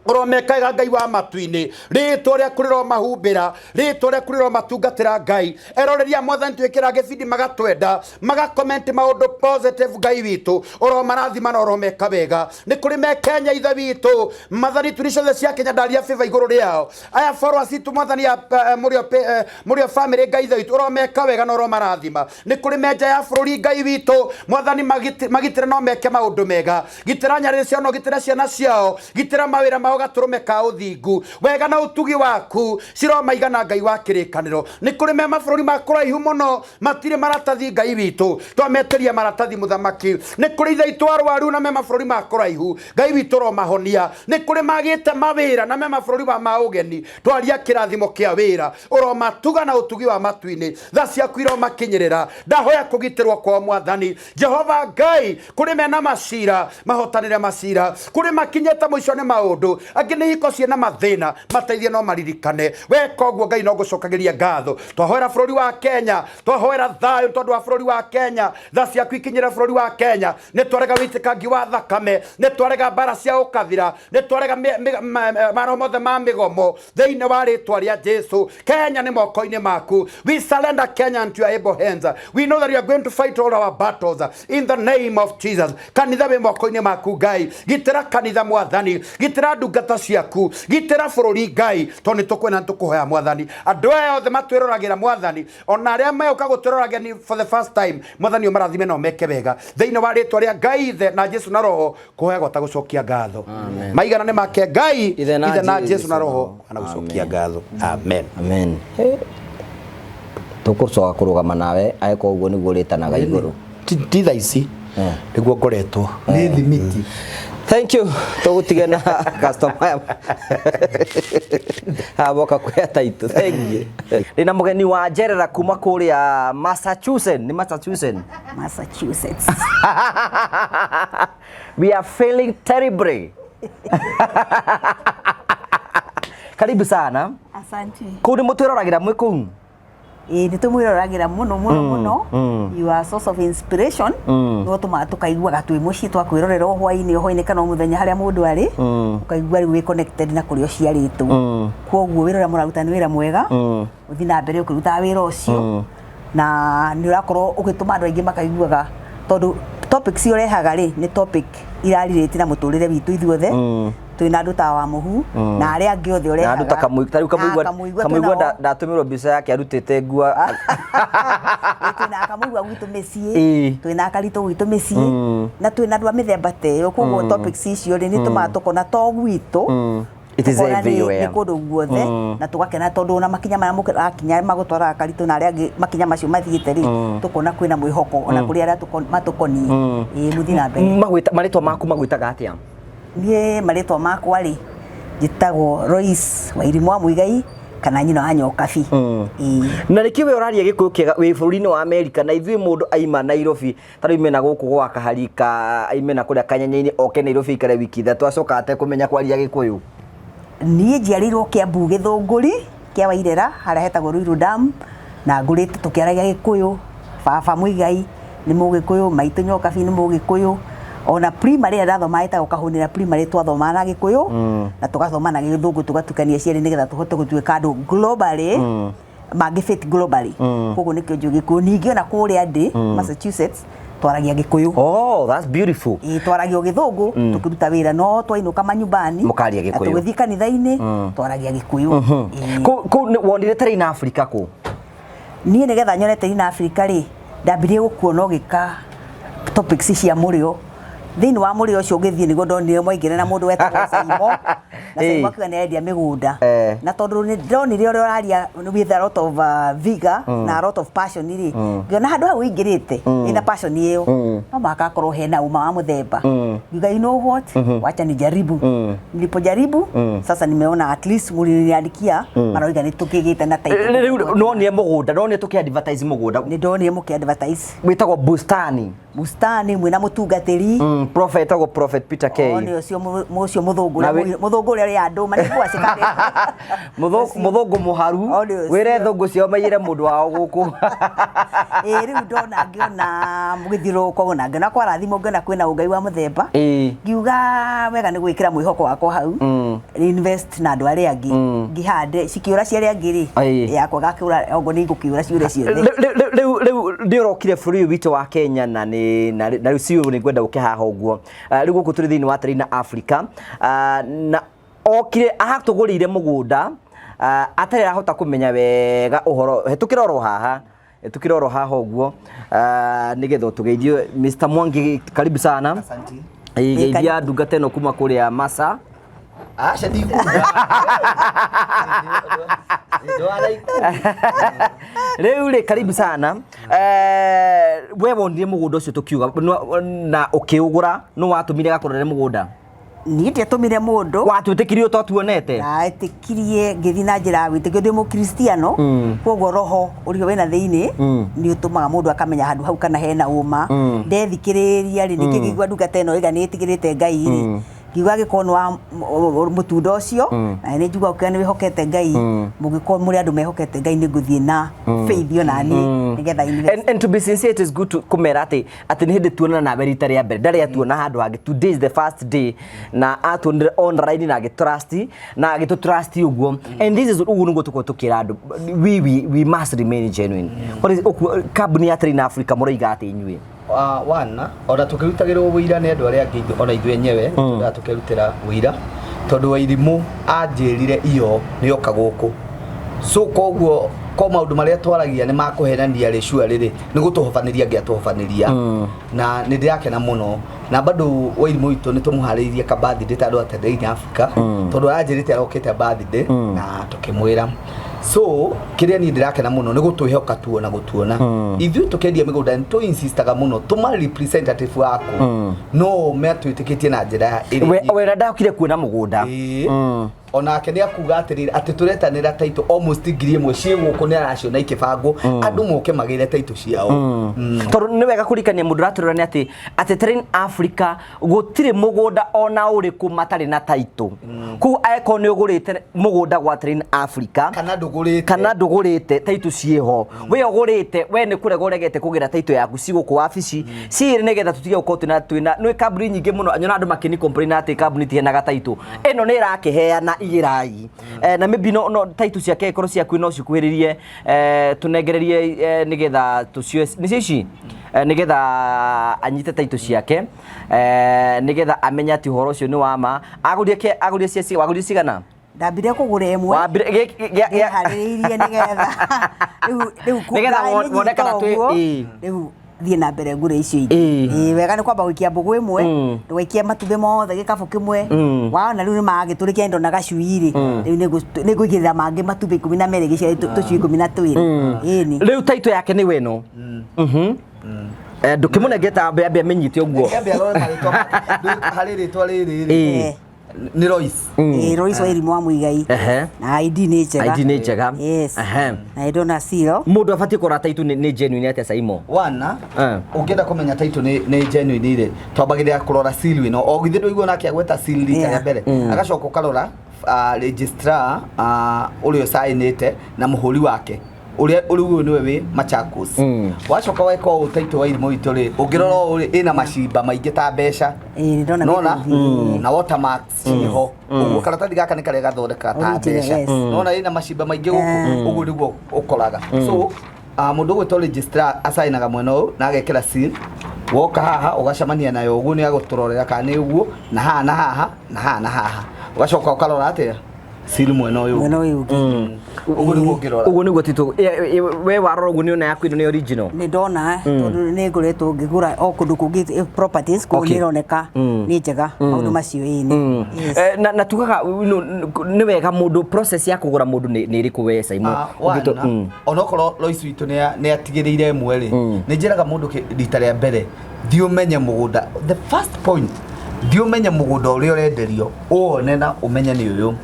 ũromekaga Ngai wa matu-inĩ rĩtwa rĩaku rĩromahumbĩra rĩtwa rĩaku rĩromatungatĩra Ngai eroreria mwathani twĩkĩra gĩbindi magatwenda magakomenti maũndũ positive Ngai witũ ũromarathima na ũromeka wega nĩ kũrĩ me Kenya ithe witũ mathani turi ciothe cia Kenya ndaria favor igũrũ rĩao aya followers itũ mwathani ya mũrĩo family Ngai ithe witũ ũromeka wega na ũromarathima nĩ kũrĩ me nja ya bũrũri Ngai witũ mwathani magitĩre no meke maũndũ mega gitĩra nyarĩrĩ ciao no gitĩra ciana ciao gitĩra mawĩra mao gatũrũme ka ũthingu wega na ũtugi waku ciromaigana Ngai wa kĩrĩkanĩro nĩ kũrĩ me mabũrũri ma kũraihu mũno matirĩ maratathi Ngai witũ twametĩria maratathi mũthamaki nĩ kũrĩ ithe itũ arwaru na me mabũrũri ma kũraihu Ngai witũ ũromahonia nĩ kũrĩ magĩte mawĩra na me mabũrũri wa ma ũgeni twaria kĩrathimo kĩa wĩra ũromatuga na ũtugi wa matu-inĩ tha ciaku iromakinyĩrĩra ndahoya kũgitĩrwo kwao mwathani Jehova Ngai kũrĩ mena macira mahotanĩre macira kũrĩ makinyĩte mũico nĩ maũndũ angĩ nĩ hiko ciĩna mathĩna mateithie no maririkane weka ũguo Ngai no ngũcokagĩria ngatho twahoera bũrũri wa Kenya twahoera thayũ tondũ wa bũrũri wa Kenya tha ciaku ikinyĩre bũrũri wa Kenya nĩ twarega wĩitĩkangi wa thakame nĩ twarega mbara cia ũkabira nĩ twarega maroho mothe ma mĩgomo thĩinĩ wa rĩtwa rĩa Jesu. Kenya nĩ moko-inĩ maku. We surrender Kenya into your able hands. We know that you are going to fight all our battles in the name of Jesus. Kanitha wĩ moko-inĩ maku Ngai gitĩra kanitha mwathani gitĩra ndungata ciaku gitĩra bũrũri Ngai tondũ nĩ tũkwenda nĩ tũkũhoya mwathani andũ aya othe matwĩroragĩra mwathani ona arĩa megũka gũtwĩroragĩra for the first time mwathani ũmarathime na ũmeke wega thĩinĩ wa rĩtwa rĩa Ngai ithe na Jesu na Roho kũhoya gwata gũcokia ngatho maigana nĩ make Ngai Ithe na Jesu Jesu na na Roho Roho. kana gũcokia ngatho amen Amen. Tũkũcoka kũrũgama nawe angĩkorwo ũguo nĩguo ũrĩtanaga igũrũ. Ti thaa ici nĩguo ngoretwo nĩ thimiti. Thank you. Tũgũtige na customer haboka kwea taitũ. Thank you. Ndĩna mũgeni wa njerera kuma kũrĩa Massachusetts. Nĩ Massachusetts. Massachusetts. We are feeling terribly. Karibu sana. Asante. Kũu nĩ mũtwĩroragĩra mwĩ kũu? Ĩĩ nĩ tũmwĩroragĩra mũno mũno mũno. You are source of inspiration. Nĩ ũtũmaga tũkaiguaga twĩ mũciĩ twakwĩrorera o hwainĩ o hwainĩ kana o mũthenya harĩa mũndũ arĩ. Ũkaigua rĩu wĩ connected na kũrĩa ũciarĩtwo. Kwoguo wĩra ũrĩa mũraruta nĩ wĩra mwega. Ũthiĩ na mbere ũkĩrutaga wĩra ũcio. Na nĩ ũrakorwo ũgĩtũma andũ aingĩ makaiguaga tondũ topics iria ũrehaga rĩ nĩ topic irarelate na mũtũrĩre witũ ithuothe. Twĩna andũ ta wa Mũhu na arĩa angĩ othe Na ũrehaga. andũ ta Kamũigua, ta rĩu Na Kamũigua, Kamũigua Kamũigua twĩnao. ndatũmĩrwo mbica yake arutĩte nguo. Twĩna Kamũigua gwitũ mĩciĩ Ĩĩ. twĩna Karitũ gwitũ mĩciĩ na twĩna andũ a mĩthemba ta ĩyo koguo topics icio rĩ nĩ tũmaga tũkona to gwitũ It is tũkona everywhere. nĩ kũndũ guothe na tũgakena tondũ ona makinya marĩa mũrakinya magũtwaraga Karitũ na arĩa angĩ makinya macio mathiĩte rĩ tũkona kwĩna mwĩhoko ona kũrĩ arĩa matũkoniĩ. Ĩĩ mũthiĩ na mbere. Magwĩta marĩtwa maku magwĩtaga atĩa? Niĩ marĩtwa makwa rĩ njĩtagwo Royce Wairimu wa Muigai kana nyina wa Nyokabi. Ĩĩ. Na nĩkĩ we ũraria gĩkũyũ kĩega wĩ bũrũri-inĩ wa Amerika na ithuĩ mũndũ aima Nairobi ta rĩu aime na gũkũ gwa Kaharika aime na kũrĩa Kanyenye-inĩ oke Nairobi aikare wiki ithatũ acoka atekũmenya kwaria gĩkũyũ? Niĩ njiarĩirwo Kiambu Gĩthũngũri kĩa Wairera harĩa hetagwo Ruiru Dam na ngũrĩte tũkĩaragia Gĩkũyũ. Baba Muigai nĩ Mũgĩkũyũ, maitũ Nyokabi nĩ Mũgĩkũyũ. Ona primary ĩrĩa ndathomaga ĩtagwo Kahũnĩra primary twathomaga na Gĩkũyũ na tũgathoma na Gĩthũngũ tũgatukania cierĩ nĩgetha tũhote gũtuĩka andũ globally mangĩ fit globally. Koguo nĩkĩo njũĩ Gĩkũyũ. Ningĩ ona kũrĩa ndĩ Massachusetts Twaragia Gĩkũyũ. Oh, that's beautiful. Ĩĩ, twaragia o Gĩthũngũ tũkĩruta wĩra, no twainũka manyumbani Mũkaria na Gĩkũyũ. tũgĩthiĩ kanitha-inĩ twaragia Gĩkũyũ. Ĩĩ. Kũu wonire Terrain Africa kũ? Niĩ nĩgetha nyone Terrain Africa rĩ, ndambirie gũkuona ũgĩka topics cia mũrĩo. Thĩinĩ wa mũrĩo ũcio ũgĩthiĩ nĩguo ndonire mwaingĩra na mũndũ wetagwo Saimo, na Saimo akiuga nĩ arendia mĩgũnda. Na tondũ nĩ ndonire ũrĩa ũraria with a lot of vigor na a lot of passion rĩ, ngĩona handũ hau ũingĩrĩte ĩna passion ĩyo, no mũhaka akorwo hena ũma wa mũthemba. Ngiuga, you know what, wacha nijaribu. Nilipojaribu sasa nimeona at least mũriniandikia maroiga nĩ tũkĩgĩte na title. Rĩu nonire mũgũnda, nonire tũkĩ advertise mũgũnda. Nĩ ndonire mũkĩ advertise. Wĩtagwo Bustani. Bustani mwĩna mũtungatĩri. Prophet, etagwo Prophet Peter K. O nĩ ũcio ũcio mũthũngũ Na ũrĩa mũthũngũ ũrĩa ũrĩa andũ manĩkua cikarĩ. Mũthũngũ mũharu. O nĩ ũcio. Wĩre thũngũ ciao maiyĩre mũndũ wao gũkũ. Ĩĩ, rĩu ndona ngĩona mũgĩthiũrũrũka na ngĩona kwarathimwo, ngĩona kwĩna ũngai wa mũthemba. Ngiuga wega nĩ gwĩkĩra mwĩhoko wakwa hau, invest na andũ arĩa angĩ, ngĩhande cikĩũra cia arĩa angĩ rĩ, yakwa gakĩũra ongo nĩ igũkĩũra ciũre ciothe. Rĩu nĩ ũrokire bũrũri ũyũ witũ wa Kenya na nĩ na rĩu ciũ nĩ ngwenda ũke haha ũguo. Rĩu gũkũ tũrĩ thĩinĩ wa Terrain Africa, na okire ahatũgũrĩire mũgũnda, atarĩ arahota kũmenya wega ũhoro. Hetũkĩra oro haha, hetũkĩra oro haha ũguo, nĩgetha ũtũgeithie. Mr Mwangi, karibu sana. Asante. Geithia ndungata ĩno kuma kũrĩa Masa. Aca ndikuga. Rĩu rĩ, karibu sana. We wonire mũgũnda ũcio tũkiuga na ũkĩũgũra, nũ watũmire gakũrore mũgũnda? Niĩ ndiatũmire mũndũ. Watwĩtĩkirie ũũ tuonete? Ndaĩtĩkirie ngĩthiĩ na njĩra ya wĩtĩkio, ndĩ mũkristiano, koguo roho ũrĩa wĩna thĩinĩ nĩ ũtũmaga mũndũ akamenya handũ hau kana hena ũma. Ndethikĩrĩria rĩ, ningĩ ngĩigua ndungata ĩno ĩga nĩ ĩtigĩrĩte Ngai rĩ, ngiuga angĩkorwo nĩ wa mũtunda ũcio, na nĩ njigua ũkiuga nĩ wĩhokete Ngai, mũngĩkorwo mũrĩ andũ mehokete Ngai, nĩ ngũthiĩ na faith ona niĩ nĩgetha invest. And to be sincere, it is good to kũmera atĩ nĩ hĩndĩ tuonana nawe rita rĩa mbere, ndarĩ atuona handũ hangĩ. Today is the first day na atuonire online na agĩtrust na agĩtũtrust ũguo, and this is ũguo nĩguo tũkorwo tũkĩra andũ, we must remain genuine. What is kambuni ya Terrain Africa mũroiga atĩ inyuĩ? Wana ona tukirutagirwo wĩira nĩ andũ arĩa angĩ, ona ithuĩ enyewe tũndaga tũkerutĩra wĩira, tondũ Wairimũ anjĩrire iyo nĩoka gũkũ, so koguo ko maũndũ marĩa twaragia nĩ makũhenania rĩ, sure rĩrĩ nĩ gũtũhobanĩria angĩatũhobanĩria, na nĩ ndĩrakena mũno. Na bado Wairimũ witũ nĩ tũmũharĩirie ka birthday ta andũ a Terrain Africa, tondũ aranjĩrĩte arokĩte birthday na tũkĩmwĩra. So kĩrĩa niĩ ndĩrakena mũno nĩ gũtwĩhoka tuona gũtuona ithuĩ tũkĩendia mĩgũnda nĩ tũ insistaga mũno tũma representative waku no metwĩtĩkĩtie na njĩra ĩrĩa Wera ndakire kuona mũgũnda. Ĩĩ. Onake nĩ akuga atĩrĩrĩ atĩ tũretanĩra taitũ almost 1000 ciĩ gũkũ, nĩ araciona ikĩbangwo andũ moke magĩre taitũ ciao. Tondũ nĩ wega kũririkania mũndũ ũratũrora nĩ atĩ Terrain Africa gũtirĩ mũgũnda ona ũrĩkũ matarĩ na taitũ. Koguo angĩkorwo nĩ ũgũrĩte mũgũnda gwa Terrain Africa kana ndũgũrĩte, kana ndũgũrĩte, taitũ ciĩho. We ũgũrĩte, we nĩ kũrega ũregete kũgĩra taitũ yaku, ci gũkũ wabici ciĩrĩ, nĩgetha tũtige gũkorwo twĩna nĩ kambuni nyingĩ mũno nyona andũ makĩni complain atĩ kambuni itiheanaga taitũ. Ĩno nĩ ĩrakĩheana, igĩrai. Na maybe no taitũ ciake ikorwo ciaku no cikuhĩrĩrie, tũnengererie, nĩgetha tũcioe nĩcio ici, nĩgetha anyite taitũ ciake, nĩgetha amenye atĩ ũhoro ũcio nĩ wa ma. Agũrire ke agũrire cia wagũrire cigana? Ndambire kũgũra ĩmwe. Wambire Ndĩharĩrĩirie nĩgetha rĩu Nĩgetha wone kana ũguo, rĩu thiĩ na mbere ngũre icio ingĩ. Ĩĩ, wega nĩ kwamba gũikia mbũgũ ĩmwe, ndũgaikie matumbĩ mothe gĩkabũ kĩmwe. Waona rĩu nĩ magĩtũrĩkia indo na gacui rĩ, rĩu nĩ ngũigĩrĩra mangĩ matumbĩ 12 gĩciare tũcui 12. Ĩni. Rĩu taitũ yake nĩ weno. Ndũkĩmũnengete ambe amenyite ũguo. Ambe arore marĩtwa harĩ rĩtwa rĩrĩ rĩ nĩ Royce. Ĩĩ, Royce wa Irimũ wa Muigai. Na ID nĩ njega. ID nĩ njega. Yes. Na ndona seal. Mũndũ abatiĩ kũrora taitũ nĩ genuine atĩa, Saimo? Wana ũngĩenda kũmenya taitũ nĩ genuine rĩ, twambagĩrĩra kũrora seal ĩno, o githĩ ndũigua nake agweta seal rita rĩa mbere, agacoka ũkarora registrar ũrĩa ũcainĩte na mũhũri wake ũrĩa ũrĩ ũyũ nĩwe wĩ Machakos. Wacoka weka ũũ taitũ wa Irimũ witũ rĩ, ũngĩrora ũũ rĩ, ĩna macimba maingĩ ta mbeca. Ĩĩ, nĩndona. Nona mĩthuri. Na watermarks ciĩho ũguo, karatathi gaka nĩ karĩa gathondeka ta Original, mbeca. yes. Nona ĩna macimba maingĩ gũkũ, ũguo nĩguo ũkoraga. So mũndũ ũgwĩtwo registrar acainaga mwena ũyũ na agekĩra seal. Woka haha ũgacemania nayo ũguo, nĩ agũtũrorera kana nĩ ũguo, na haha na haha na haha na haha, ũgacoka ũkarora atĩa seal mwena ũyũ. Mwena ũyũ ũngĩ. Ũguo nĩguo ũngĩrora. Ũguo nĩguo titũ we warora ũguo nĩ ona yaku ĩno nĩ original. Nĩ ndona, tondũ nĩ ngoretwo ngĩgũra o kũndũ kũngĩ properties kũu, nĩ ĩroneka nĩ njega maũndũ macio, ĩĩ nĩ. Yes. Na tugaga nĩ wega mũndũ, process ya kũgũra mũndũ nĩ ĩrĩkũ we Simon? Wana, onokorwo Lois witũ nĩ atigĩrĩire ĩmwe rĩ, nĩ njĩraga mũndũ rita rĩa mbere, thiĩ ũmenye mũgũnda. The first point, thiĩ ũmenye mũgũnda ũrĩa ũrenderio, ũwone na ũmenye nĩ ũyũ.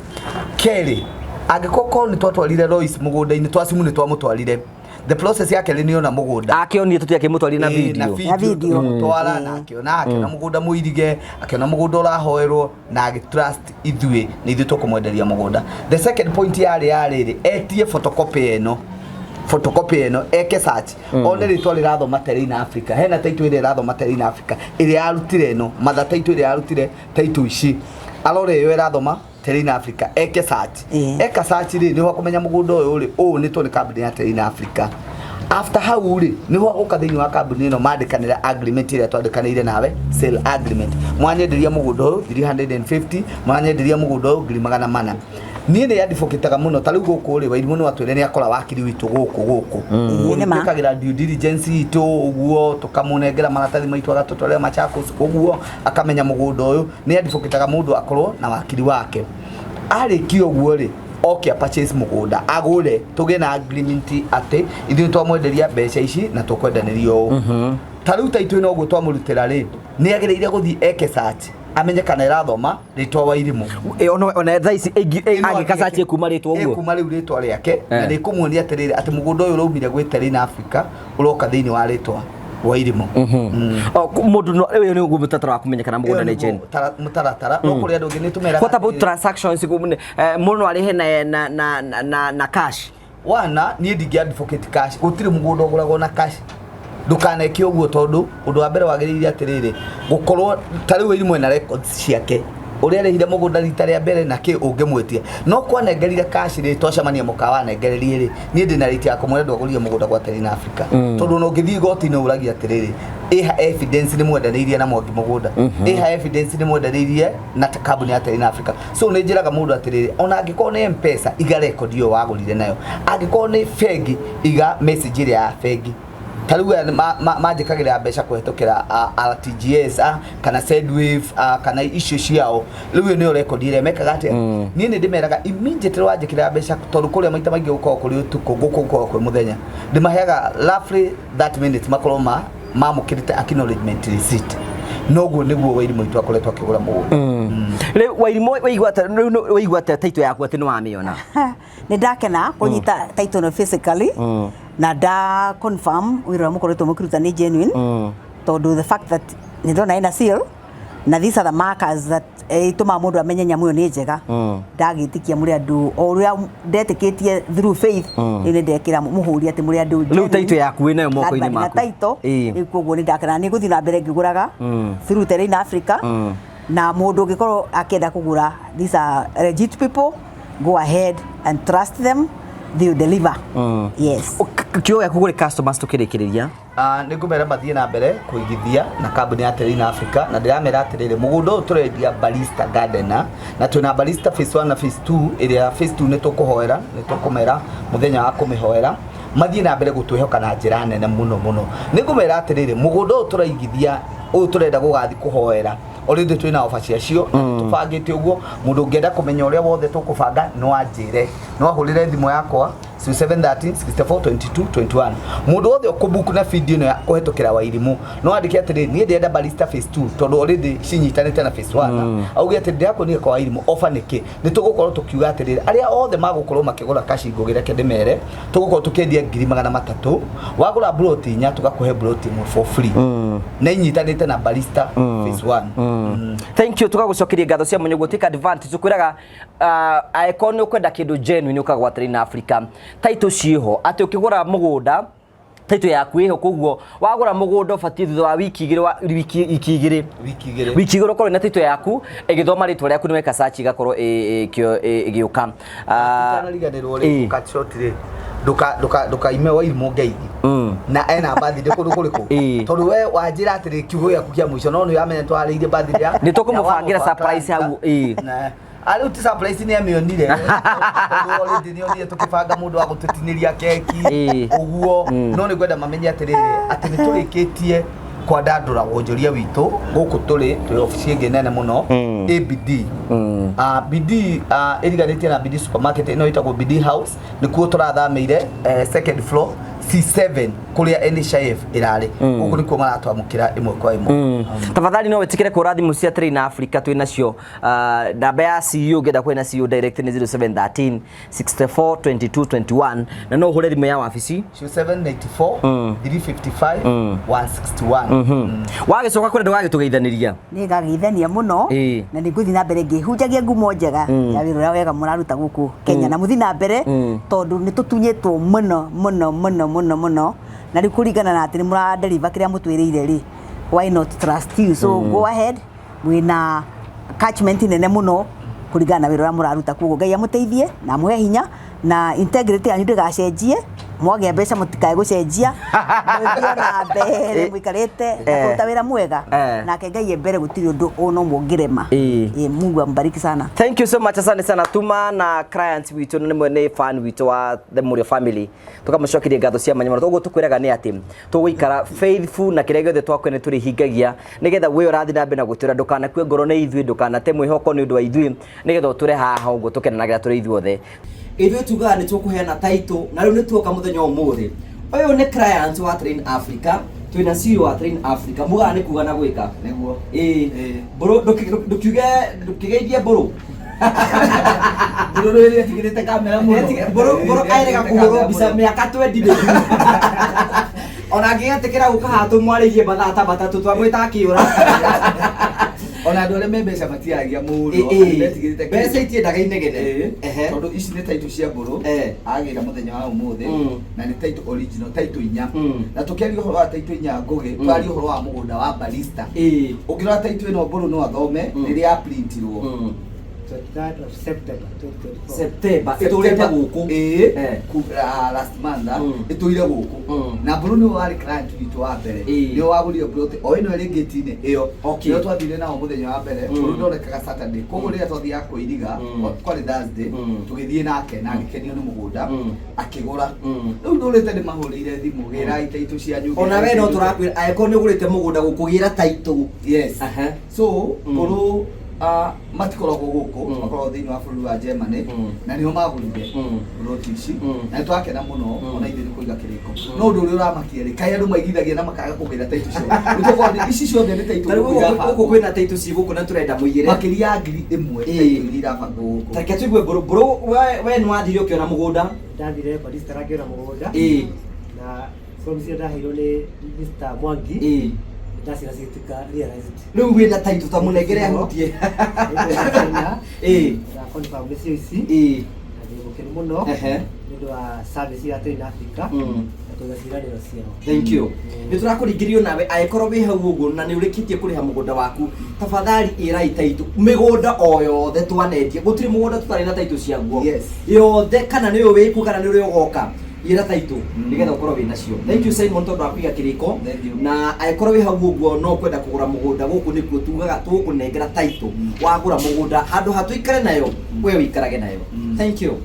Kerĩ, angĩkorwo korwo nĩ twatwarire Lois mũgũnda-inĩ, twacimu nĩ twamũtwarire, the process ya kerĩ nĩ ona mũgũnda. Akĩonire tũtiakĩmũtwarire na Ĩĩ, na video. Na video. Tũkamũtwara na akĩona mũgũnda mũirige, akĩona mũgũnda ũrahoerwo na agĩ trust ithuĩ nĩ ithuĩ tũkũmwenderia mũgũnda. The second point yarĩ ya rĩrĩ, etie photocopy ĩno, photocopy ĩno, eke search, one rĩtwa rĩrathoma Terrain Africa, hena title ĩrĩa ĩrathoma Terrain Africa ĩrĩa yarutire ĩno, mother title ĩrĩa yarutire title ici, arore ĩyo ĩrathoma Terrain Africa, eke search. Eka search rĩ, nĩho akũmenya mũgũnda ũyũ rĩ ũũ nĩtwo nĩ kambuni ya Terrain Africa. After hau rĩ, nĩho agũka thĩinĩ wa kambuni ĩno mandĩkanĩra agreement ĩrĩa twandĩkanĩire nawe, sale agreement, mwanyenderia mũgũnda ũyũ 350, mwanyenderia mũgũnda ũyũ 400,000. Niĩ nĩ advocataga mũno, ta rĩu gũkũ rĩ, Wairimũ nĩ atwĩre nĩ akora wakiri witũ gũkũ. Ĩĩ, nĩ ma. Twĩkagĩra due diligence itũ ũguo, tũkamũnengera maratathi maitũ, agatũtwarĩra Machakos ũguo, akamenya mũgũnda ũyũ. Nĩ advocataga mũndũ akorwo na wakiri wake. Arĩkia ũguo rĩ, oke a purchase mũgũnda, agũre, tũgĩe na agreement atĩ ithuĩ twamwenderia mbeca ici na tũkwendanĩria ũũ. Ta rĩu taitũ ĩno ũguo twamũrutĩra rĩ, nĩ agĩrĩire gũthiĩ eke search, amenye kana ĩrathoma rĩtwa Wairimũ. Ona thaa ici Ĩno angĩka search ĩkuma rĩtwa ũguo. Ĩkuma rĩu rĩtwa rĩake na nĩ ĩkũmuonia atĩrĩrĩ, atĩ mũgũnda ũyũ ũraumire gwĩ Terrain Africa ũroka thĩinĩ wa rĩtwa Wairimũ. O, mũndũ ũyũ nĩ ũguo mũtaratara wa kũmenya kana mũgũnda Ĩyo nĩ nĩguo genuine. Mũtaratara, no kũrĩ andũ angĩ nĩ tũmeraga What about atĩrĩrĩ, transactions? Mũndũ no arĩhe na cash? Wana niĩ ndingĩ advocate cash. Gũtirĩ mũgũnda ũgũragwo na cash, ndũkaneke ũguo, tondũ ũndũ wa mbere wagĩrĩire atĩrĩrĩ gũkorwo ta rĩu Wairimũ ena records ciake ũrĩa arĩhire mũgũnda rita rĩa mbere na kĩ ũngĩmwĩtia. No kwanengerire cash rĩ, twacemania mũkawa anengererie rĩ, niĩ ndĩna rĩti ya kũmwĩra ndwagũrire mũgũnda gwa Terrain Africa, tondũ ona ũngĩthiĩ igoti-inĩ ũragia atĩrĩrĩ, ĩha evidence nĩ mwendanĩirie na Mwangi mũgũnda, ĩha evidence nĩ mwendanĩirie na kambuni ya Terrain Africa. So nĩ njĩraga mũndũ atĩrĩrĩ, ona angĩkorwo nĩ M-Pesa, iga record ĩyo wagũrire nayo, angĩkorwo nĩ bengi, iga message ĩrĩa ya bengi. Ta rĩu aya manjĩkagĩra mbeca kũhetũkĩra RTGS, kana Sendwave, kana icio ciao, rĩu ĩyo nĩyo record ĩrĩa mekaga atĩa. Niĩ nĩ ndĩmeraga immediately wanjĩkĩra mbeca, tondũ kũrĩa maita maingĩ gũkoragwo kũrĩ ũtukũ, gũkũ gũkoragwo kwĩ mũthenya, ndĩmaheaga roughly 30 minutes makorwo mamũkĩrĩte acknowledgement receipt. Noguo nĩguo Wairimũ witũ akoretwo akĩgũra mũgũnda. Rĩu Wairimũ, waigua atĩa rĩu waigua atĩa title yaku atĩ nĩ wamĩona? Nĩ ndakena kũnyita title ĩno physically na nda confirm wĩra ũrĩa mũkoretwo mũkĩruta nĩ genuine, tondũ the fact that nĩ ndona ĩna seal na these are the markers that itũmaga mũndũ amenye nyamũ ĩyo nĩ njega. Ndagĩtĩkia mũrĩ andũ o ũrĩa ndetĩkĩtie through faith, rĩu nĩ ndekĩra mũhũri atĩ mũrĩ andũ Rĩu genuine. title yaku wĩ nayo moko-inĩ Na maku. title. Rĩu koguo nĩ ndakena, nĩ ngũthiĩ na mbere ngĩgũraga through Terrain Africa, na mũndũ ũngĩkorwo akĩenda kũgũra, these are legit people, go ahead and trust them, they will deliver, yes. Kiugo gĩaku kũrĩ customers tũkĩrĩkĩrĩria? Nĩ ngũmera mathiĩ na mbere kũigithia na kambuni ya Terrain Africa, na ndĩramera atĩrĩrĩ, mũgũnda ũyũ tũrendia Barista Garden, na twĩna Barista phase 1 na phase 2. Ĩrĩa phase 2 nĩ tũkũhoera, nĩ tũkũmera mũthenya wa kũmĩhoera. Mathiĩ na mbere gũtwĩhoka na njĩra nene mũno mũno. Nĩ ngũmera atĩrĩrĩ, mũgũnda ũyũ tũraigithia, ũyũ tũrenda gũgathiĩ kũhoera, already twĩna ofa ciacio na tũbangĩte ũguo. Mũndũ ũngĩenda kũmenya ũrĩa wothe tũkũbanga, no anjĩre, no ahũrĩre thimũ yakwa 0713 64 22 21. Mũndũ wothe ũkũbook na video ĩno ya kũhetũkĩra Wairimũ, no andĩke atĩrĩ, niĩ ndĩrenda Barista phase 2, tondũ already cinyitanĩte na phase 1. Auge atĩ ndĩrakuonire kwa Wairimũ, offer nĩkĩ? Nĩ tũgũkorwo tũkiuga atĩrĩrĩ, arĩa othe magũkorwo makĩgũra kacingo, reke ndĩmere, tũgũkorwo tũkĩendia 300,000, wagũra broti inya tũgakũhe broti ĩmwe for free, na inyitanĩte na Barista phase 1. Thank you, tũgagũcokeria ngatho cia mwanya. Guo take advantage, ũkwĩraga angĩkorwo nĩ ũkwenda kĩndũ genuine, ũkagwa Terrain Africa. Title ciĩho, atĩ ũkĩgũra mũgũnda title yaku ĩho, koguo wagũra mũgũnda ũbatiĩ thutha wa wiki igĩrĩ wiki igĩrĩ. Wiki igĩrĩ. Wiki igĩrĩ ũkorwo na title yaku ĩgĩthoma rĩtwa rĩaku, nĩ weka search ĩgakorwo ĩgĩũka. Itanariganĩrwo rĩ, cut short rĩ, Ndukaime Wairimũ ngeithi na ena birthday kũndũ kũrĩkũ? Tondũ we wanjĩra atĩrĩ, kiugo gĩaku kĩa mũico, no nĩ wamenya twarĩirie birthday ya Nĩ tũkũmũbangĩra surprise hau, ĩĩ. Rĩu ti surprise, nĩ amĩonire, tondũ already nĩ onire tũkĩbanga mũndũ wa gũtũtinĩria keki. Ũguo no nĩ ngwenda mamenye atĩrĩrĩ, atĩ nĩ tũrĩkĩtie kwandandũra wonjoria witũ gũkũ tũrĩ twĩ obici ĩngĩ nene mũno, ABD. BD ĩriganĩtie na BD supermarket ĩno ĩtagwo BD House, nĩkuo tũrathamĩire, second floor, C7, kũrĩa NHIF ĩrarĩ. Gũkũ nĩkuo maratwamũkĩra ĩmwe kwa ĩmwe. Tafadhali no wĩtĩkĩre kũra thimũ cia Train Africa twĩ nacio. Namba ya CEO, ũngĩenda kwĩna CEO direct, nĩ 0713 64 22 21, na no ũhũre thimũ ya wabici. 794 355 161. Wagĩcoka kũrĩa ndũgagĩtũgeithanĩria. Nĩ ngageithania mũno. Na nĩ ngũthiĩ na mbere ngĩhunjagia ngumo njega ya wĩra ũrĩa wega mũraruta gũkũ Kenya, na mũthiĩ na mbere, tondũ nĩ tũtunyĩtwo mũno mũno mũno mũno mũno, na rĩu kũringana na atĩ nĩ mũradeliver kĩrĩa mũtwĩrĩire rĩ, why not trust you? So go ahead, mwĩna catchment nene mũno kũringana na wĩra ũrĩa mũraruta. Koguo Ngai amũteithie na amũhe hinya, na integrity yanyu ndĩgacenjie. Mwagĩa mbeca mũtikae gũcenjia, mũthiĩ na mbere mũikarĩte na kũruta wĩra mwega. Nake Ngai e mbere, gũtirĩ ũndũ ũno mũngĩrema. Mungu ambariki sana. Thank you so much, asante sana. Tuma na client witũ nĩ nĩ fan witũ wa the Murio family, tukamũcokeria ngatho cia mwanya mũno. Ũguo tũkwĩraga nĩ atĩ tũgũikara faithful na kĩrĩa gĩothe twakwĩra nĩ tũrĩhingagia, nĩgetha we ũrathiĩ na mbere na gũtwĩra ndũkanakue ngoro nĩ ithuĩ, ndũkanate mwĩhoko nĩ ũndũ wa ithuĩ, nĩgetha ũtũre haha ũguo tũkenanagĩra tũrĩ ithuothe. Ithuĩ tugaga nĩ tũkũheana title, na rĩu nĩ tuoka mũthenya wa ũmũthĩ. Ũyũ nĩ client wa Train Africa, twĩna CEO wa Train Africa. Mugaga nĩ kuga na gwĩka. Nĩguo. Ĩĩ. Mbũrũ, ndũkiuge ndũkĩgeithie mbũrũ. Mbũrũ rĩrĩa ĩtigĩrĩte kamera mũno. Mbũrũ, mbũrũ erega kũhũrwo mbica mĩaka 20 mĩthiru, ona angĩgetĩkĩra gũka haha tũmwarĩrie mathaa ta 3, twamwĩta akĩũra. Ona andũ arĩa me mbeca matiaragia mũno. Metigĩrĩte. Mbeca itiendaga inegene. Tondũ ici nĩ title cia mbũrũ agĩra mũthenya wa ũmũthĩ, na nĩ title original, title 4. Na tũkĩaria ũhoro wa title 4, Ngũgĩ, twaria ũhoro wa mũgũnda wa barista. Ũngĩrora title ĩno, mbũrũ no athome rĩrĩa yaprintirwo. 23rd of September 2024. September ĩtũrĩte gũkũ. Ĩĩ. Last month ĩtũire gũkũ. Na mbũrũ nĩwe warĩ client witũ wa mbere. Nĩwe wagũrire plot o ĩno ĩrĩ ngĩti-inĩ ĩyo. Nĩyo twathire nao mũthenya wa mbere. Mbũrũ ndonekaga Saturday, koguo rĩrĩa twathiaga kwĩiriga, kwarĩ Thursday, tũgĩthiĩ nake na agĩkenio nĩ mũgũnda, akĩgũra. Rĩu ndũrĩte ndĩmahũrĩire thimũ, gĩrai title cianyu. Ona we no tũrakwĩra, angĩkorwo nĩ ũgũrĩte mũgũnda gũkũ, gĩra title. Yes. So mbũrũ matikoragwo gũkũ, makoragwo thĩinĩ wa bũrũri wa Germany, na nĩo magũrire plot ici, na nĩ twakena mũno. Ona ithuĩ nĩ kũiga kĩrĩko, no ũndũ ũrĩa ũramakia rĩ, kaĩ andũ maigithagia na makaga kũgĩra title ciao? Nĩ tũkorwo ici ciothe nĩ title Ta rĩu gũkũ gũkũ irabangwo. Kwĩna title ci gũkũ na tũrenda mũigĩre. Makĩria ya 1000 title iria irabangwo gũkũ. Tareke tũigue mbũrũ. Mbũrũ, we nĩ wathire ũkĩona mũgũnda? Ndathire barista ngĩona mũgũnda, na form iria ndaheirwo nĩ Mr. Mwangi, ndacira cigĩtuĩka realized. Rĩu wĩna title, ta mũnengere ahutie. Na confirm nĩcio ici, na ndĩ mũkenu mũno nĩ ũndũ wa service ya Train Africa na kũiga ciĩranĩro ciao. Thank you. Nĩ tũrakũringĩrio nawe, angĩkorwo wĩ hau ũguo na nĩ ũrĩkĩtie kũrĩha mũgũnda waku, tafadhali ĩrai title. Mĩgũnda o yothe twanendia, gũtirĩ mũgũnda tũtarĩ na title ciaguo. Yothe, kana nĩ ũyũ wĩkuo kana nĩ ũrĩa ũgoka, ĩra title nĩgetha ũkorwo wĩ nacio. Thank you, Simon, tondũ wa kũiga kĩrĩko. Thank you. Na angĩkorwo wĩ hau ũguo no kwenda kũgũra mũgũnda, gũkũ nĩkuo tugaga tũgũkũnengera title. Wagũra mũgũnda, handũ ha tũikare nayo, we ũikarage nayo. Thank you.